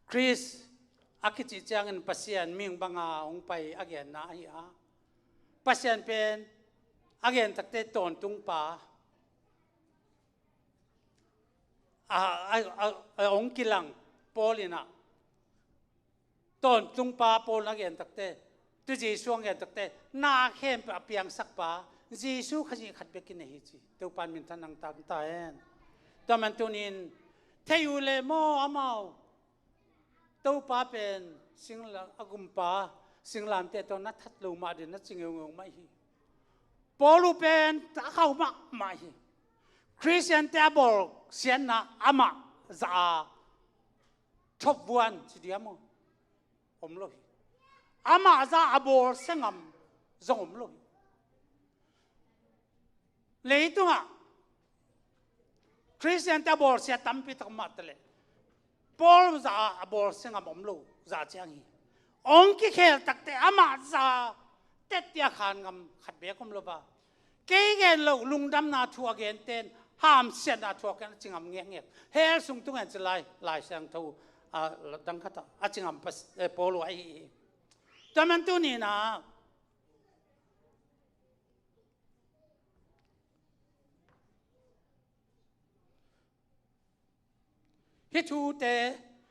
Khrist a kicih ciangin Pasian mihing banga hong pai a genna ahi a, Pasian pen a gen takte tawntungpa a, a, a, a hong kilang Paul in ah, tawntungpa Paul in a gen takte, tu Jesu a gen takte, na khempeuh a piangsakpa Jesu Khazih khat bekin ahi ci. Topa in minthan nang ta hen. Tua man tunin thei uh leh maw amau, Topa pen singla-, a gumpa singlamteh tawh na that lo mah din na ci ngeungeu mah hi. Paul uh pen a khauh mahmah hi. Khristiante a bawl siatna amah zah a thopvuan ci diam aw? Om lo hi. Amah zah a bawlsia ngam zong om lo hi. Leitungah Khristiante a bawlsia tampi tak mah ta leh Paul zah a bawlsia ngam om lo zah ciang hi. Hong kikhel takte amah zah tetti a khan ngam khat beek om lo va. Kei gen lo, lungdamna thu a genten, hamsiatna thu a gen a ci ngam ngekngek. Hell sung tung en ci lai, Lai Siangtho, a, dang khat ah a ci ngam pas, eh, Paul uh ahi hi. Tua man tuni-in ah hih thute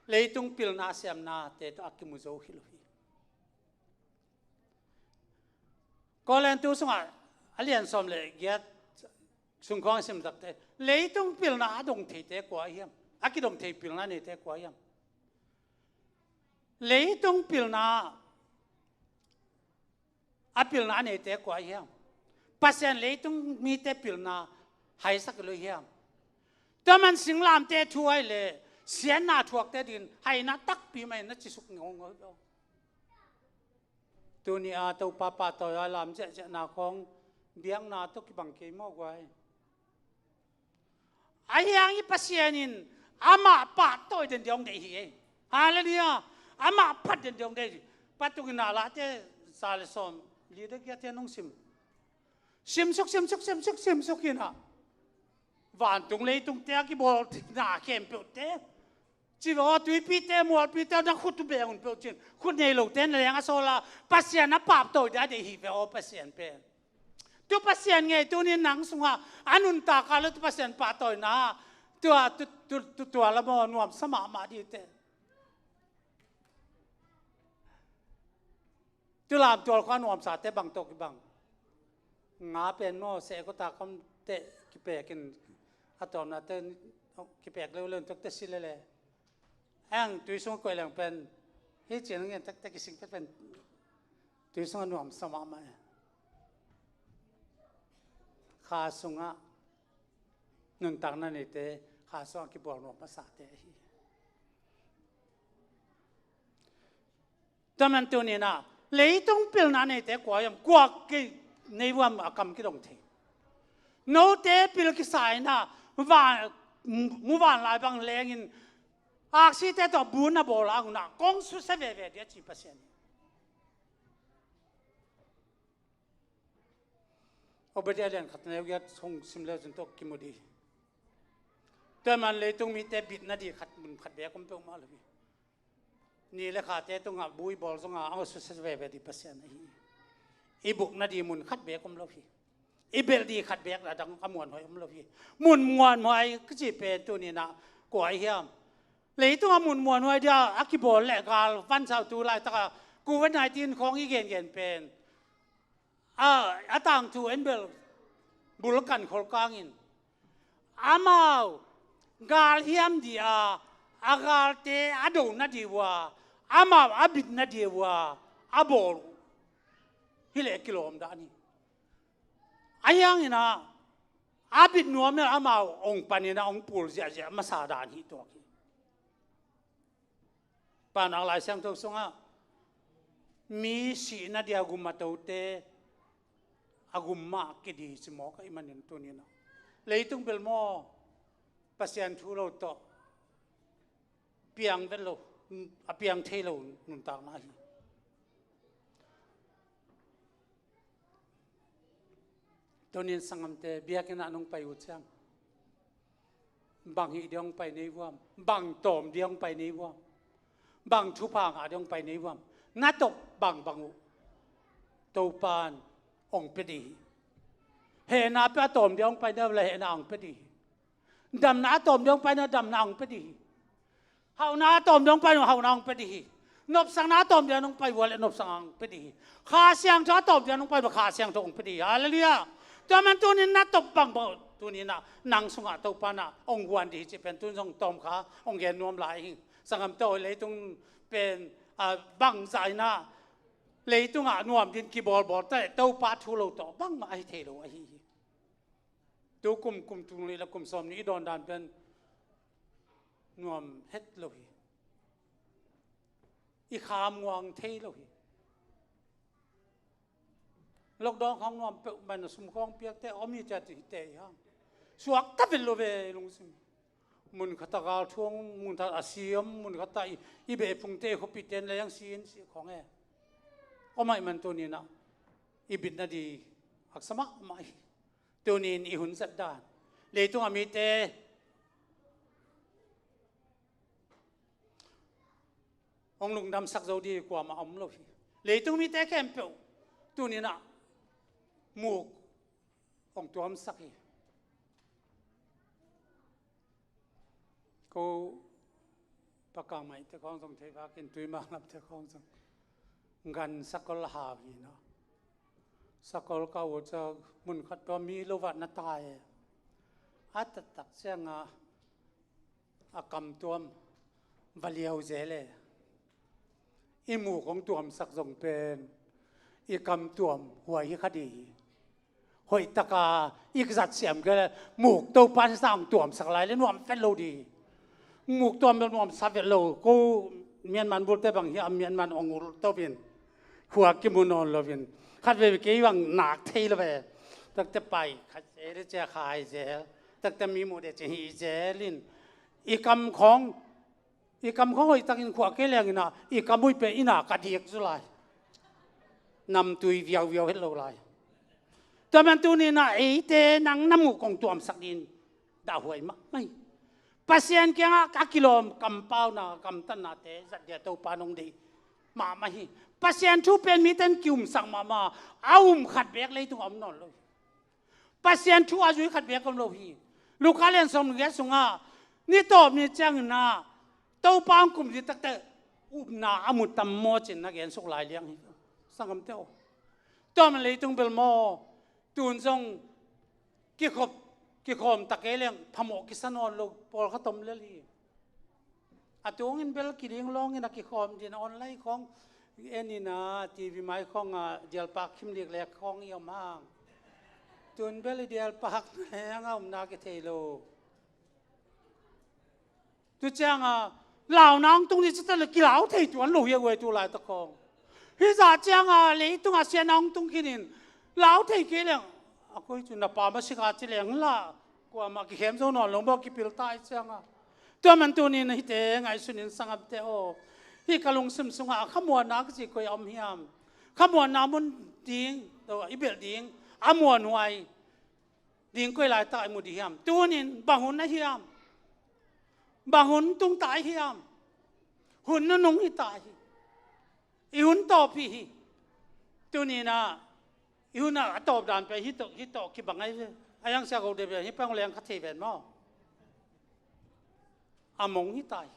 leitung pilna siamnate tawh a kimu zo hi lo hi. Korintu sungah a lian sawm le giat sungkhawng sim takte, leitung pilna a dong theite kua hiam? A kidong thei pilna neite kua hiam? Leitung pilna a pilna a neite kua hiam? Pasian leitung mite pilna haisak lo hiam? Tua man singlamte thu hai le siatna thuakte din haina takpi mah in na cisuk ngongoi lo. Tuni a Topa pahtawi a lam ziahziahna khawng biakna tawh kibang kei maw guai? Ahi hang i Pasian in amah pahtawi den dia hong deih hi ei. Halleluiah. Amah phat den dia hong deih hi. Patukin a late za le sawm li de giate nong sim. Simsuk, simsuk, simsuk, simsuk in ah vantung leitungte a kibawl na khempeuhte, ci lo, tuipite, mualpite, na khut uh beng un peuh cin. Khut nei lote na leng a sawl a, Pasian a pahtawi dia deih hi ve aw, Pasian pen. Tu Pasian ngei tunin nang sungah a nuntak a lo tu Pasian pahtawina tua, tu, tu, tu, tua la maw nuamsa mahmah dih uh teh. Tu lamtual khua nuamsate bang tawh kibang. Nga pen maw, sehkawta kam teh kipekin a tawmnate kipek leuleu in tuakte si lele. Eng tui sung koih leng pen hih cin ngen tektek kising pet pen tui sungah nuamsa mahmah e. Kha sungah nuntakna neite, kha sungah kibawl nuam masate ahi. Tua man tuninah leitung pilna neite kua hiam? Kua kei nei vuam a kam kidong thei. Note pil kisa inah van, muvanlai bang lengin aksite tawh bu na bawl a unah kong susia veve dia ci Pasian hi. Obadia lian khat neu giat hong sim leu cun tawh kimu dih. Tua man leitung mite bitna dih khat mun khat bek om peuhmah lo hi. Ni le khate tungah bu i bawl zongah a susia veve dih Pasian ahi. I bukna dih mun khat bek om lo hi. I belh dih khat bek a dang a muanhuai om lo hi. Mun muanhuai ka cih pen tuninah kua ahi hiam? Leitungah mun muanhuai dia a kibawl le gal vansau tu laitaka covid nineteen khawng i gengen pen a, a tangthu en bel bulkan kholkangin amau gal hiam dih a, a galte a dona dih uh a, amau a bitna dih uh a, a bawl uh. Hi leh kilawm dah ni. Ahi hanginah A bit nuam in amau hong panin a hong pul ziahziah masa dan hi tuak hi. Paunak Lai Siangtho sungah mi sihna dia gum a tote a gum mah kidi ci mawk ahih manin tuni-in ah leitung bel maw Pasian thu lo tawh piang vet lo, a piang thei lo nuntakna hi. Tuni-in sanggamte biakinn ah nong pai uh ciang bang hih ding hong pai nei vuam, bang tawm ding hong pai nei vuam, bang thupha ngah ding hong pai nei vuam, na tawp bangbang uh Topa'n hong pia ding hi. Hehna pia a tawm ding hong pai nei vuam le hehna hong pia ding hi. Damna a tawm ding hong pai nei vuam damna hong pia ding hi. Hauhna a tawm ding hong pai nei vuam hauhna hong pia ding hi. Nopsakna a tawm ding hong pai vuam le nopsakna hong pia ding hi. Kha Siangtho a tawm ding hong pai vuam Kha Siangtho hong pia ding hi. Halleluiah. Tua man tuni-in na tawp bangbang uh tuni-in ah nang sungah Topa'n ah hong guan ding hi cih pen tun zong tawmkha hong gen nuam lai hi. Sanggamte aw, leitung pen a bangzah in ah leitungah nuam ding kibawlbawl ta leh Topa thu lo tawh bangmah ahi thei lo ahi hi. Tu kum, kum tul nih le kum sawm nih i dawn dan pen nuam het lo hi. I kham nguang thei lo hi. Lockdown khawng nuam peuhmah in a sum khawng piakte om hi ciat hi teh hi hang. Suakta vet lo ve i lungsim. Mun khat ah gal thuang, mun khat ah a si om, mun khat ah i, i beh phungte i khuapihte in leng si in si khawng e. Om ahih man tuni-in ah i bitna ding haksa mahmah hi. Tuni-in i hun zat dan, leitung a mite hong lungdamsak zo ding kuamah om lo hi. Leitung mite khempeuh tuni-in ah muk hong tuamsak hi. Ko Pa Kang Maite khawng zong thei vakin Tuimang lamte khawng zong gan sakol a hau hi na. Sakol ka uh ciang mun khat peuh mi lo vat na tai e. A taktak ciangin a kam tuam va liau zel e. I muk hong tuamsak zong pen i kam tuam huai hi kha ding hi. Hoih takin i zat siam kei leh muk Topa'n hong tuamsak lai leh nuam vet lo ding hi. Muk tuam bel nuamsa vet lo. Ko Myanmar bulte bang hiam, Myanmar hong ul to in khua kimu nawn lo in, khat veve kei bang nak thei lo ve. Taktak pai kha zel, cia khai zel, taktak mi muh ding ci hi zel in, i kam khawng i kam khawng hoih takin khua kei leng in ah i kam huih pen i nak a dik zaw lai. Namtui viauviau het lo lai. Tua man tuni-in ah eite nang na muk hong tuamsak ding dahhuai mahmah hi. Pasian kiangah a kilawm kampauna, kamtatnate zat dia Topa'n hong deih mahmah hi. Pasian thu pen mite in kiumsak mahmah a, um khat beek leitung a om nawn lo hi. Pasian thu a zui khat beek om lo hi. Luka lian sawm le giat sungah ni tawp ni ciangin ah Topa hong kum ding taktak upna a mu tam maw ci-in na gen suk lai liang hi. Sanggamte aw, tua man leitung bel maw tun zong kikhop kikhawm ta kei leng phamawh kisa nawn lo pawlkhat om lel hi. A tungin bel kiding lawngin a kikhawm ding a online khawng en in ah, TV mai khawng ah dialpak khim liklek khawng i om hang. Tun bel i dialpak na leng a omna kithei lo. Tu ciangin launa hong tung ding ci ta leh kilau thei tuan lo hi a guai tu laitak khawng. Hih zah ciangin leitung a siatna hong tung khin in lau thei kei leng a koi cu na pa ma sik a ci leng la kuamah kikhem zo nawn lo maw kipil ta i ciangin. Tua man tuni-in hihte ngaihsun in sanggamte aw, hih ka lungsim sungah a khamuanna ka ci koi a om hiam? Khamuanna mun ding, i belh ding a muanhuai ding koi laitak i mu ding hiam? Tuni-in bang hun a hiam? Bang hun tung ta i hiam? Hun nunung hi ta hi. I hun tawp hi hi. Tuni-in ah i hun a tawp dan pen hih tawh, hih tawh kibang ahi ve. A yang sia ko de pen hih pang leng kha thei ven maw? A mong hi ta hi.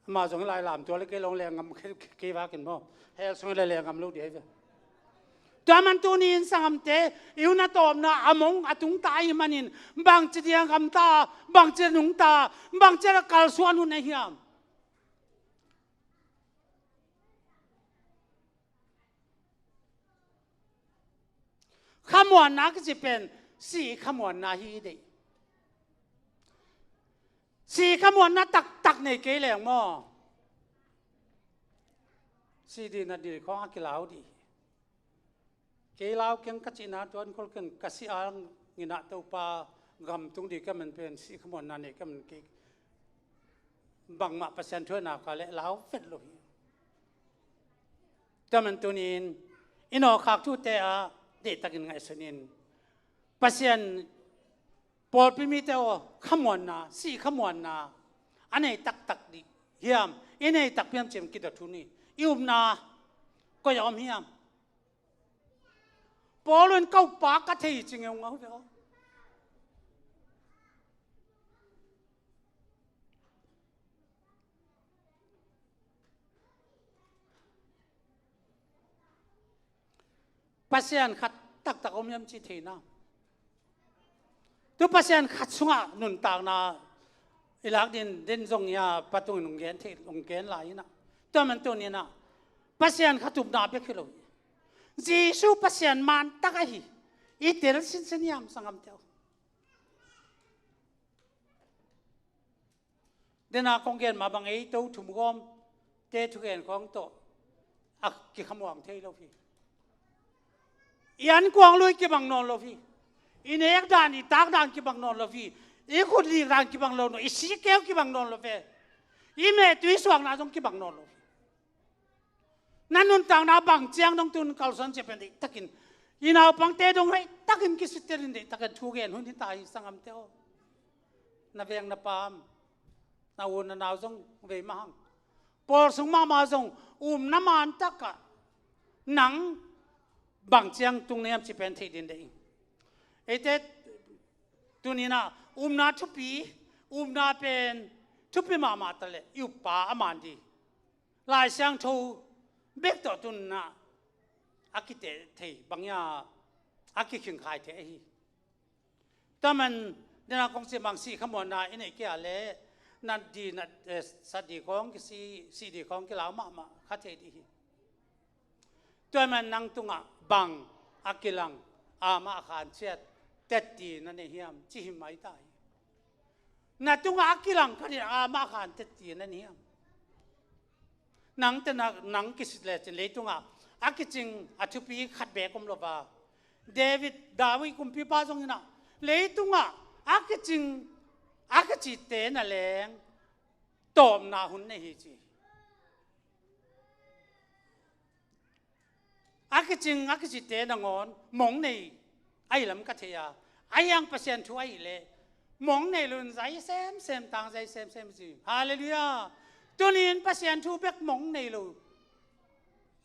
Amah zong lai lam tua le kei long leng ngam kei vakin maw? Hell sung le leng ngam lo dih ahi ve. Tua man tuni-in sanggamte, i hun a tawpna a mong a tung ta ahih manin bangci dia ngam ta, bangci a nung ta, bangci a kalsuan hun a hiam? Khamuanna kici pen si khamuanna hi dei. Si khamuanna taktak nei kei leng maw, si dih na dih khawng a kilau dih. Kei lau keng ka cihna tuan khol keng ka si ang inah Topa gam tung dih ka man pen si khamuanna nei ka man kei. Bangmah Pasian thu a nau ka le lau vet lo hi. Tua man tunin i nawkhak thute ah deihtakin ngaihsun in Pasian pawlpi mite aw khamuanna, si khamuanna a nei taktak dih hiam, i nei tak hiam cih kidot hun hi. I upna koi a om hiam? Paul in ka uppa ka thei ci ngeungau ve aw. Pasian khat taktak om hiam ci theihna. Tu Pasian khat sungah nuntakna i lak din den zong ia patungin hong gen thei, hong gen lai inah. Tua man tuninah Pasian khat upna bek hi lo hi. Jesu Pasian mantak ahi i tel sinsen hiam sangam teu. Dena kong gen mah bang ei to thumgawm te thugen khawng tawh a kikhamuang thei lo hi. I ankuang lui kibang nawn lo hi. I nek dan, i tak dan kibang nawn lo hi. I khut lik dan kibang lo, i sikeu kibang nawn lo ve. I mehtui suakna zong kibang nawn lo hi. Na nuntakna bang ciang dong tun kalsuan cia pen deihtakin i naupangte dong deihtakin kisittelin deihtakin thugen hun hita hi sangamte aw. Na veng na pam, na u na nau zong vei mahang, pawl sung mahmah zong um na man takah nang bang ciang tung na hiam ci pen theih din deih. Eite tuninah umna thupi, umna pen thupi mahmah taleh i uppa a man di. Lai Siangtho bek tawh tunna a kiteh thei bangya a kikhingkhai thei ahi. Taman dena kong si bang si khamuanna i neih kia le na di na, eh, sa di kong kisi si di kong kilau mahmah kha thei di hi. Tua man nang tungah bang a kilang a mah khan ciat tetti na nei hiam ci hi mai ta hi. Na tungah a kilang khat in a mah khan tetti na nei hiam? Nang tena nang kisit lecin leitungah a kicing a thupi khat bek om lo va. David, David kumpipa zong inah leitungah a kicing a kicite na leng tawpna hun nei hi ci. A kicing a kicite nangawn mong nei ahi lam ka thei a, ahi ang Pasian thu ahih leh mong nei lo in zai semsem tang zai semsem ci. Halleluiah. Tunin Pasian thu bek mong nei lo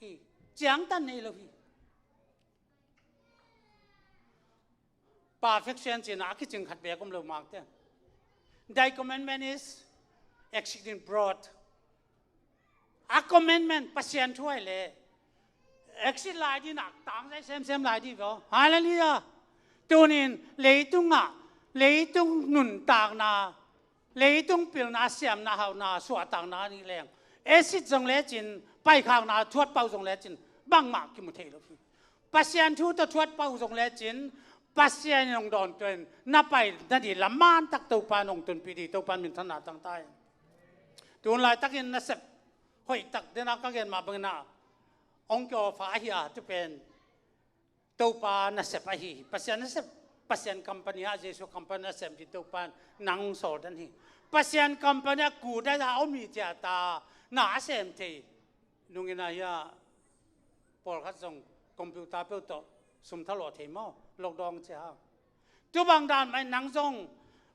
hi. Ciangtan nei lo hi. Perfection cina a kicing khat bek om lo makte. Thy commandment is exceeding broad. A commandment Pasian thu ahih leh exit lai di nak tang zai semsem lai di vaw. Halleluiah. Tunin leitungah leitung nuntakna, leitung pilna, siamna, hauhna, suahtakna nih leng exit zong lecin, paikhakna thuat pau zong lecin bangmah kimu thei lo hi. Pasian thu tawh thuat pau zong lecin Pasian in hong dawn tuin na pai na di lam man tak Topa in hong tunpih di Topa in minthanna tang ta hi. Tun laitakin nasep hoih tak dena ka gen mah bangin ah hong kiawfa ahi a tu pen Topa nasep ahi hi. Pasian nasep, Pasian company ah Jesu company nasem di Topa in nang sawl den hi. Pasian company ah kuda a om hi cia ta na a sem thei. Nungin ah hia pawlkhat zong computer peuh tawh sum thalawh thei maw? Lockdown cia ha. Tubang dan mai nang zong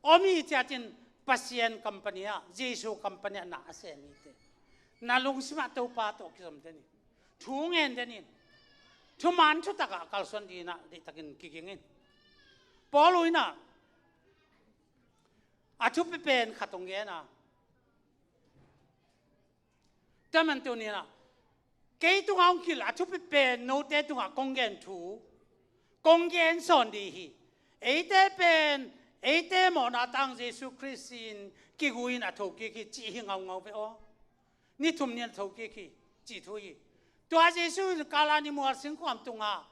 om hi ciatin Pasian company ah, Jesu company ah na a sem hi te. Na lungsim ah Topa tawh kizom den hi. Thu ngen den in. Thuman thutakah kalsuan dinah deihtakin kiging in. Paul uh inah a thupi pen khat hong gen a. Taman tuninah kei tungah hong kil a thupi pen note tungah kong gen thu, kong gen sawn di hi. Eite pen eite mawhna tang Jesu Khrist in kiguin a thokik hi cih hi ngaungau ve aw. Ni thum ni a thokik hi cih thu hi. Tua Jesu in Kalvary mual singkhuam tungah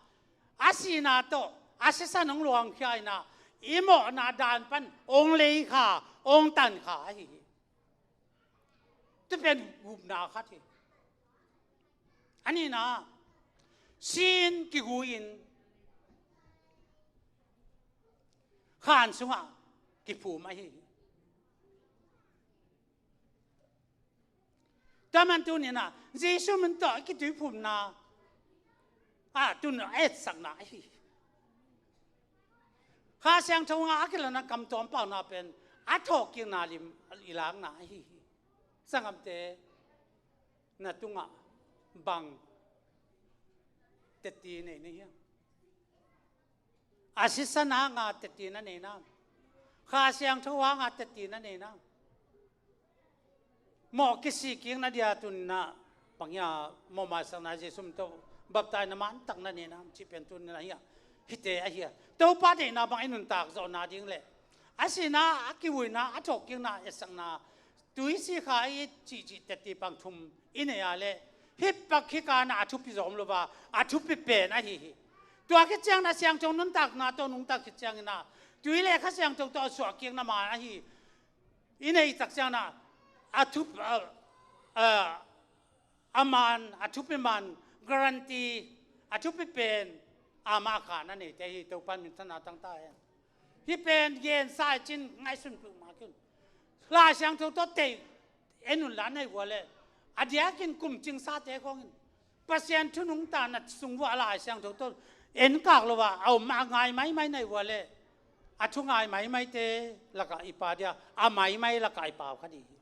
a sihna tawh A sisan hong luangkhia in ah i mawhna dan pan hong leikha, hong tankha ahi hi. Tua pen gupna khat hi. A nihna, sin kigui-in khan sungah kiphum ahi hi. Tua man tuni-in ah Jesu min tawh i kituiphumna ah tun a etsakna ahi hi. Kha Siangtho hanga a kilahna kamtuam pauna pen a thawhkikna lim i lakna ahi hi. Sanggamte, na tungah bang tetti nei na hiam? A sisan hanga tetti na nei nam? Kha Siangtho hanga tetti na nei nam? Mawh kisih kikna dia tuni-in ah bang hia, mawh maisakna, Jesu min tawh baptaisna man tak na nei nam cih pen tuni-in ah hia, hihte ahi a. Topa deihna bang i nuntak zawhna ding leh a sihna, a kivuina, a thawhkikna, etsakna, tuisik kha i cihcih tetti pang thum i nei a leh hih pak hih kana a thupi zawm lo a, a thupi pen ahi hi. Tua khit ciangin ah Siangtho nuntakna tawh nungta khit ciangin ah tui le Kha Siangtho tawh a suahkikna man ahi hi. I neih tak ciangin ah a thup-, a, a, a man, a thupi man, guarantee, a thupi pen, amah kha na neite hi. Topa in minthanna tang ta hen. Hih pen gensa i cin ngaihsun peuhmah kei un. Lai Siangtho tawh tei en un la, nei vua leh a diakin kum cingsate khawngin Pasian thu nungta na sung vua Lai Siangtho tawh en kak lo a, a om a ngai maimai nei vua leh a thu ngai maimaite lakah i Pa dia a maimai lakah i pau kha ding hi.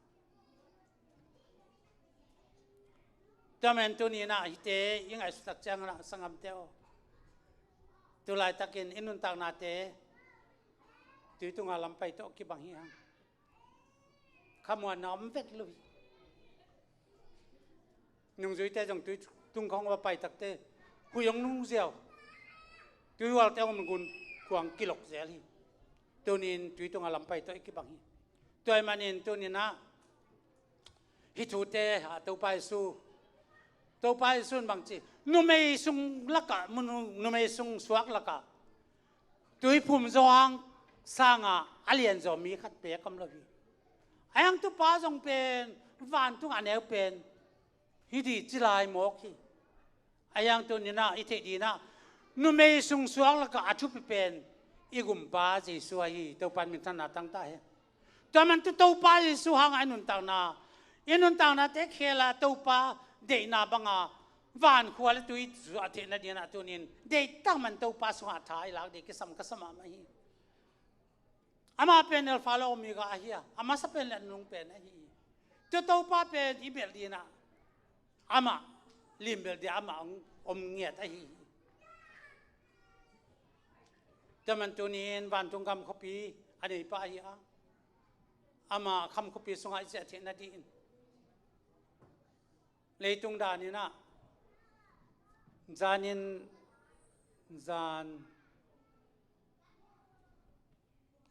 Tua man tuni-in ah hihte i ngaihsut tak ciangin ah sanggamte aw, tu laitakin i nuntaknate tui tunga lam pai tawh kibang hi hang. Khamuanna om vet lo hi. Nungzuite zong tui tung khawng va pai takte huih hong nung ziau. Tuihualte hong nung un kuang kilok zel hi. Tuni-in tui tunga lam pai tawh i kibang hi. Tua ahih manin tuni-in ah hih thute ah Topa Jesu, Topa Jesu in bang ci, numei sung lakah, mu-, numei sung suak lakah tuiphum zawhang sangah a lianzaw mi khat pek om lo hi. A hang tupa zong pen vantung a neu pen hi ding ci lai mawk hi. A hang tuni-in ah i theih ding ah numei sung suak lakah a thupi pen i Gumpa Jesu ahi hi. Topa in minthanna tang ta hen. Tua man tu Topa Jesu hanga i nuntakna, i nuntaknate khela Topa deihna banga vankhua le tui zuah theihna dingin ah tuni-in deihtak man Topa sungah tha i lak ding kisam ka sa mahmah hi. Amah pen Alpha le Omega ahi a, a masa pen le a nung pen ahi hi. Tua Topa pen i belh dingin ah amah limbelh dingin amah hong om ngiat ahi hi. Tua man tuni-in vantung gam khuapi a neipa ahi a, amah kham khuapi sungah i ciah theihna dingin leitung danin ah zanin, zan,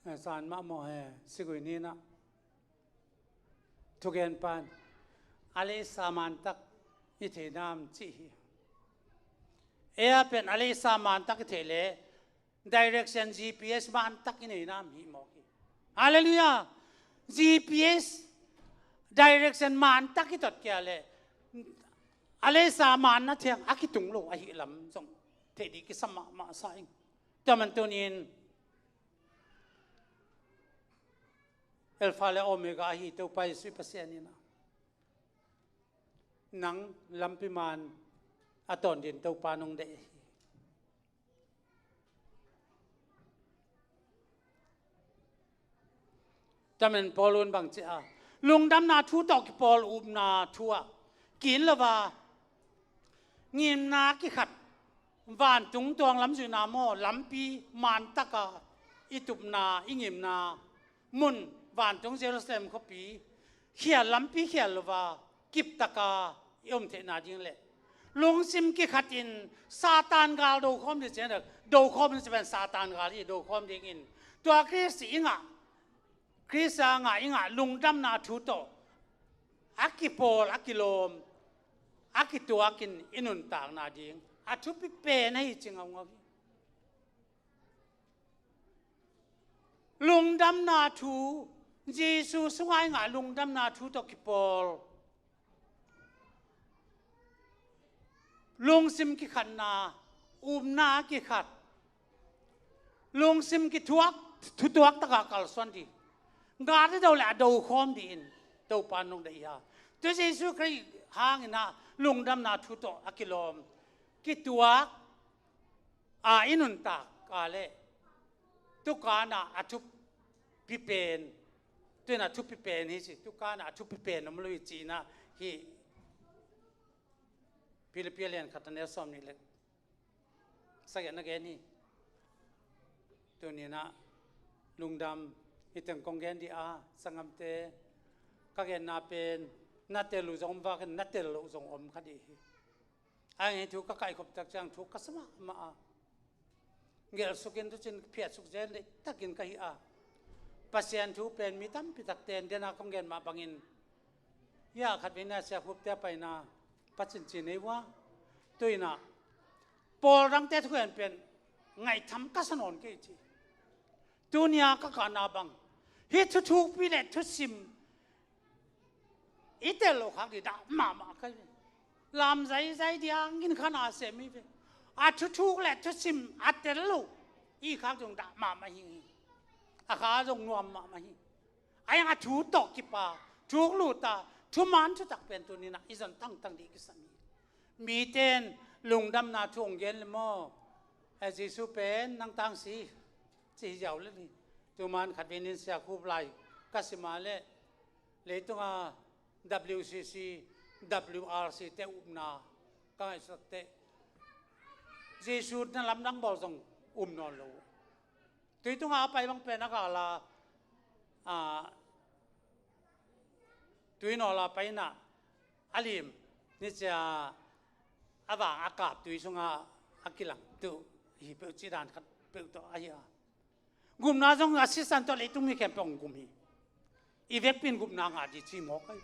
eh, zan mah maw he, Sigui ni-in ah thugenpa in a leisa mantak i thei nam ci hi. Ei a pen a leisa mantak i theih leh direction G P S mantak i nei nam hi mawk hi. Halleluiah. G P S direction mantak i tot kei leh a leisa manna thiang a kitung lo ahih lam zong theih ding kisam mahmah sa ing. Tua man tuni-in Alpha le Omega ahi Topa Jesu i Pasian in ah nang lampi man a tawn dingin Topa nong deih hi. Tua man Paul in bang ci a, lungdamna thu tawh kipawl upna thu ah kin lo a, ngimna kikhat, vantung tuang lam zuihna maw, lampi mantaka i tupna, i ngimna mun, vantung Jerusalem khuapi khial, lampi khial lo a, kiptaka i om theihna ding leh lungsim kikhatin Satan gal dokhawm ding ciang, dokhawm ding ci pen Satan gal hi, dokhawm dingin tua Khrist i ngah, Khrist a ngah i ngah lungdamna thu tawh a kipawl, a kilawm, a kituakin i nuntakna ding a thupi pen ahi ci ngaungau hi. Lungdamna thu, Jesu sungah i ngah lungdamna thu tawh kipawl, lungsim kikhatna, upna kikhat, lungsim kithuak, thutuak takah kalsuan dih, gah a do le a do khawm dih in Topa nong deih a. Tu Jesu Khrih hangin ah lungdamna thu tawh a kilawm, kituak a i nuntak a le, tukanah a thupi pen, tuinah thupi pen hi ci, tukanah a thupi pen om lo hi ci-inah hi. Philippi lian khat a neu sawm nih le sagih na gen hi. Tuninah lungdam, hih teng kong gen dih a, sanggamte, ka genna pen na tel uh zong om vakin na tel loh zong om kha dih hi. Ahi hang hih thu ka kaihkhop tak ciang thu ka sa mahmah a, gelhsukin tucin phiatsuk zel deihtakin ka hi a, Pasian thu pen mi tampi takte in dena kong gen mah bangin, hia khat veina siakhupte a paina pacincin ei uh a, tuinah pawl dangte thugen pen ngaihtham ka sa nawn kei ci. Tunia ka kahna bang, hih thuthukpi le thusim i tel loh khak dih dah mahmah ka hi ve. Lam zaizai dih a ngin khan a sem hi ve. A thuthuk le thusim a tel loh i khak dong dah mahmah hi hi. A kha dong nuam mahmah hi. A yang a thu tawh kipa, thuk luta, thuman thutak pen tuninah i zon tangtang dih kisam hi. Mite in lungdamna thu hong gen le maw? Eh, Jesu pen nang tangsi ci hi ziau le hi. Tuman khat venin siakhup lai ka sima le, leitunga W C C, W R C te upna ka ngaihsut teh, Jesu na lamdang bawl zong um nawn lo. Tui tunga a pai bang pen a gala, a, tui nawla paina a lim ni cia a vang a kap tui sunga a kilang tu hi peuh ci dan khat peuh tawh ahi a. Gupna zong a sisan tawh leitung mi khempeuh hong gum hi. I vekpin gupna ngah dih ci mawk ahi.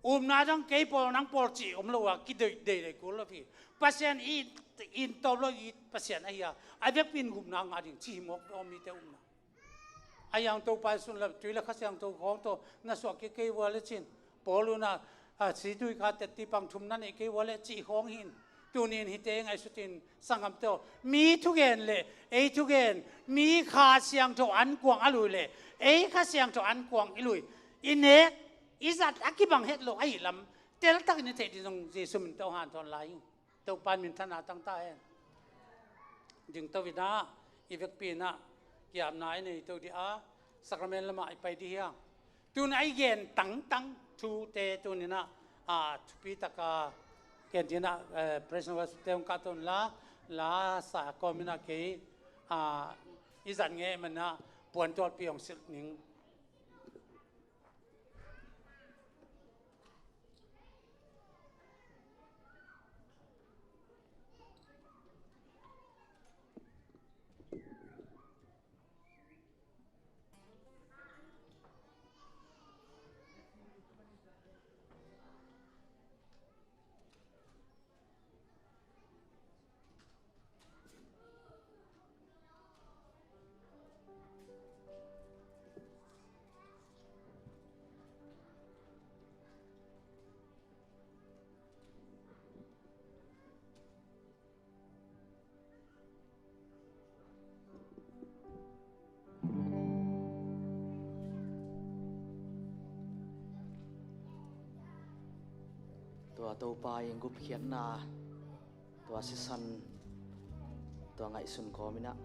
Upna dang kei pawl nang pawl ci om lo a kideih deih kul lo hi. Pasian i in tawp lo i Pasian ahi a, a vekpin gupna ngah ding ci mawk om mite upna. A yang Topa i sun le tui le Kha Siangtho khawng tawh na suak kei kei ua le cin, Paul unah, a, si tui kha tetti pang thum na neih kei ua le cih khawng hin. Tunin hite ngaihsutin sanggamte aw, mi thugen le ei thugen, mi Kha Siangtho ankuang a lui le ei Kha Siangtho ankuang i lui, i nek i zat a kibang het lo ahi lam teltakin i theih ding zong Jesu min tawh hanthawn lai hi. Topa in minthanna tang ta hen. Dingto inah i vekpi inah kiapna i neito dih a, sakramen lamah i pai dih hiang. Tun a i gen tangtang thute tuninah, a, thupi taka gen dinah, eh, Praise and Worship te hong kahto unla, la sa kawminah kei, a, i zat ngei manah puantualpi hong silh ning. Tua Topa in gupkhiatna, tua sisan, tua ngaihsun kawminah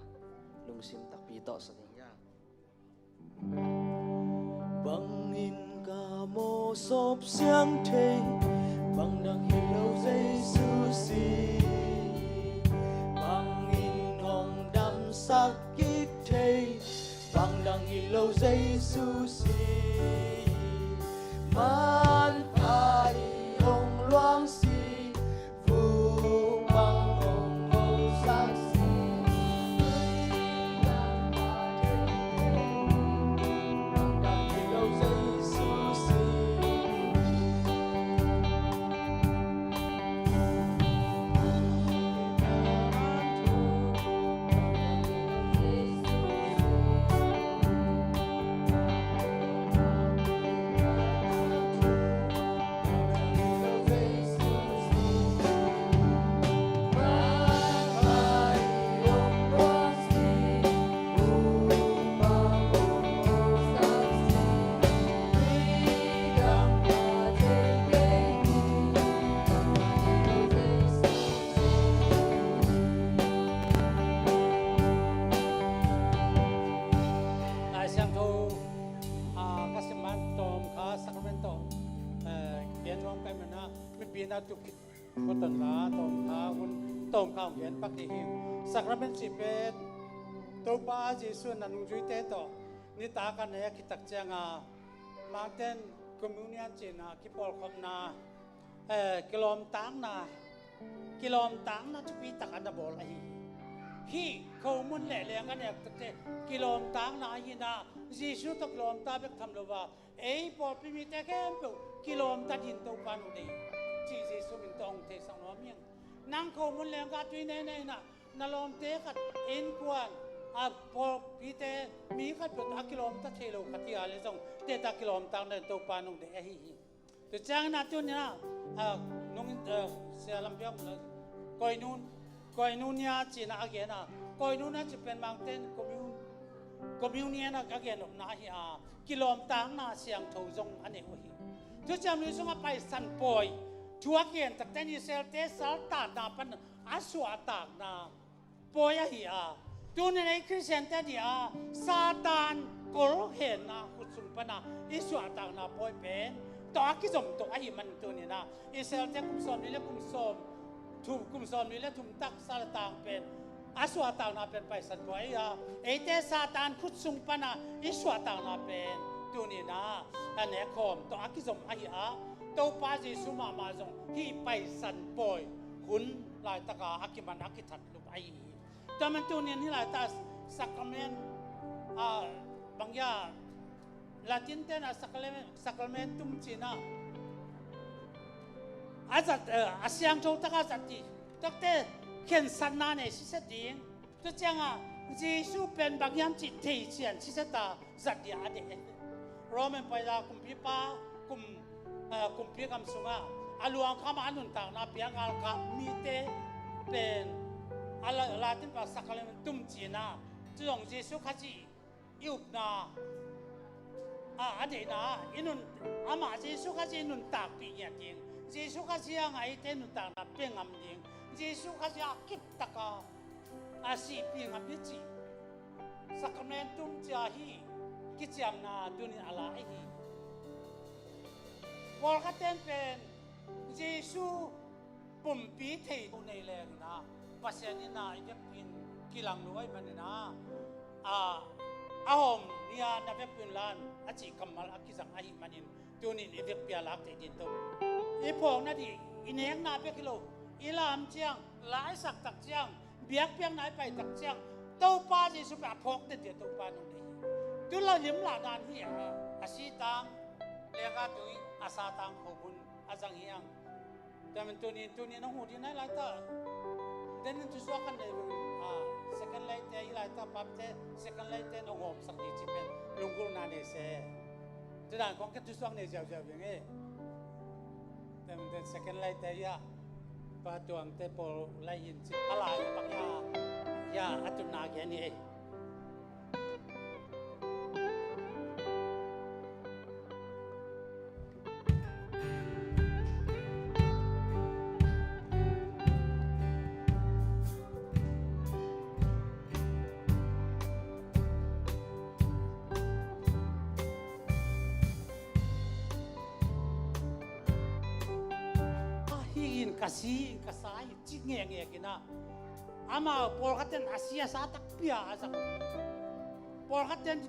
lungsim takpi tawh sa ding hiam? Bangin ka mawhsop siang thei, bang dang hi lo Jesu si. Bangin hong damsak kik thei, bang dang hi lo Jesu si. Manpha i hong luang si, vuk bang hong hosak si. Bang dang hi lo Jesu si. Pina tu khit khuaton la tawmkha hun tawmkha hong gen pak dih hi. Sakrament cih pen Topa Jesuh in a nungzuite tawh nitak a nek khit tak cianga Mangten Communion cihna kipawlkhopna, eh, kilawmtakna, kilawmtakna thupi tak a na bawl ahi hi. Hih khomun leh leng a nek takte kilawmtakna ahi na, Jesuh tawh kilawmta bek tham lo a, ei pawlpi mite khempeuh kilawmta din Topa nung dei cih Jesuh min tawh hong theisak nuam hi. Nang khomun leng ka tui nei nei na, na lawmte khat innkuan a pawlpite mi khat peuh a kilawmta thei lo khat hi a le zong teta kilawmtakna din Topa nung dei ahi hi. Tu ciangin a tunin a, a, nung, a, sia lampiak mun a koinun, koinonia cihna a gen a, koinonia cih pen Mangten commun-, communion a gen nopna ahi a, kilawmtakna siangtho zong a nei uh hi. Thuciam Lui sungah Paisan pawi thu a gen takte in Israelte saltanna pan a suahtakna pawi ahi a, tunin ei Khristiante dih a Satan kolhenna khutsung pana i suahtakna pawi pen tawh a kizom tawh ahi man tunin a Israelte kum sawm li le kum sawm thum, kum sawm li le thum tak saltang pen a suahtakna pen Paisan pawi ahi a, eite Satan khutsung pana i suahtakna pen tunin a a nekhawm tawh a kizom ahi a, Topa Jesuh mahmah zong hih Paisan pawi hun laitaka a kiman a kithat lup ahi hi. Tua man tunin hih laitak sakrament, a, bang hia, Latin ten a sakrament, sacramentum cihna a zat, eh, a siangtho taka zat dih takte khensatna nei siset ding. Tua cianga Jesuh pen bang hiam cih theisian siseta zat dia a deih. Roman paisa kumpipa kum, eh, kumpi gam sungah a luangkhama a nuntakna pia galkap mite pen a la-, Latin pa sakramentum cihna, tu zong Jesuh Khazih i upna, a, a deihna, i nun, amah Jesuh Khazih i nuntakpih ngiat ding, Jesuh Khazih a ngaite nuntakna pia ngam ding, Jesuh Khazih a kiptaka a sihpih ngam hi cih sakramentum cia hi kiciamna tunin a la ahi hi. Pawlkhat ten pen Jesuh pumpi thei uh nei lengna Pasian ina i vekpin kilang lo ahi manina a, a hawm nia na vekpin lan a cih kammal a kizang ahi manin tunin i vekpi a lak thei din to. I phawkna dih i nekna bek hi lo, i lam ciang, la i sak tak ciang, biakpiakna i pai tak ciang, Topa Jesuh pia a phawk den dia Topa nung dei hi. Tu la lim lah dan hi a, a si tang lenga tui, a sa tang khomun a zang hi ang. Tua man tunin, tunin a hudin a i laita denin thusuak kan nei, a, second laite i laita papte second laite na hawmsak di ci pen lunggulhna nei se. Tudan kong ken thusuak nei ziauziau viang e. Tem den second laite ia pa tuangte pawl lai in ci a lai pak ia, ia a tunna gen hi e. Hi in ka si in ka sa hi ci ngekngek in a, ama pawlkhat ten a si a sa takpi a a zak. Pawlkhat ten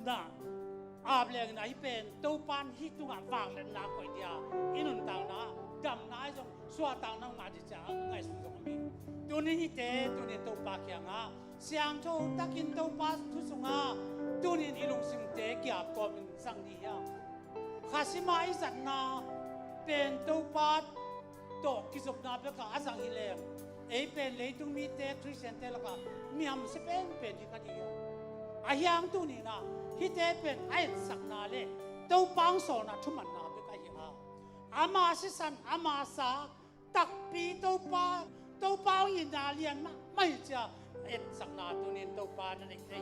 na ap lengin ahi pen Topan hih tungah vangliatna koih dia i nuntakna damna ahi zong suahtakna ngah dih cia ngaihsun zong om hi. Tunin hihte tunin Topa kiangah siangtho takin Topa thu sungah tunin i lungsimte kiap kawmin zang dih hiam? Khasima i zatna pen Topa tawh kizopna bekah a zang hi leng ei pen leitung mite Khristiante lakah mihamsia penpen hi kha dih a, ahi hang tuninah hihte pen a etsakna le Topa hong sawlna thumanna bek ahi a, ama sisan ama sa takpi Topa, Topa hong itna lian mahmah hi cia etsakna tunin Topa na neih thei.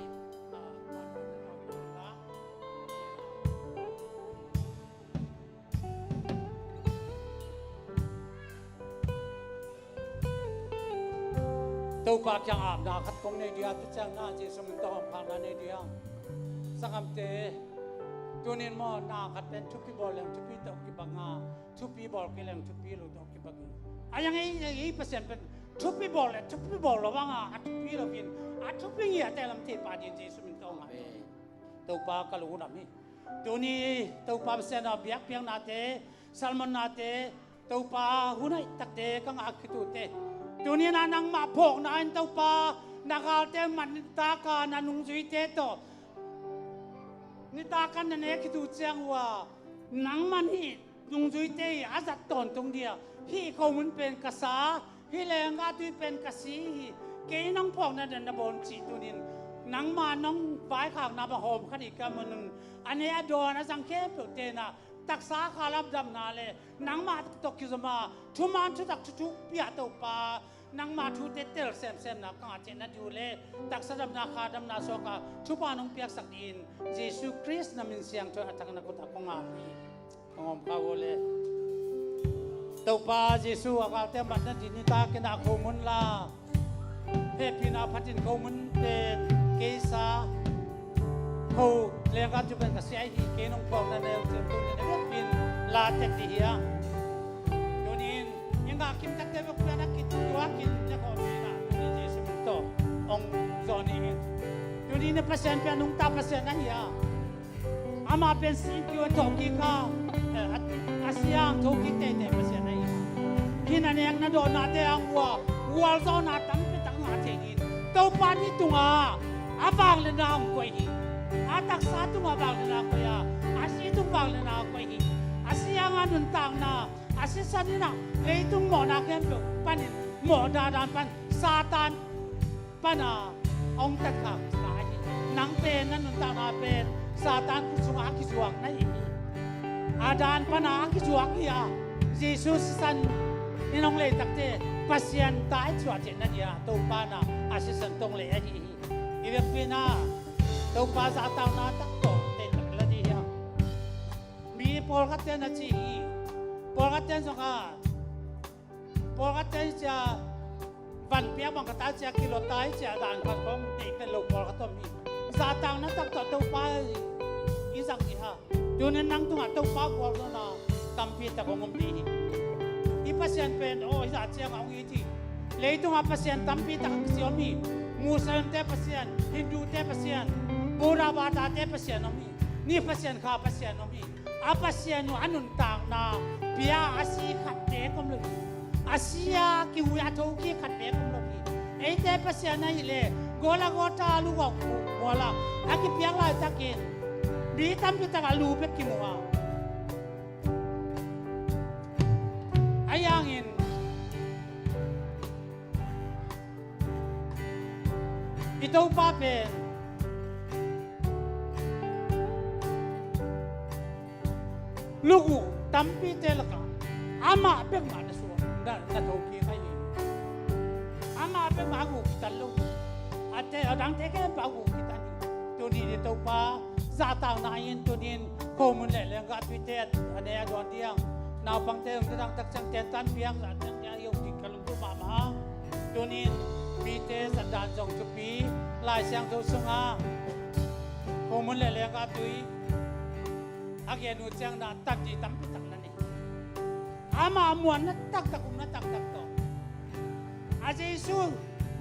Topa kiang apna khat kong nei dia, tu ciang na Jesu min tawh hawmkhakna nei dia. Sanggamte, tunin maw na khat pen thupi bawl leng thupi tawh kibang a, Thupi bawl kei leng thupi lo tawh kibang hi. A yang ei, ei, ei Pasian pen thupi bawl le thupi bawl lo banga a thupi lo in, a thupi ngiate lam thei pa din Jesu min tawh ngai. Amen. Topa ka lungdam hi. Tuni Topa Pasian a biakpiaknate, sermonnate, Topa hun hoih takte ka ngah khitute, tuni na nangmah phawkna in Topa na galte man taka na nungzuite tawh nitak a na nek khit uh ciang uh a, nangman hih nungzuite hi a zat tawntung dia, hih khomun pen ka sa, hih lenggah tui pen ka si hi, kei nong phawkna dan na bawn cih tunin nangma nong vaikhakna bang hawm khat hi ka manun, a ne a dawn a zang khempeuh tenah taksa kha lamdamna le nangmah tawh kizom a thuman thutak thuthuk pia Topa, nangma thute tel semsemna ka ngah ciah na diu le taksa damna kha damna suaka thupha nong piaksak dingin Jesu Khrist na min siangtho a thak na kutah kong ngah hi. Kong om kha uh le Topa Jesu a galte matna din nitak in a khomun la hehpihna phatin khomun pen kei sa kho lenggah tui pen ka si ahi hi, kei nong phawkna neu ciang tunin a biakpin la tek dih hi a. Tunin i ngah kim takte bek pian a kituak in ne khawm hi na, tuni Jesu min tawh ong zawn hi. Tuni na Pasian pian nungta Pasian ahi a. Amah pen si kiu a thawhkik a, eh, a, a siang thawhkik teitei Pasian ahi hi. Hih na nek na dawnate ang ua gualzawhna tampi tak ngah thei hi. Topa nih tungah a vangliatna hong koih hi. A taksa tungah vangliatna koih a, a si tung vangliatna koih hi. A siang a nuntakna, a sisan in a leitung mawhna khempeuh panin mawh dahdan pan Satan pana hong tatkhakna ahi. Nang pen na nuntakna pen Satan khut sungah a kizuak na hi hi. A dan pana a kizuak hi a, Jesu sisan in hong lei takte Pasian ta i zuak theih na dia Topa na a sisan tong lei ahi hi. I vekpi na Topa zahtakna tak tawh tei tak la dih hi a. Mi pawlkhatte na ci hi. Pawlkhatte zong a Pawlkhatte cia van piak bang ka ta cia kilawt ta i cia dan khat khawng deih pen lo pawlkhat om hi. Zahtakna tak tawh Topa i zang hi ha. Tunin nang tungah Topa gualzawhna tampi tak hong om dih hi. I Pasian pen aw hi zah ciangah hong it hi. Leitungah Pasian tampi tak a kisi om hi. Muslimte Pasian, Hindute Pasian, Buddha Batate Pasian om hi. Ni Pasian kha Pasian om hi. A Pasian uh a nuntakna pia a si khat beek om lo hi. A si a kiui a thokik khat beek om lo hi. Eite Pasian ahih leh Golgotha lugawk muala a kipiak laitakin mi tampi tak a lu bek kimu a, a yangin i Topa pen lugu tampite lakah amah bekmah na suak, na, na thokik ahi. Amah bekmah a guk kitan lo. A te, a dangte khempeuh a guk kitan hi. Tuni ni Topa zahtakna in tunin khomun le lenggah tuite a ne a dawn diang, naupangte zong te dangtak ciang tentan piak zah ciang ciang i om ding ka lungtup mahmah a. Tunin mite zatdan zong thupi Lai Siangtho sungah khomun le lenggah tui a gen uh ciang na tak dih tampi tak na nei. Amah a muanna taktak, umna taktak tawh a Jesu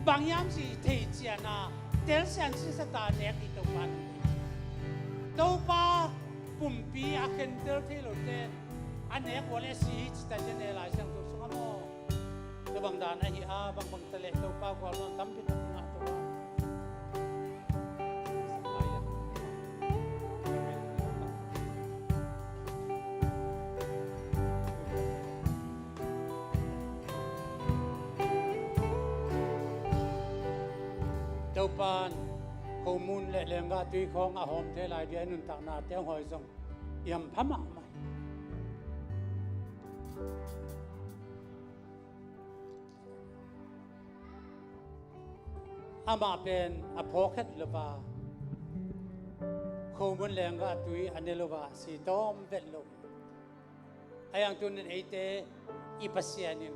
bang hiam cih thei ciangin a telsiam sisata nek dih Topa na nei. Topa pumpi a khentel thei lote a nek uh a le si hi ci ta ciang ne Lai Siangtho sungah maw. Tua bang dan ahi a, bangbang ta leh Topa gualzawhna tampi tak ngah tua. Topa'n khomun le lenggah tui khawng a hawm thei lai dia nuntaknate hong hawi zong i hampha mahmah hi. Amah pen a phawk het lo a, khomun lenggah tui a ne lo a, si tawm vet lo. A yang tunin eite i Pasian in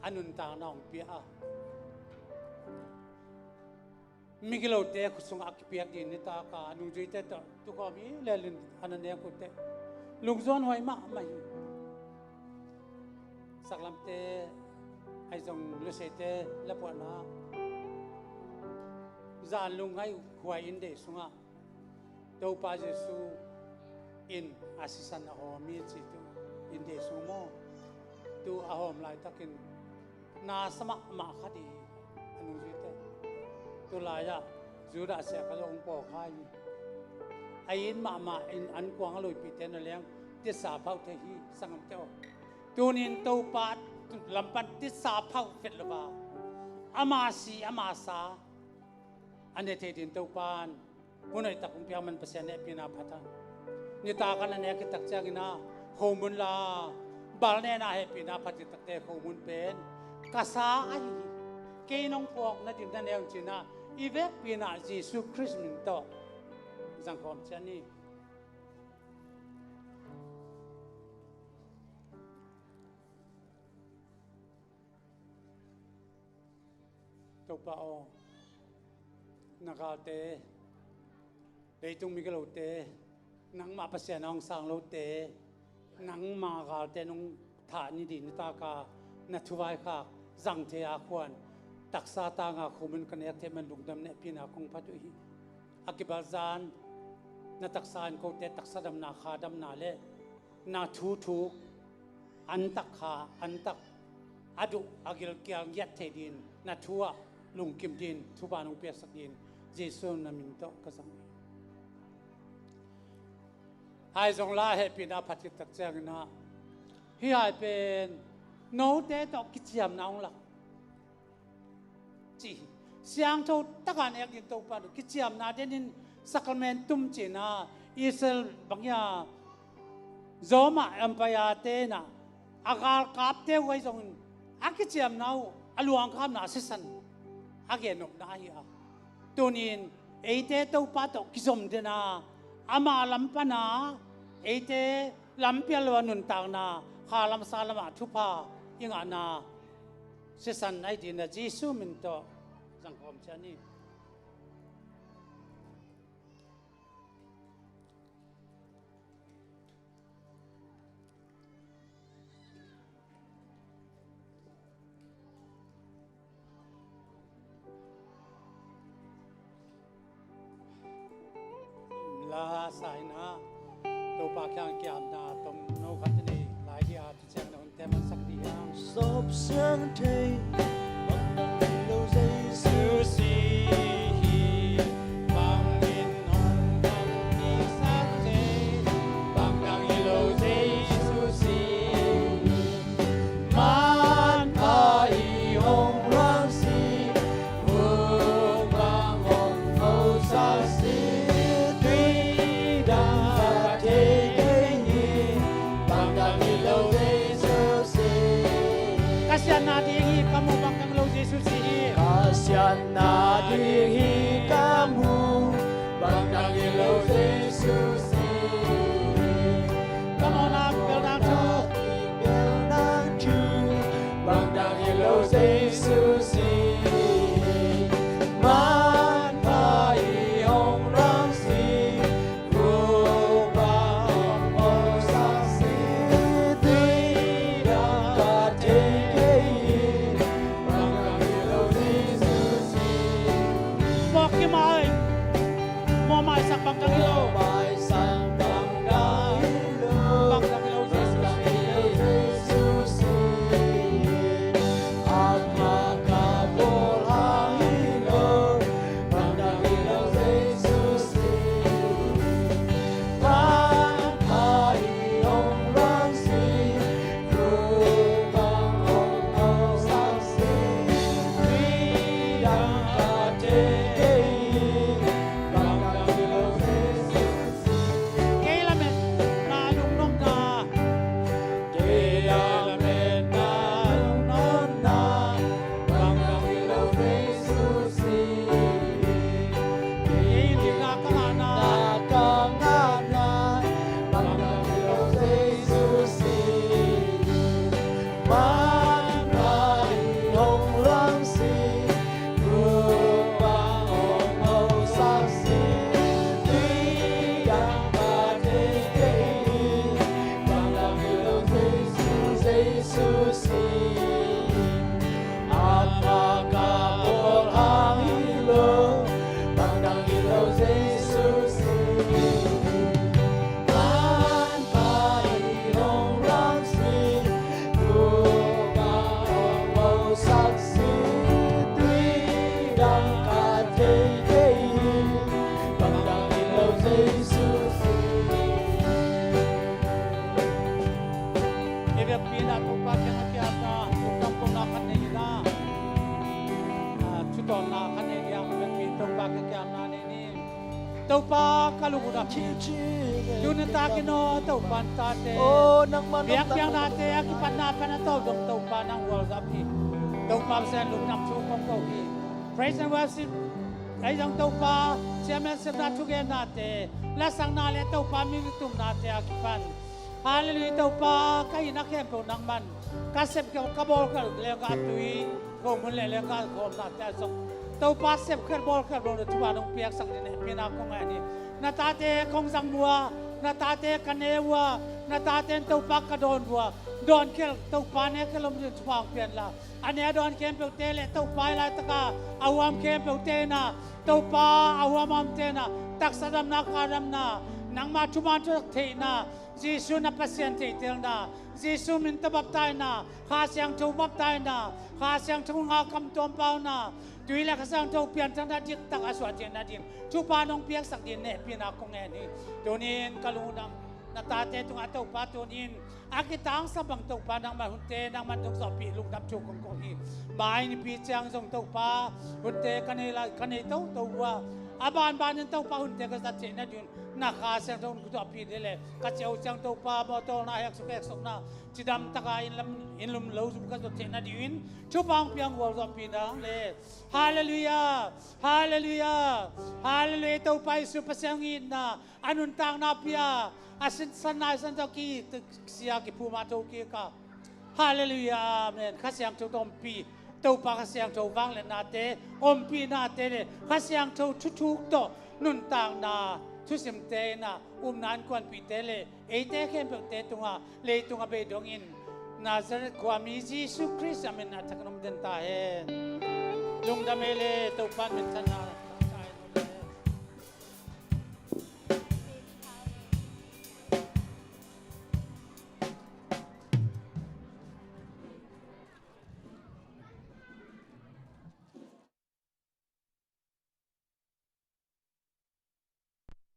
a nuntakna hong pia a, migilote khut sungah a kipiak ding nitak a nungzuite tawh tukhawm hi lel in a na nek uh teh lungzuan huai mahmah hi. Saklamte, ahi zong Luseite lapuahna, zan lungngaih huai inn deih sungah Topa Jesu in a sisan a hawm hi ci tu, inn deih sung maw? Tu a hawm laitakin na sa mahmah khat hi a nungzuite. Tulai-ah Judah siakha zong hong pawlkha hi. A it mahmah in an kuang a luipihte na leng titsa phauh thei hi, sanggamte aw. Tunin Topa lam pan titsa phauh phet lo a, ama si ama sa a ne thei din Topa in hun hoihtak hong piak man Pasian hehpihna phat a. Nitak a na nek khit tak ciangin ah khomun la, bal nena hehpihna phat khit takte khomun pen ka sa ahi hi, kei nong phawk nading na ne un ci-in ah i vekpi-in ah Jesu Khrist min tawh zangkhawm ciat ni. Topa aw, na galte, leitung migilote, nangmah Pasian a hong sang lote, nangma galte nong thah ni dih nitak a na thu vaikhak zang thei a khuan taksa tanga khomun ka nek thei man lungdam nehpihna kong phat uh hi. A kibalzan na taksa in kote taksa damna, kha damna le na thu thuk antak kha antak a duh a gilkial ngiat thei din na thu ah lungkim din thupha nong piaksak din Jesu na min tawh ka zang hi. Hai zong la hehpihna phat khit tak ciangin ah hih hai pen note tawh kiciamna hong lak ci hi. Siangtho taka nek din Topa in kiciamna denin sakramentum ci-in ah Israel bang hi a, Roma Empire te in ah a galkapte uh ahi zongin a kiciamna uh a luangkhapna a sisan a gen nopna ahi a. Tunin eite Topa tawh kizom den a, ama lam pan a eite lampial lo a nuntakna, kha lam sa lamah thupha i ngahna sisan ahi dina Jesu min tawh zangkhawm ciat ni. La sa in ah Topa kiang kiamna tomno khat nei lai dih a, thuciamna hunte mansak dih hiang. Sop siang thei bangdang lo Jesu si hi. Bangin hong bang ni sa thei bangdang lo Jesu si hi. Manpha i hong ruang si, vung bang hong hosa si, tui dang ka thei kei hi, bangdang hi lo Jesu si. Ka siatna ding hi, ka muh bangdang lo Jesu si hi. Ka siatna ding hi, ka muh bangdang hi lo Jesu si. Come on up, bel dang thu. Bel dang thu. Bangdang hi lo Jesu si. Manpha i hong ruang si. Vung bang hong hosa si. Tui dang ka thei kei hi. Bangdang hi lo Jesu si. Mawk kimai. Mawk maisak bangdang hi lo. Jesu sing, ama ka bawl hang hi lo, bangdang hi lo Jesu sing. Manpha i hong rang sing, tuka hong lo sak sing, tui dang ka thei thei hi, bangdang hi lo Jesu sing. I vekpi in ah Topa kiang a kiamna, lungdam kohna khat nei in ah, ah, thutawnna khat nei in ah, i vekpi in Topa kiang kiamna nei ni. Topa ka lung uh a phi. Tu nitakin aw Topa, na tate biakpiaknate a kipatna pan a tawldong Topa nang gualzawh phi. Topa Pasian, lungdam thu kong ko hi. Praise and worship. Ahi zong Topa, chairman sepna thugennate, lasakna le Topa mi tumnate a kipan, Halleluiah, Topa, ka hihna khempeuh nangman ka sep khelh, ka bawl khelh leng ka tui, khomun le leng ka khawmnate ah zong Topa, sep khelh bawl khelh lo na thupha nong piaksak ding hehpihna kong ngen hi. Na tate kong zang uh a, na tate ka ne uh a, na tate in Topa ka dawn uh a, dawn khelh Topa ne khelh om ding thupha hong pia inla, a ne a dawn khempeuhte le Topa i laitaka a huam khempeuhte in ah, Topa, a huam a omte in ah taksa damna, kha damna, nangma thuman thutak theihna, Jesu na Pasian theihtelna, Jesu min tawh baptaina, Kha Siangtho baptaina, Kha Siangtho nunga kamtuam pauna, tui le Kha Siangtho pianthakna diktak a suah theihna ding thupha nong piaksak ding hehpihna kong ngen hi. Tuni-in ka lungdam, na tate tungah Topa, tuni-in a kitangsam bang Topa nangman hunte nangman dong zawhpih lungdam thu kong ko hi. Mai nipi ciang zong Topa, hunte ka nei lai, ka nei toto uh a, a banbanin Topa hunte ka zat theihna ding un na Kha Siangtho hun ka tuahpih ding le ka ceu ciang Topa mawtawna, heksuk heksukna, cidam taka inn lam, inn lum lo zum ka zawh theihna dingin thupha hong piang gualzawhpih nang le. Halleluiah, halleluiah, halleluiah. Topa Jesu Pasian hong itna a nuntakna pia, a sinsan naisan tawh kisia kiphum a thokik a. Halleluiah, amen. Kha Siangtho tawh ompih, Topa Kha Siangtho vangliatnate, ompihnate le Kha Siangtho thuthuk tawh nuntakna thusimte in ah upna innkuanpihte le eite khempeuhte tungah leitung a bei dongin Nazareth khuami Jesu Khrist a min a thakin om den ta hen. Lungdam ei le, Topa in minthanna